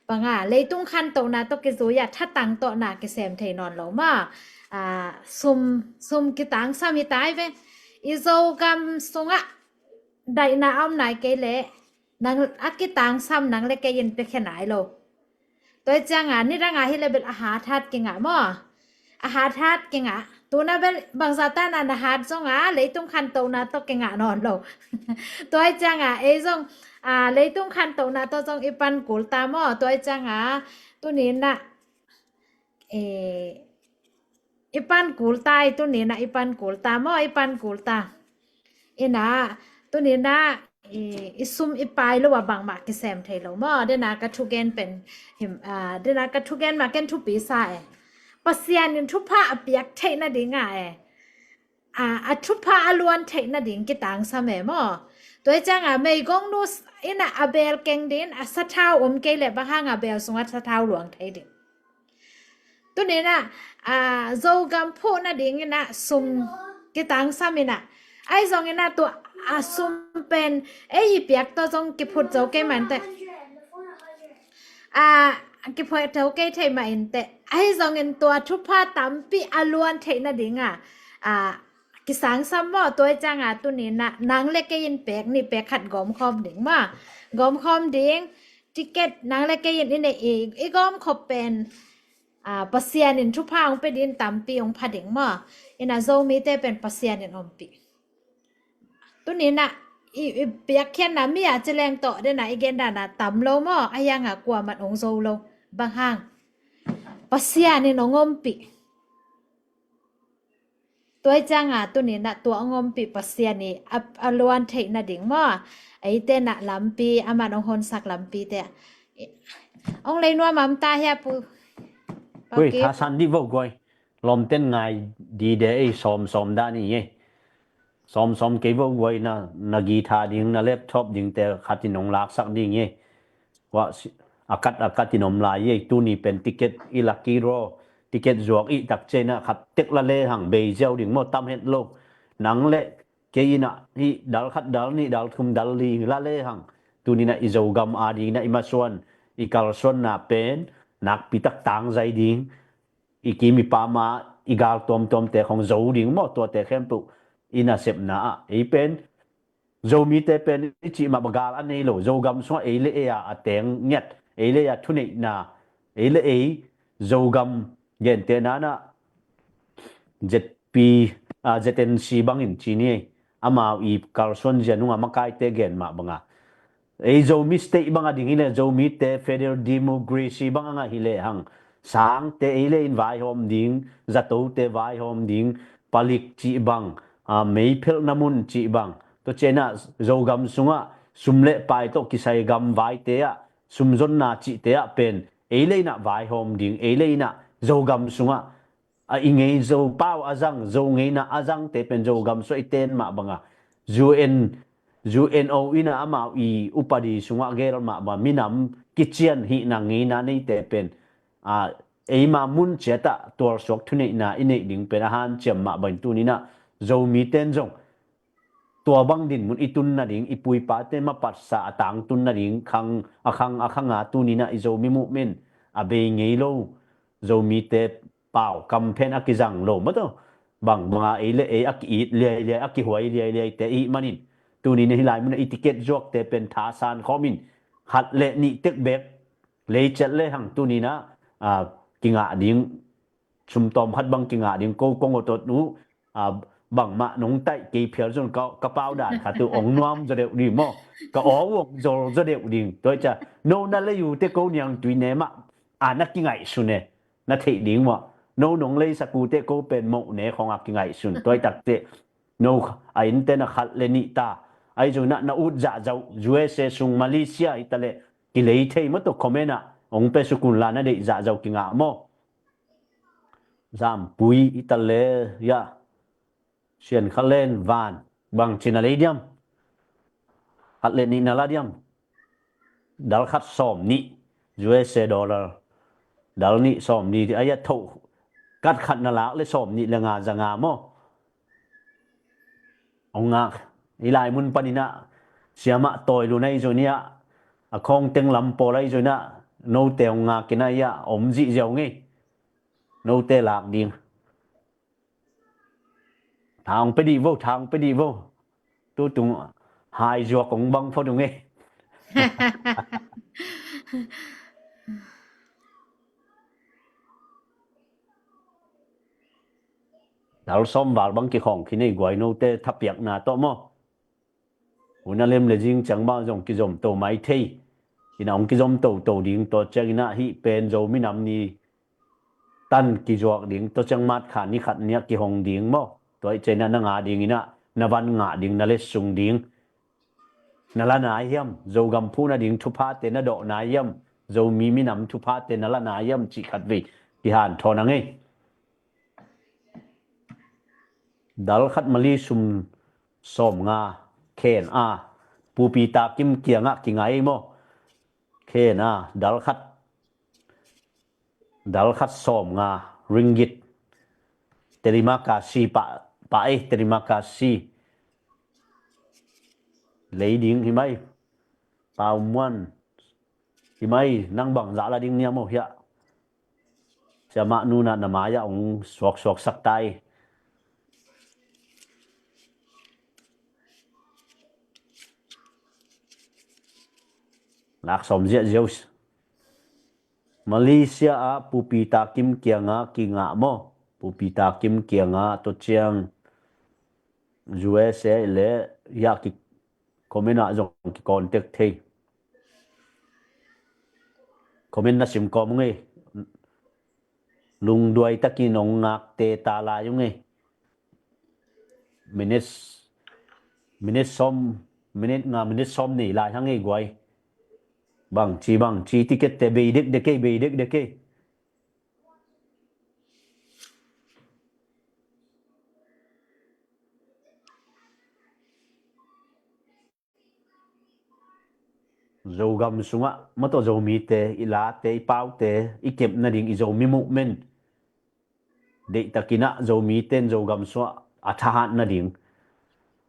banga, leitung khantohna tawh kizui a thatang tawh na kisem thei nawn lo maw. A, sum, sum kitangsam hi ta ei ve. I Zogam sungah daihna a om nai kei le nang a kitangsam nang le kei in piakhia nai lo. Tua i ciangah nidangah hi le bel a hathat kingah maw. A hathat kingah. Tuna bel bangzah tan a na hat zongah leitung khantohna tawh kingah nawn lo. Tua i ciangah ei zong, a, leitung khantohna tawh zong i pan kul ta maw. Tua i ciangah tuni in ah, e, i pan kul ta ei, tuni in ah i pan kul ta maw, i pan kul ta. In ah tuni in ah i, i sum i pai lo a bangmah kisem thei lo maw. Dena ka thugen pen him, a, dena ka thugen mah ken thupi sa e. Pasian in thupha a piak theih nading a e, a, a thupha a luan theih nading kitangsam e maw. Tua i ciangah meigongnu in ah a beel keng ding, a sathau om kei le bang hang a beel sungah sathau luang thei ding. Tuni in ah, a, Zogam phuh nading in ah sum kitangsam in ah, ahi zongin ah tua a sum pen ei i piak tawh zong kiphut zo kei mah inteh. A, a kiphoih tho kei thei mah inteh. Ahi zongin tua thupha tampi a luan theih nadinga, a, kisangsam maw, tua i cianga tuni-in ah nang le kei in pek nih pek khat gawmkhawm ding maw. Gawmkhawm ding, ticket nang le kei in i neih i, i gawmkhop pen, a, Pasian in thupha hong pia ding tampi hong pha ding maw. Ina Zomite pen Pasian in ompih. Tuni-in ah i, i piakkhiatna mi a ci leng tawh dena i gen dana tam lo maw, a hianga kuaman hong zo lo. Bang hang? Pasian in hong ompih. Tua i cianga tuni-in ah tua hong ompih Pasian i a, a luan theih nading maw. Eite na lampi, aman hong honsak lampite hong lei nuam a om ta hia, Pu? Ui, Pau Kip. Thasan dih vo guai. Lawmten ngai dide ei, sawm sawm dan i ei. Sawm sawm kei vo guai, na, na guitar ding, na laptop dingte khat in hong laksak ding ei. Ua, si-, a kat, a kat in om lai ei, tuni pen ticket i lucky draw, ticket zuak i tak ciangin ah khat tek la lehang bei ziau ding maw, tam het lo. Nang le kei in ah hih dal khat, dal nih, dal thum, dal li la lehang, tuni-in ah i Zogam adingin ah i masuan, i kalsuanna pen nakpi tak tangzai ding, i kim i pam a i gal tuamtuamte khong zo ding maw, tuate khempeuh i nasepna ah. Ei pen, Zomite pen i cih mah bang gal a nei lo, Zogam sungah ei le ei a, a teng ngiat, ei le ei a thuneihna, ei le ei Zogam gentehna-in ah Z P, a, Z N C bangin ci ni ei. Amau i kalsuan zia nunga makaite gen mah banga, ei Zomi state banga ding hi le, Zomite federal democracy banga ngah hi lehang, sangte ei le in vaihawm ding, zatote vaihawm ding, palik cih bang, a, meiphelhna mun cih bang, tua ciangin ah Zogam sungah sum le pai tawh kisai gam vaite ah, sumzonna cihte ah pen ei le in ah vaihawm ding, ei le in ah Zogam sungah, a, i ngei Zo pau a zang, Zo ngeina a zangte pen Zogam sungah i ten mah banga, U N, U N O in ah amau i upadi sungah gel mah banga, minam kician hihna ngeina neite pen, a, eima mun ciat ah tualsuak thuneihna i neih ding pen a hanciam mah bangin tuni-in ah Zomite in zong tua bang dinmun i tun nading, i pu i pate mapatsa a tangtun nading khang, a khang, a khanga tuni-in ah i Zomi movement a bei ngei lo, Zomite pau kamphen a kizang lo maw, tua bang banga ei le ei a ki-it liailiai, a kihuai liailiaite i hih manin, tuni-in ah hih lai munah i ticket zuakte pen thasan khawmin, khat le nih tek bek lei ciat lehang tuni-in ah, a, kingah ding, sum tawm khat bang kingah ding, ko kong awt awt uh, a, bangmah nong taih kei phial zong ka, ka pau dan khat uh ong nuam zaw deuh ding maw, ka aw uh ong zol zaw deuh ding. Tua hi ciang no na lei uh teh ko niangtui ne mah a na kingaihsun e, na theih ding maw. No nong leisak uh teh ko pen moh ne khawng a kingaihsun. Tua hi tak teh no a innte na khat le nih ta, ahi zongin ah na ut zahzah uh, U S A sung, Malaysia hi ta leh kilei thei maw, tua comment ah ong pia suk un la, na deih zahzah uh kingah maw. Zampui hi ta leh, ya, Sian Kha Len Van, bangci na lei diam? Khat le nih na la diam? Dal khat sawm nih U S A dollar, dal nih sawm nih, a ya tho, kat khat na lak le sawm nih le nga, za nga maw. Ong ngak, i lai mun panin ah siamah tawi lun ahi zongin ah, a khawng teng lam pawl ahi zongin ah, note ong ngak in ah, ya, om zihziau ngei. Note lak ding. Tha ong pia dih vo, tha ong pia dih vo. Tutung hai zuak ong bang phot ung e. Dal sawm val bang kikhawng khin ei guai, note thapiakna tawh maw. Hun a lem le zing ciang bang zong kizom to mai thei. Ina ong kizom toto ding, tua ciangin ah hih pen Zo minam ni tan kizuak ding, tua ciang March kha ni khat ni ah kihong ding maw. Tua hi ciangin ah na ngah dingin ah, na van ngah ding, na letsong ding. Na la nai hiam? Zogam phuhna ding thuphate na dawh nai hiam? Zomi minam thuphate na la nai hiam cih khat vei kihanthawn a ngei. Dal khat mali sum sawm nga, khen a, Pu Peter Kim kiangah kingai maw. Khen a, dal khat, dal khat sawm nga ringgit. Terima kasih, pa, pa eh, terima kasih. Lei ding hi mai. Pau Muan. Kimai, nang bang zah la ding niam aw hiah. Siamah nunah na mai-ah hong suaksuaksak ta hi. Lak sawm ziahziah uh. Malaysia ah Pupita Kim kiangah kingah maw? Pupita Kim kiangah tua ciang U S A le hiah ki comment ah zong ki contact thei. Comment na sim kawm ung ei. Lungduai takin hong ngakte ta lai ung ei. Minute, minute sawm, minute nga, minute sawm nei lai hang ei guai. Bangci, bangci ticket te bei dekdek ei, bei dekdek ei. Zogam sungah maw, tawh Zomite, i late, i paute, i kep nading, i Zomi movement deihtakinah Zomite in Zogam sungah a thahat nading,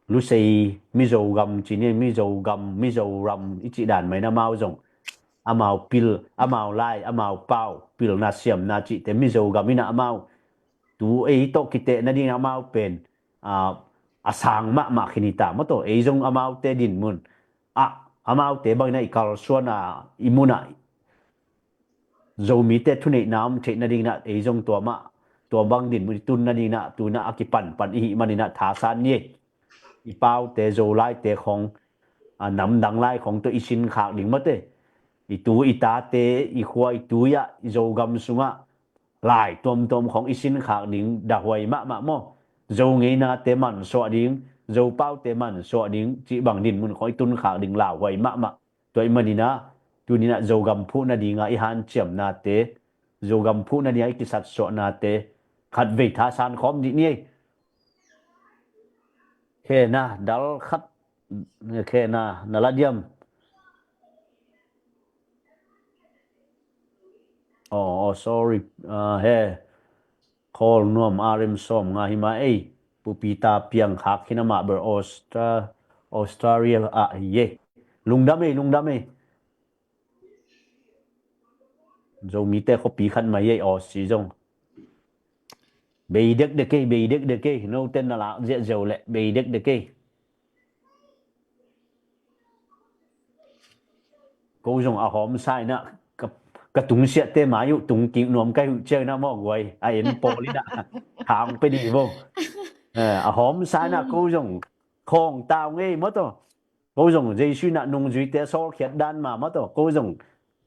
Lusei, Mizogam ci ni, Mizogam, Mizoram i cih dan mah in amau zong, amau pil, amau lai, amau pau, pilna siamna cihte Mizogam inah amau, tu ei tawh kiteh nading amau pen a, a sang mahmah khin hi ta maw, tawh ei zong amaute dinmun ah, amaute bangin ah i kalsuan a, i munah Zomite thuneihna om theih nadinginah ei zong tua mah, tua bang dinmun i tun nadinginah tunah a kipanpan i hih maninah thasan ni ei. I paute, Zolaite khong, a, namdang lai khong tawh i sinkhak ding maw te, i tu i tate, i khua i tui ah, i Zogam sungah lai tuamtuam khong i sinkhak ding dahuai mahmah maw? Zo ngeinate mansuah ding, Zopaute mansuah ding cih bang dinmun khong i tunkhak ding lauhuai mahmah. Tua i maninah tuninah Zogam phuh nadinga i hanciamnate, Zogam phuh nadinga i kisatsuahnate khatvei thasan khawm dih ni ei. Khena dal khat, khena na la diam. Oh, oh, sorry. Ah, he. Khawl nuam, a rem sawm nga hi mah ei. Pupita piang khak khin amah ber Austra-, Australia ah hi ei. Lungdam ei, lungdam ei. Zomite khuapi khat mah hi ei, Aussie zong. Bei dekdek ei, bei dekdek ei. Note na lak ziahziah uh leh bei dekdek ei. Ko zong a hawmsa inah ka, ka tungsiahte mai uh tungkik nuam ka hi uh ciang inah maw guai, a en pawl inah thang pia dih vo. Eh, a hawmsa inah ko zong khawng tau ngei maw tawh. Ko zong Jesu inah nungzuite sawlkhiat dan ma maw tawh. Ko zong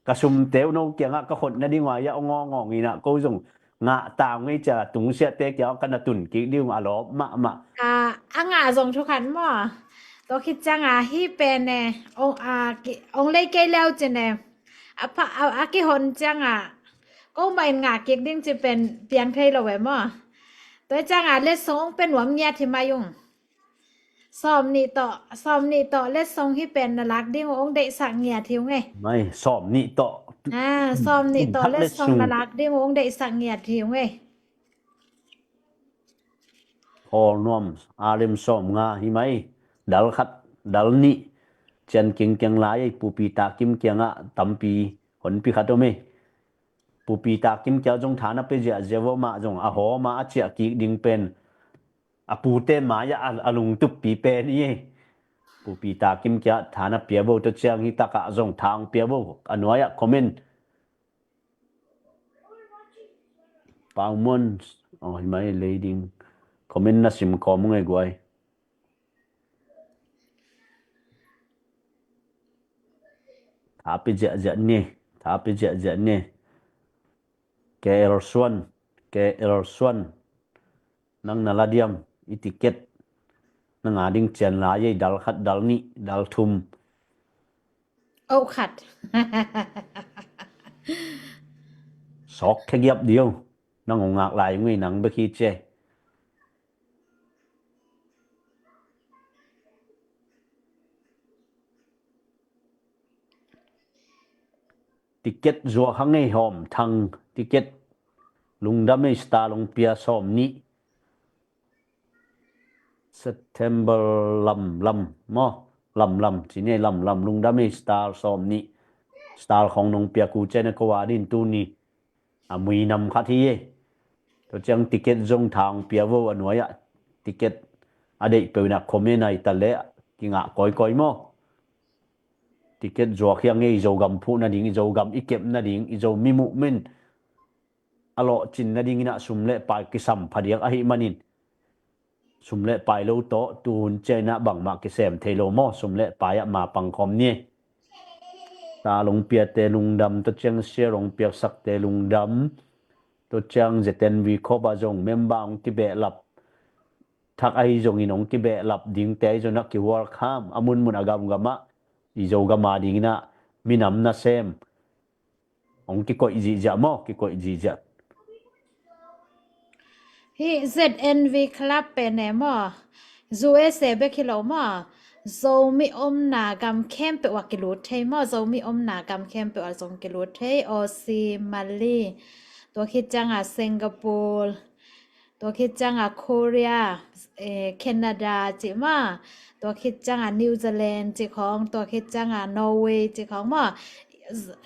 ka sumte uh no kiangah ka khot nading uh a, hong awngawng inah ko zong ngah tau ngei cia, tungsiahte kiangah ka na tun kik ding uh a lawp mahmah. A, a ngah zong thukhat maw? Tua khit cianga hih pen e, ong, a, ki, ong lei kei leu cin e. A pha, a, a kihon cianga ko mah in ngah kik ding ci pen piang thei lo e maw? Tua cianga letsong ong pia nuam ngiat hi mai ung. Sawm nih tawh, sawm nih tawh letsong hih pen na lak ding uh ong deihsak ngiat hi ung ei. Mai, sawm nih tawh. Ah, sawm nih tawh letsong na lak ding uh ong deihsak ngiat hi ung ei. Khawl nuam, a rem sawm nga hi mai. Dal khat, dal nih cian kingkiang lai ei. Pupita Kim kiangah tampi honpi khat om ei. Pupita Kim kiangah zong tha na pia ziahziah vo, mah zong a hawma a ciah kik ding pen a pute mai-ah a, a lungtuppi pen hi ei. Pupita Kim kiangah tha na pia vo, tua ciang hi takah zong tha hong pia vo. A nuai-ah comment. Pau Muan, oh, hi mai lei ding. Comment na sim kawm ung ei guai. Tha pia ziahziah ni, tha pia ziahziah ni. K L Suan, K L Suan. Nang na la diam, i ticket. Nang a ding cian lai ei, dal khat, dal nih, dal thum. Oh khat. Sawk khe giap dio. Nang hong ngak lai ung ei, nang bek hi cia. Ticket zuak hang ei, Hawm Thang. Ticket lungdam ei, star long pia sawm nih. September Lam Lam maw? Lam Lam ci ni ei, Lam Lam lungdam ei, star sawm nih. Star khong nong piak uh ciang a ko a din tuni a mui nam khat hi e. Tua ciang ticket zong thang pia vo a nuai ah. Ticket a deih peuh in a comment a i ta leh kingah kawikawi maw? Ticket zuak hiang e, i Zogam phuh nading, i Zogam i kep nading, i Zomi movement a lawhcin nading in a sum le pai kisam phadiak ahih manin sum le pai lo tawh tuhun ciang in a bangmah kisem thei lo maw? Sum le pai ah ma pang khawm ni. Star hong piate lungdam, tua ciang share hong piaksakte lungdam. Tua ciang Z N V khop ah zong member hong kibehlap thak ahi zongin hong kibehlap dingte ahi zong a kihual kham a munmun a gamgam ah i Zogam a ding in a minam nasem hong kikoih zihziah maw, kikoih zihziah. Hih Z N V Club pen e maw, U S A bek hi lo maw, Zomi omna gam khempeuh ah kilut thei maw, Zomi omna gam khempeuh ah zong kilut thei. Aussie, Malay, tua khit ciang a Singapore, tua khit ciang a Korea, eh, Canada cih maw, tua khit ciang a New Zealand cih khong, tua khit ciang a Norway cih khong maw.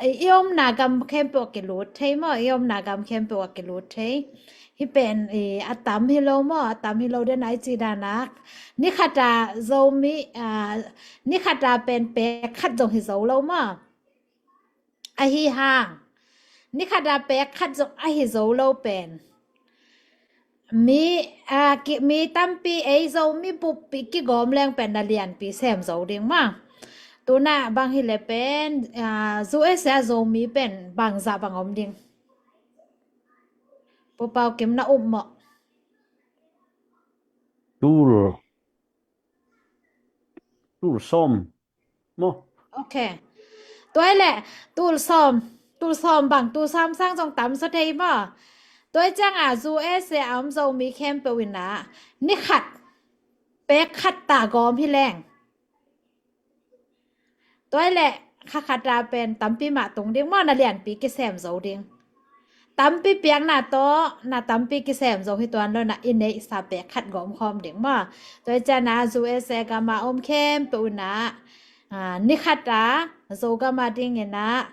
I, i omna gam khempeuh ah kilut thei maw, i omna gam khempeuh ah kilut thei. Hih pen i a tam hi lo maw, a tam hi lo den a i cih dan a, ni khat a Zomi, a, ni khat a pen pek khat zong hi zo lo maw. Ahi hang, ni khat a pek khat zong ahi zo lo pen mi, a, ki, mi tampi ei Zomi buppi kigawm leng pen na lianpi sem zo ding maw. Tu in a bang hi leh pen, a, U S A Zomi pen bangzah bang om ding? Pu Pau Kim, na up maw? Tul, tul sawm maw? Ok. Tua leh tul sawm, tul sawm bang, tul sawm sang zong tam zaw thei maw. Tua ciang a U S A a om Zomi khempeuh in a ni khat pek khat ta gawm hi leng, tua leh kha khat a pen tampi mah tung ding maw, na lianpi kisem zo ding. Tampi piakna tawh na tampi kisem zo hi tuan lo in a, i neihsa pek khat gawm khawm ding maw. Tua ciang a U S A gam a om khempeuh in a, a, ni khat a Zogam a ding in a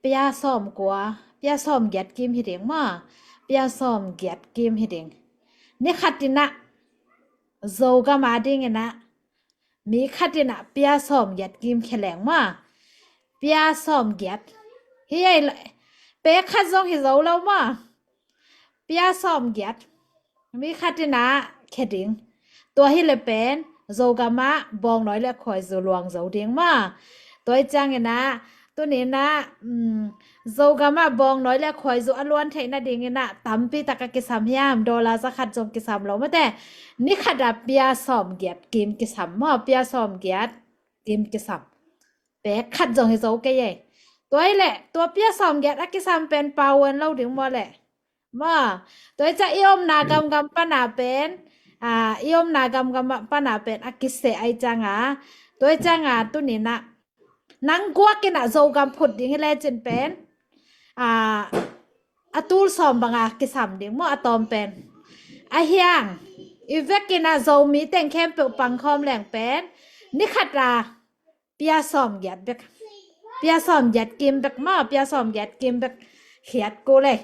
pia sawm kua, pia sawm giat kim hi ding maw. Pia sawm giat kim hi ding. Ni khat in a Zogam a ding in a mi khat in a pia sawm giat kim khia leng maw. Pia sawm giat. Hi ei lo, pek khat zong hi zo lo maw. Pia sawm giat mi khat in a khia ding. Tua hi leh pen Zogam ah bawngnawi le khuaizu luang zo ding maw. Tua ciang in a tuni in a, um, Zogam ah bawngnawi le khuaizu a luan theih nading in a tampi tak a kisam hiam, dollar za khat zong kisam lo maw te. Ni khat a pia sawm giat kim kisam maw, pia sawm giat kim kisam. Pek khat zong hi zo kei e. Tua hi leh tua pia sawm giat a kisam pen pawan lo ding maw leh. Maw, tua ciang i omna gamgam pan a pen, a, i omna gamgam pan a pen a kiseh ahi ciang a, tua ciang a tuni in a nang guak in a Zogam phut ding hi lecin pen, a, a tul sawm bang a kisam ding maw, a tawm pen. Ahi hang i vek in a Zomi teng khempeuh pang khawm leng pen ni khat a pia sawm giat bek, pia sawm giat kim bek maw, pia sawm giat kim bek khiat kul e.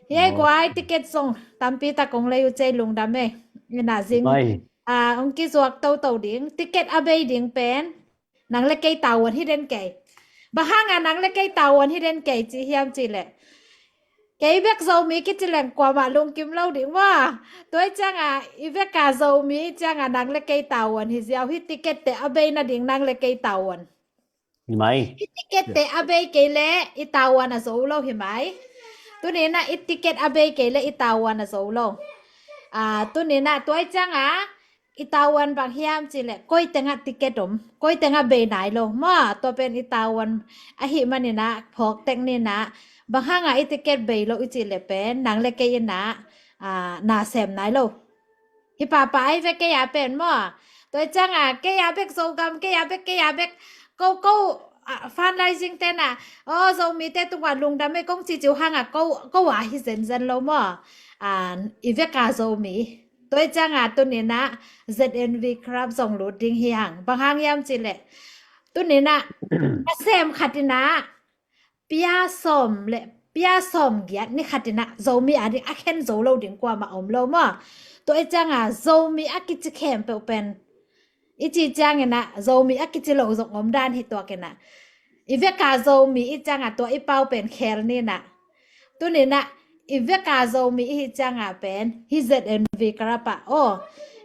Hi ei guai, ticket zong tampi tak ong lei uh cei lungdam e. In a zing, a, ong kizuak toto ding, ticket a bei ding pen nang le kei tavuan hi den kei. Bang hang a nang le kei tavuan hi den kei ci hiam cih leh, kei bek Zomi kici leng kuamah lungkim lo ding maw. Tua ciang a i vek a Zomi ciang a nang le kei tavuan hi ziau hi, ticket te a bei nading nang le kei tavuan. Hi mai. I ticket te a bei kei leh i tavuan a zo lo hi mai. Tuni in a i ticket a bei kei leh i tavuan a zo lo. A, tuni in a tua ciang a i tavuan bang hiam cih leh koi teng ah ticket om, koi teng ah bei nai lo maw. Tua pen i tavuan ahih manin a phawk tek ni in a, bang hang a i ticket bei lo i cih leh pen nang le kei in a, a, na sem nai lo. Hi papa ahi ve kei a pen maw. Tua ciang a kei a bek Zogam, kei a bek, kei a bek. Ko, ko, a, fundraising te in a, o, Zomi te tung a lungdam e kong ci ciu hang a ko, ko a hi zenzen lo maw. A, i vek a Zomi. Tua ciang a tuni in a Z N V Club zong lut ding hi hang. Bang hang hiam cih leh, tuni in a a sem khat in a pia sawm le pia sawm giat ni khat in ah Zomi a ding a khen zo lo ding kuamah om lo maw? Tua i cianga Zomi a kici khempeuh pen i ci ciangin ah Zomi a kici lo zong om dan hi tuak in ah i veka Zomi i cianga tua i pau pen khel ni in ah tuni in ah i veka Zomi i hi cianga pen hi Z N V club ah aw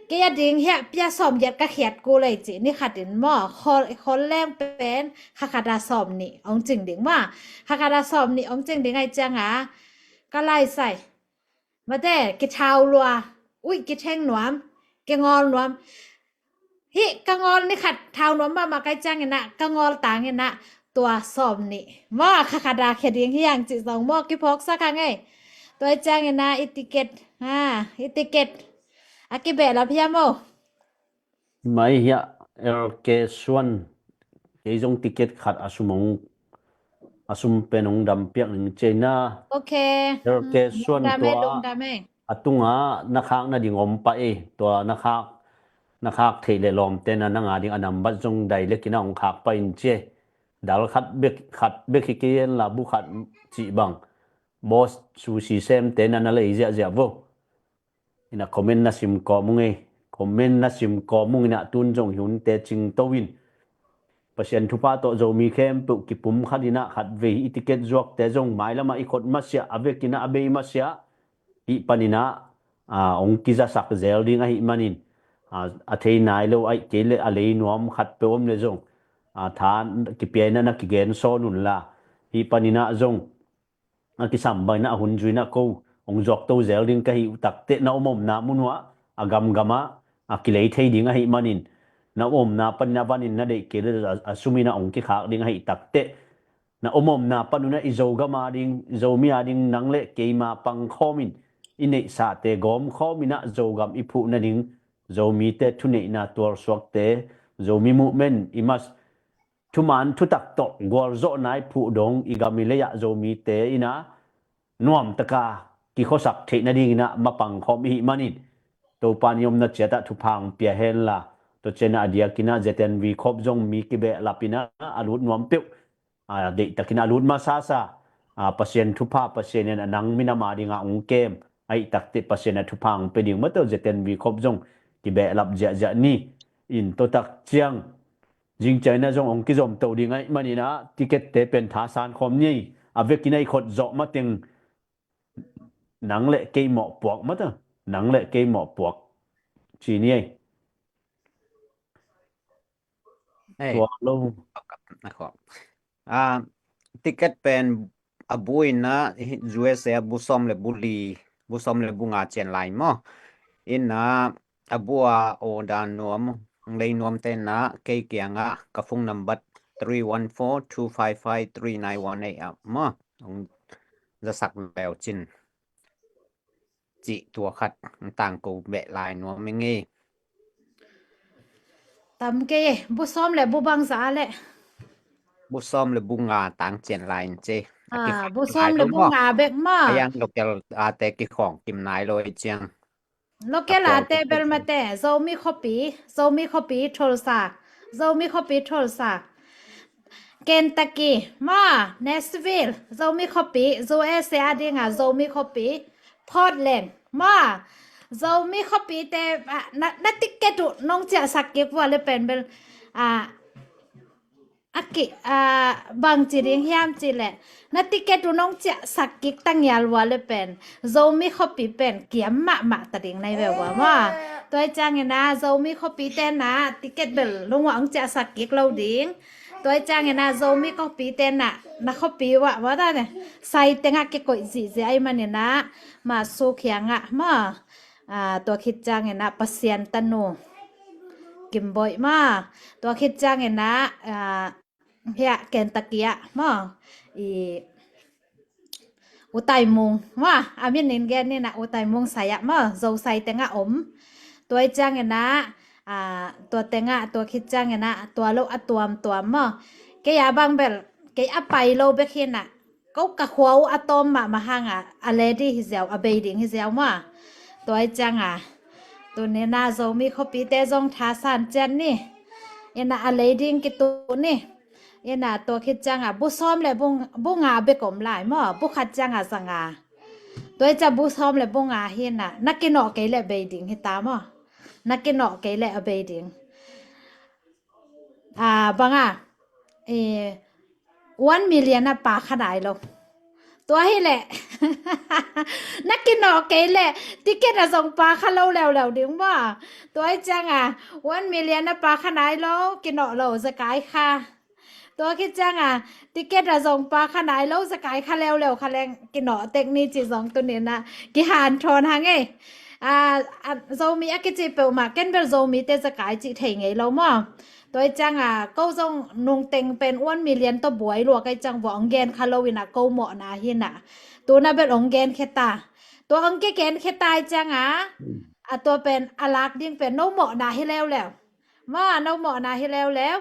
kei a ding hiah pia sawm giat ka khiat kul ei ci ni khatin maw? Khol, khol leng pen kha khata sawm nih ong cing ding maw? Kha khata sawm nih ong cing ding ai cianga ka laisai mate kithau lua, ui kitheng nuam, kingol nuam. Hih ka ngol ni khat thau nuam mahmah kai ciangin ah ka ngol tangin ah tua sawm nih maw kha khata khia ding hiang cih zong maw kiphawksak hang ei. Tua i ciangin ah i ticket ha, i ticket a kibehlap hiam aw? Mai hiah L K Suan kei zong ticket khat a sum ong a sum pen ong dam piak ning cei na. Ok. L K Suan tua a tunga na khak nading om pah ei, tua na khak na khak theih le lawmte na nang a ding a nambat zong dai lekin a ong khak pah in ci ei. Dal khat bek khat bek hi kei en la bu khat cih bang. Boss sushi semte na na lei ziahziah vo. Ina comment na sim kawm ung ei. Comment na sim kawm ung ina tun zong hi hunte cingto in. Pasian thupha tawh Zomi khempeuh kipum khat ina khatvei i ticket zuakte zong mailamah i khot masiah a vek ina a bei masiah hih pan ina ong kizasak zel ding ahih manin a thei nai lo aih kei le a lei nuam khat peuh om le zong tha kipia ina na kigen sawn unla hih pan ina zong a kisam bang ina a hun zui ina ko ong zuak to zel ding ka hih uh takteh na om omna mun uh ah a gamgam ah a kilei thei ding ahih manin na om omna panin a vanin na deih kei le a sum ina ong kikhak ding ahih takteh na om omna pan uh ina i Zogam a ding Zomi a ding nang le keima pangkhawm in i neihsate gawmkhawm ina Zogam i phuh nading Zomite thuneihna tualsuakte Zomi movement i mas thuman thutak tawh gualzawhna i phuh dong i gam i lei ah Zomite ina nuamtaka kikhuasak theih nading ina mapang khawm ihih manin Topa ni omna ciatah thupha ong pia henla tua ciana a diak ina Z N V khop zong mi kibehlap ina a lut nuam peuh a deihtak ina a lut masasa a Pasian thupha Pasian in a nang minam a dinga ong kem ahih takteh Pasian a thupha ong pia ding mataw Z N V khop zong kibehlap ziahziah ni in tua tak ciang Zing ciangina zong ong kizom to ding aih manina ticket te pen thasan khawm ni a vekina i khot zawh mateng nang le kei mawh puak mata nang le kei mawh puak ci ni ei. Ei. Tuak lo. A, ticket pen a bu ina U S A a bu sawm le bu li bu sawm le bu nga cian lai maw? Ina a bu a order nuam lei nuam te na kei kianga ka phone number three one four two five five three nine one eight a maw? Ong zasak leu cin cih tua khat tang ko beh lai nuam i ngei. Tam kei bu sawm le bu bang za le bu sawm le bu nga tang cian lai in ce. A kikhawng bu kim sawm nai le lo bu maw? Nga bek maw? A yang local a te kikhawng kim nai lo i ciang. Local a te bel mate Zomi khuapi Zomi khuapi Tulsa Zomi khuapi Tulsa Kentucky maw? Nashville Zomi khuapi U S A a dinga Zomi khuapi Portland maw? Zomi khuapi te na ticket uh nong ciahsak kik vua le pen bel a a ki a bang ci ding hiam ci le na ticket uh nong ciahsak kik tangial vua le pen Zomi khuapi pen kiam mahmah ta ding nai ve vua maw? Tua i ciangina Zomi khuapi te na ticket bel lungua ong ciahsak kik lo ding. Tua i ciangina Zomi khuapi te na na khuapi vua vua ta ne sai tenga kikoih zihzia ai manina ma suk hianga maw? A, tua khit ciangina Pasian tanu Kimboih maw? Tua khit ciangina a, hiah Kentucky ah maw? I Utaimung maw? A min in gen nina Utaimung sai ah maw? Zosai tenga om. Tua i ciangina a, tua tenga tua khit ciangina tua lo a tuamtuam maw? Kei a bang bel kei a pai lo bek hina ko ka khua uh a tawm mahmah hanga a lady hi ziau a bei ding hi ziau maw? Tua i cianga tunina Zomi khuapite zong thasan cian ni. Ina a lei ding kitu ni. Ina tua khit cianga bu sawm le bu, bu nga bek om lai maw, bu khat cianga za nga. Tua i cia bu sawm le bu nga hi ina, na kinawh kei le bei ding hi ta maw. Na kinawh kei le a bei ding. A, banga, e, one million a pa kha nai lo. Tua hi le. Na kinawh kei le, ticket a zong pa kha lo leuleu ding maw. Tua i cianga, one million a pa kha nai lo, kinawh lo, za kai kha. Tua khit cianga, ticket a zong pa kha nai lo, za kai kha leuleu kha leng, kinawh tek ni ci zong tunina, kihanthawn hang ei. A, a, Zomi a kici peuhmah, ken bel Zomi te za kai ci thei ngei lo maw. Tua i cianga, ko zong nungteng pen one million tawh buai lua ka i ciang vua ong gen kha lo ina, ko mawhna hi ina. Tuna bel ong gen khe ta. Tua ong kigen khe ta i cianga, a tua pen a lak ding pen no mawhna hi leuleu. Maw, no mawhna hi leuleu.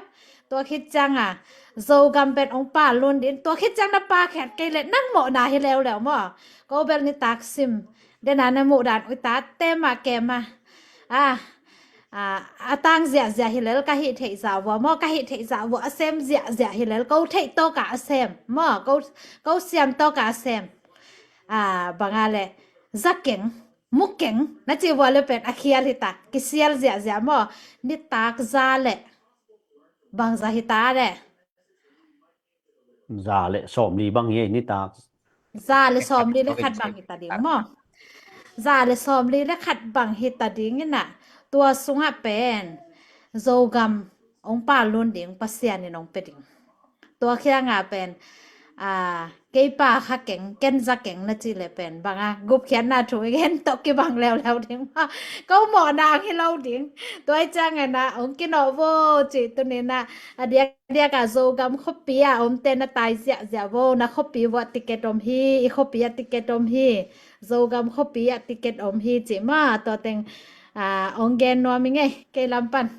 Tua khit cianga, Zogam pen ong pa lun din. Tua khit ciang na pa khiat kei le nang mawhna hi leuleu maw. Ko bel nitak sim. Dena na muh dan ui ta te ma ke ma. A, a tang ziahziah hi lel ka hih theih zah vua maw, ka hih theih zah vua a sem ziahziah hi lel, ko theih tawka a sem maw, ko, ko siam tawka a sem. A, banga le, za keng, mu keng, na ci vua le pen a khial hi ta, kisial ziahziah maw, nitak za le, bang za hi ta le. Za le sawmli bang hi ei nitak. Za le sawmli le khat bang hi ta ding maw. Za le sawmli le khat bang hi ta ding ina. Tua sungah pen Zogam ong pa lun ding Pasian in ong pe ding. Tua khianga pen, a, kei pa kha keng, ken za keng na ci le pen banga gupkhiatna thu i gen tawh kibang leuleu ding maw. Ko mawhna ang hi lo ding. Tua i cianga na ong kinawh vo ci tunina, a diak diaka Zogam khuapi a omte na tai ziahziah vo, na khuapi vuah ticket om hi, i khuapi ah ticket om hi, Zogam khuapi ah ticket om hi ci ma, tua teng, a, ong gen nuam i ngei, kei lam pan.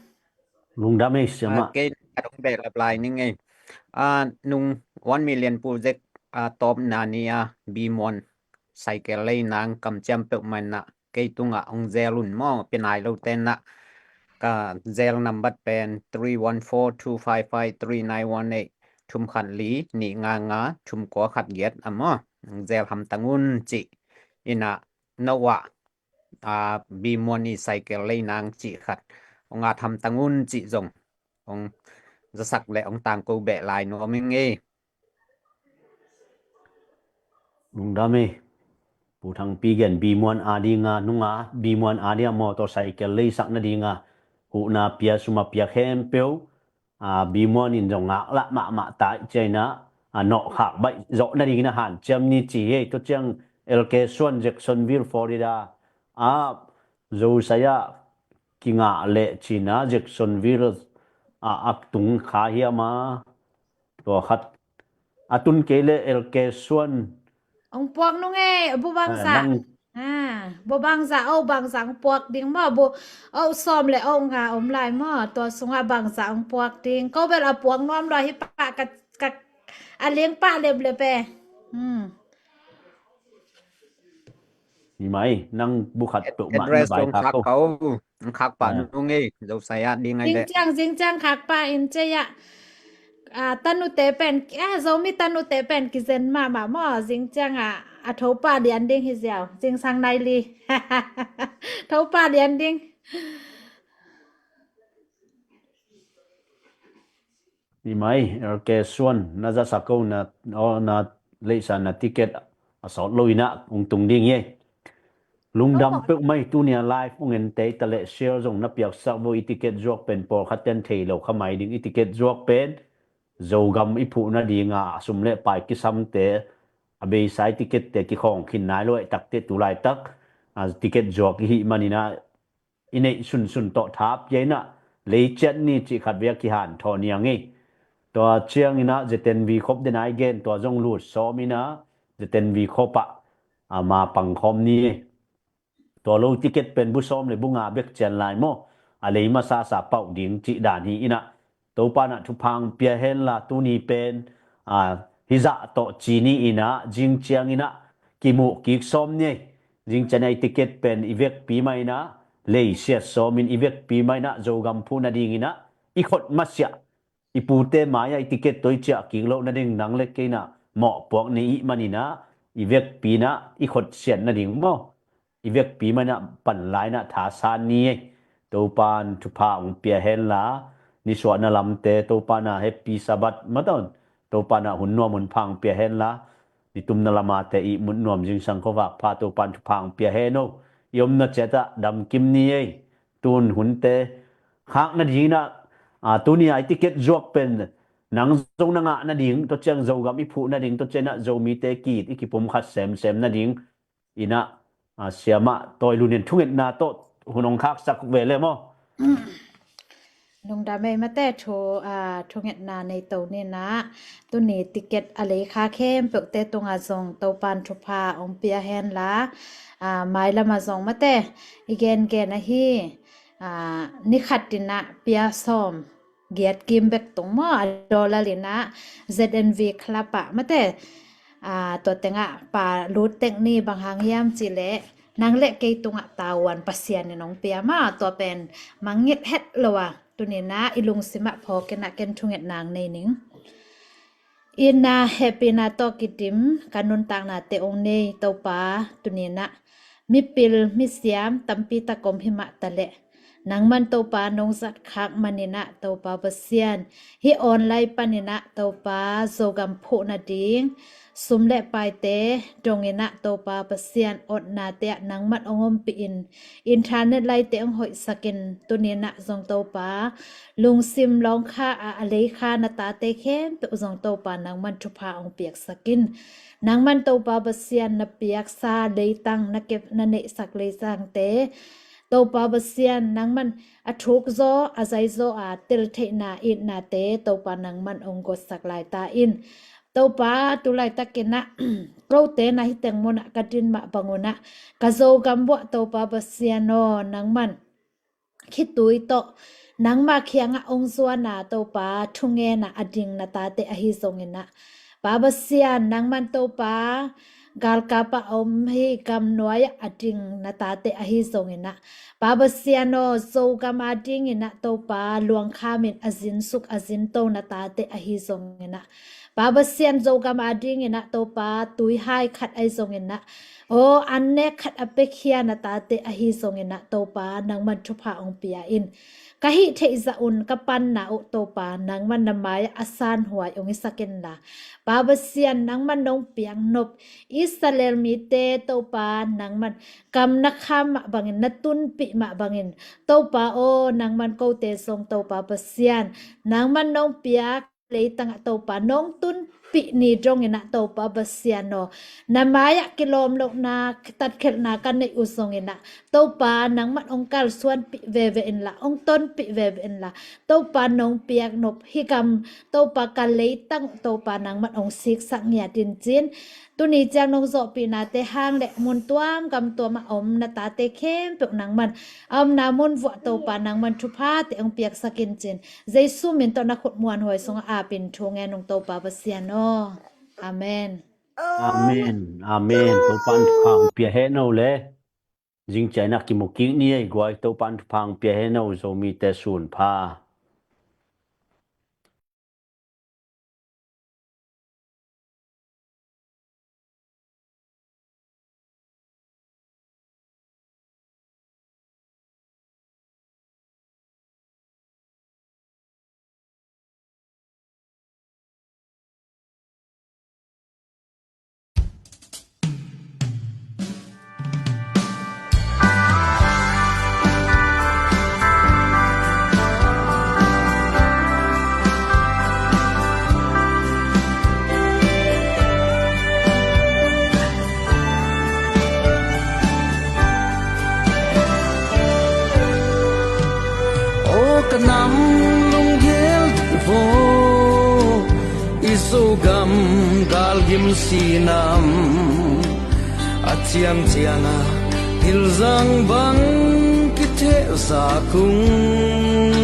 Lungdam ei siama. A, kei a dong bek lap lai ni ngei. A, nung one million project, a, tawpna ni a, Bimuan cycle lei nang kamciam peuh man na, kei tungah ong zel un maw, pia nai lo tenah ka zel nambat pen three one four two five five three nine one eight, thum khat li nih nga nga thum kua khat giat a maw, ong zel hamtang un cih. Inah no ah, a, Bimuan i cycle lei nang cih khat ong at hamtang un cih zong ong zasak le ong tangko beh lai nuam ing ei. Lungdam ei. Pu Thangpi gen Bimuan a dinga nunga, Bimuan a dinga motorcycle leisak nadinga huhna pia, suma pia khempeuh, a, Bimuan in zong ngaklah mahmah ta i ciaina, a, nawhkhak baih zawh nadingin a hanciam ni ci hi ei. Tua ciang L K Suan, Jacksonville, Florida a, Zosai ah kingah leh cina Jacksonville a, a tung kha hiam a, tua khat a tun kei le L K Suan. Ong puak nung ei, bu bangza. A, bu bangza, o bangza ong puak ding maw, bu o sawm le o nga om lai maw, tua sungah bangza ong puak ding. Ko bel a puak nuam lua hi pah ka, ka, a ling pah leplep e. Hmm. Hi mai, nang bu khat peuhmah na bai khak ko. Ong khak pah nung ei, Zosai ah ding ai le. Zingciang, zingciang khak pah in cei ah. A, tanute pen, a, Zomi tanute pen kizen mahmah maw, zingciang ah, a tho pah lian ding hi ziau, zingsang nai li. Tho pah lian ding. Hi mai, L K Suan, na zasak ko na, o, na leihsa na ticket a sawt lo inah ong tung ding hi ei. Lungdam peuh mai, tunia live ong en tei ta leh share zong na piaksak vo. I ticket zuak pen pawlkhat ten thei lo kha mai ding. I ticket zuak pen Zogam i phuh nadinga a sum le pai kisamte, a beisa i ticket te kikhawng khin nai lo, a takte tu laitak, a, ticket zuak i hih maninah i neih sunsun tawh tha pia inah lei ciat ni cih khat vei a kihanthawn ni a ngei. Tua cianginah Z N V khop dena i gen, tua zong lut sawm inah Z N V khop ah, a, ma pangkhawm ni. Tua lo ticket pen bu sawm le bu nga bek cian lai maw, a lei masasa pauh ding cih dan hi inah. Topa nah thupha ong pia henla tuni pen, a, hizah tawh ci ni inah, zingciang inah kimuh kik sawm ni. Zingciang inah i ticket pen i vekpi mah inah, leisiat sawmin i vekpi mah inah, Zogam phuh nading inah i khot masiah i pute mai-ah i ticket tawh i ciah kik loh nading nang le kei in ah mawhpuak ni ih manin ah i vekpi in ah i khotsiat nading maw, i vekpi manin ah pan lai in ah thasan ni ei. Topa'n thupha hong pia henla, nisuahna lamte Topa'n ah Happy Sabbath matawn, Topa'n ah hun nuam hun pha hong pia henla, nitumna lamate ihmut nuam zingsang khuavak pha Topa'n thupha hong pia hen o. I omna ciat ah damkim ni ei. Tun hunte khak nading in ah, a, tuni a i ticket zuak pen nang zong na ngah nading, tua ciang Zogam i phuh nading, tua ciang ah Zomite ki-it i kipumkhat semsem nading in ah, a, siamah Tawi Lun in thungetna tawh hun hong khaksak ve le maw? Lungdam ei mate, thu, a, thungetna nei to ni in ah, tuni ticket a lei kha khempeuhte tungah zong Topa'n thupha hong pia henla, a, mailam ah zong mate i gengen ahi, a, ni khat in ah pia sawm giat kim bek tung maw, a dollar in ah Z N V Club ah mate, a, tua teng ah pa lut tek ni, bang hang hiam cih leh nang le kei tungah tavuan Pasian in hong pia maw, tua pen mangngilh het lo a, tuni in ah i lungsim ah phawk in ah ken thungetna hong nei ning. Itna hehpihna tawh kidim ka nuntaknate hong nei Topa, tuni in ah mipil misiam tampi tak om hi mah ta leh, nangman Topa nong zat khak manin ah Topa Pasian, hih online panin ah Topa Zogam phuh nading sum le paite dong in ah Topa Pasian, otnate ah nangman hong ompih in, internet laite hong hoihsak in, tuni in ah zong Topa lungsim lawng kha a, a lei kha na tate khempeuh zong Topa nangman thupha hong piaksak in. Nangman Topa Pasian na piaksa leitang, na kep, na neihsak leitangte Topa Pasian nangman a thukzaw a zaizaw a tel theihna itnate Topa nangman hong gotsak lai ta in. Topa tu laitakin ah kote na hi teng mun ah ka din mah bangun ah ka Zogam vuah Topa Pasian aw, nangman khitui tawh nangma kiangah hong zuan a Topa thungen a a ding na tate ahi zongin ah, Pa Pasian nangman Topa galkap ah om hi gamnuai ah a ding na tate ahi zongin ah, Pa Pasian aw, Zogam a dingin ah Topa luangkham in a zinsuk a zinto na tate ahi zongin ah, Pa Pasian Zogam a dingin ah Topa tuihai khat ahi zongin ah, aw, an nek khat a piakhia na tate ahi zongin ah Topa nangman thupha hong pia in. Ka hih theih zah un ka panna uh Topa nangman na mai-ah a sanhuai hong hisak inla, Pa Pasian nangman nong piaknop Israel mite Topa nangman kam na kham mah bangin, na tunpih mah bangin, Topa aw, nangman kote zong Topa Pasian nangman nong piak leitangah Topa nong tunpih ni dongin ah Topa Pasian aw, na mai-ah kilawm lohna tatkhelhna ka neih uh zongin ah Topa nangman hong kalsuanpih veve inla, hong tonpih veve inla, Topa nong piaknop hih gam Topa ka leitang uh Topa nangman hong siksak ngiat in cin. Tuni ciang nong zawhpihnate hang le mun tuam gam tuam a om na tate khempeuh nangman a omna mun vuah Topa nangman thuphate hong piaksak in cin. Jesu min tawh na khut muanhuai sungah apin thu ngen ung Topa Pasian aw. Amen. Amen. Amen. Topa in thupha hong pia hen o le. Zingciang in ah kimu kik ni ei guai, Topa in thupha hong pia hen o, Zomite sun pha. Aw ka nam lunggel dih vaw, i Zogam galgim sinam a ciamciang a hilzang bang kithehzak ung.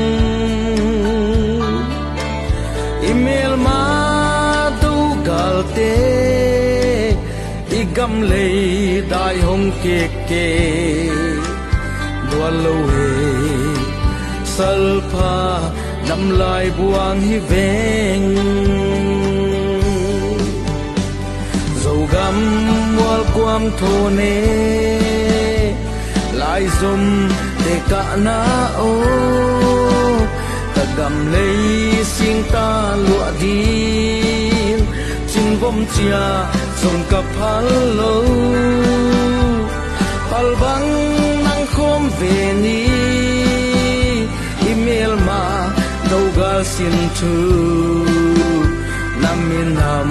I melma do galte i gam lei dai hong kekke dual lo hi. Salpha Damlai buang hi veng. Zogam mual kuam thaw ne, laizom te kahna aw, ka gam lei singta luah din, cinvom cia zong ka phal lo. Pal bang nang khawm ve ni, i melma dogal sin thu, na minam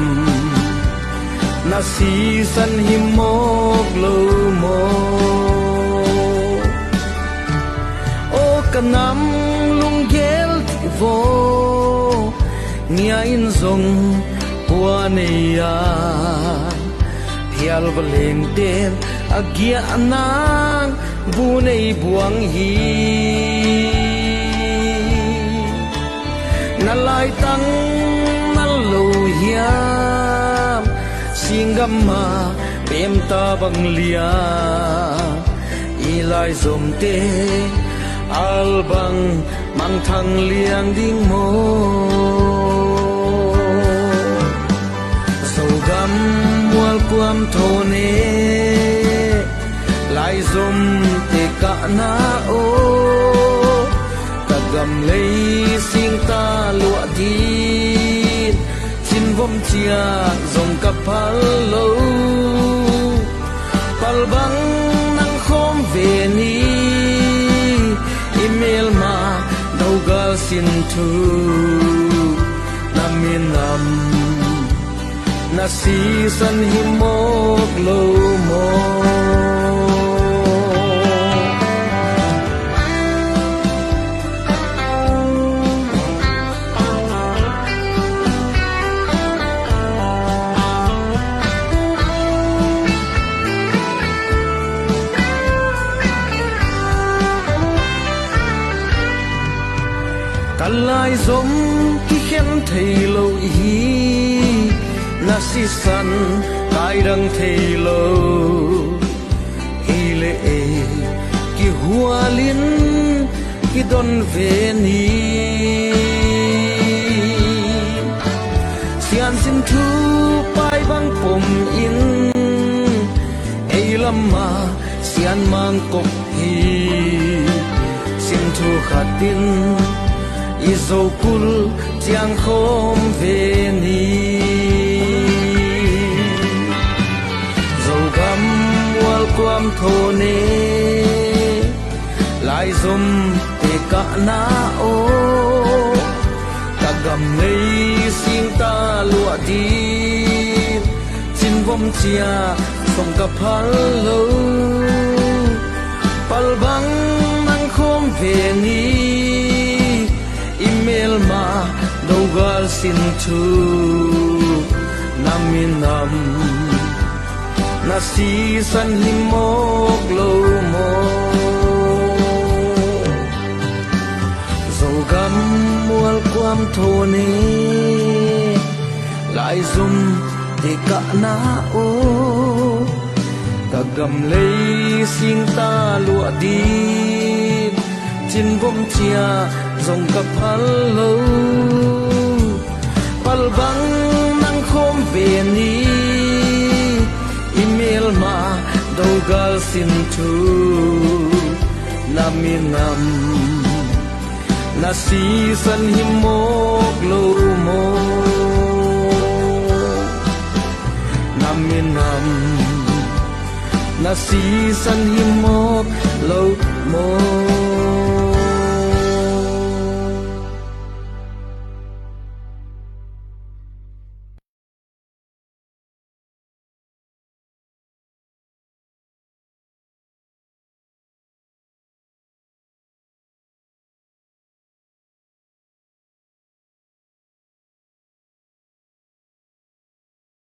na sisan hi mawk lo maw? Aw ka nam lunggel dih vaw, nia in zong kua nei a, phial va lengten a giah nang bu nei buang hi. Na laitang na lo hiam, singgam a pemta bang liam, i laizomte al bang mangthang liang ding maw? Zogam mual kuam thaw ne, laizom te kahna aw, ka gam lei singta luah din, cinvom cia zong ka phal lo. Pal bang nang khawm ve ni, i melma dogal sin thu, na minam na sisan hi mawk lo maw? Ka laizom kikhen thei lo hi, na sisan kaidang thei lo. Ei le ei kihualin kidon ve ni. Siansin thu pai bang pom in, ei lamah sian mangkop hi. Sin thu khatin i zokul ciang khawm ve ni. Zogam mual kuam thaw ne, laizom te kahna aw, ka gam lei singta luah din, cinvom cia zong ka phal lo. Pal bang nang khawm ve ni, i melma dogal sin thu, na minam na sisan hi mawk lo maw? Zogam mual kuam thaw ne, laizom te kahna aw, ka gam lei singta luah din, cinvom cia zong ka phal lo. Pal bang nang khawm ve ni, i melma dogal sin thu, na minam na sisan hi mawk lo maw? Na minam na sisan hi mawk lo maw?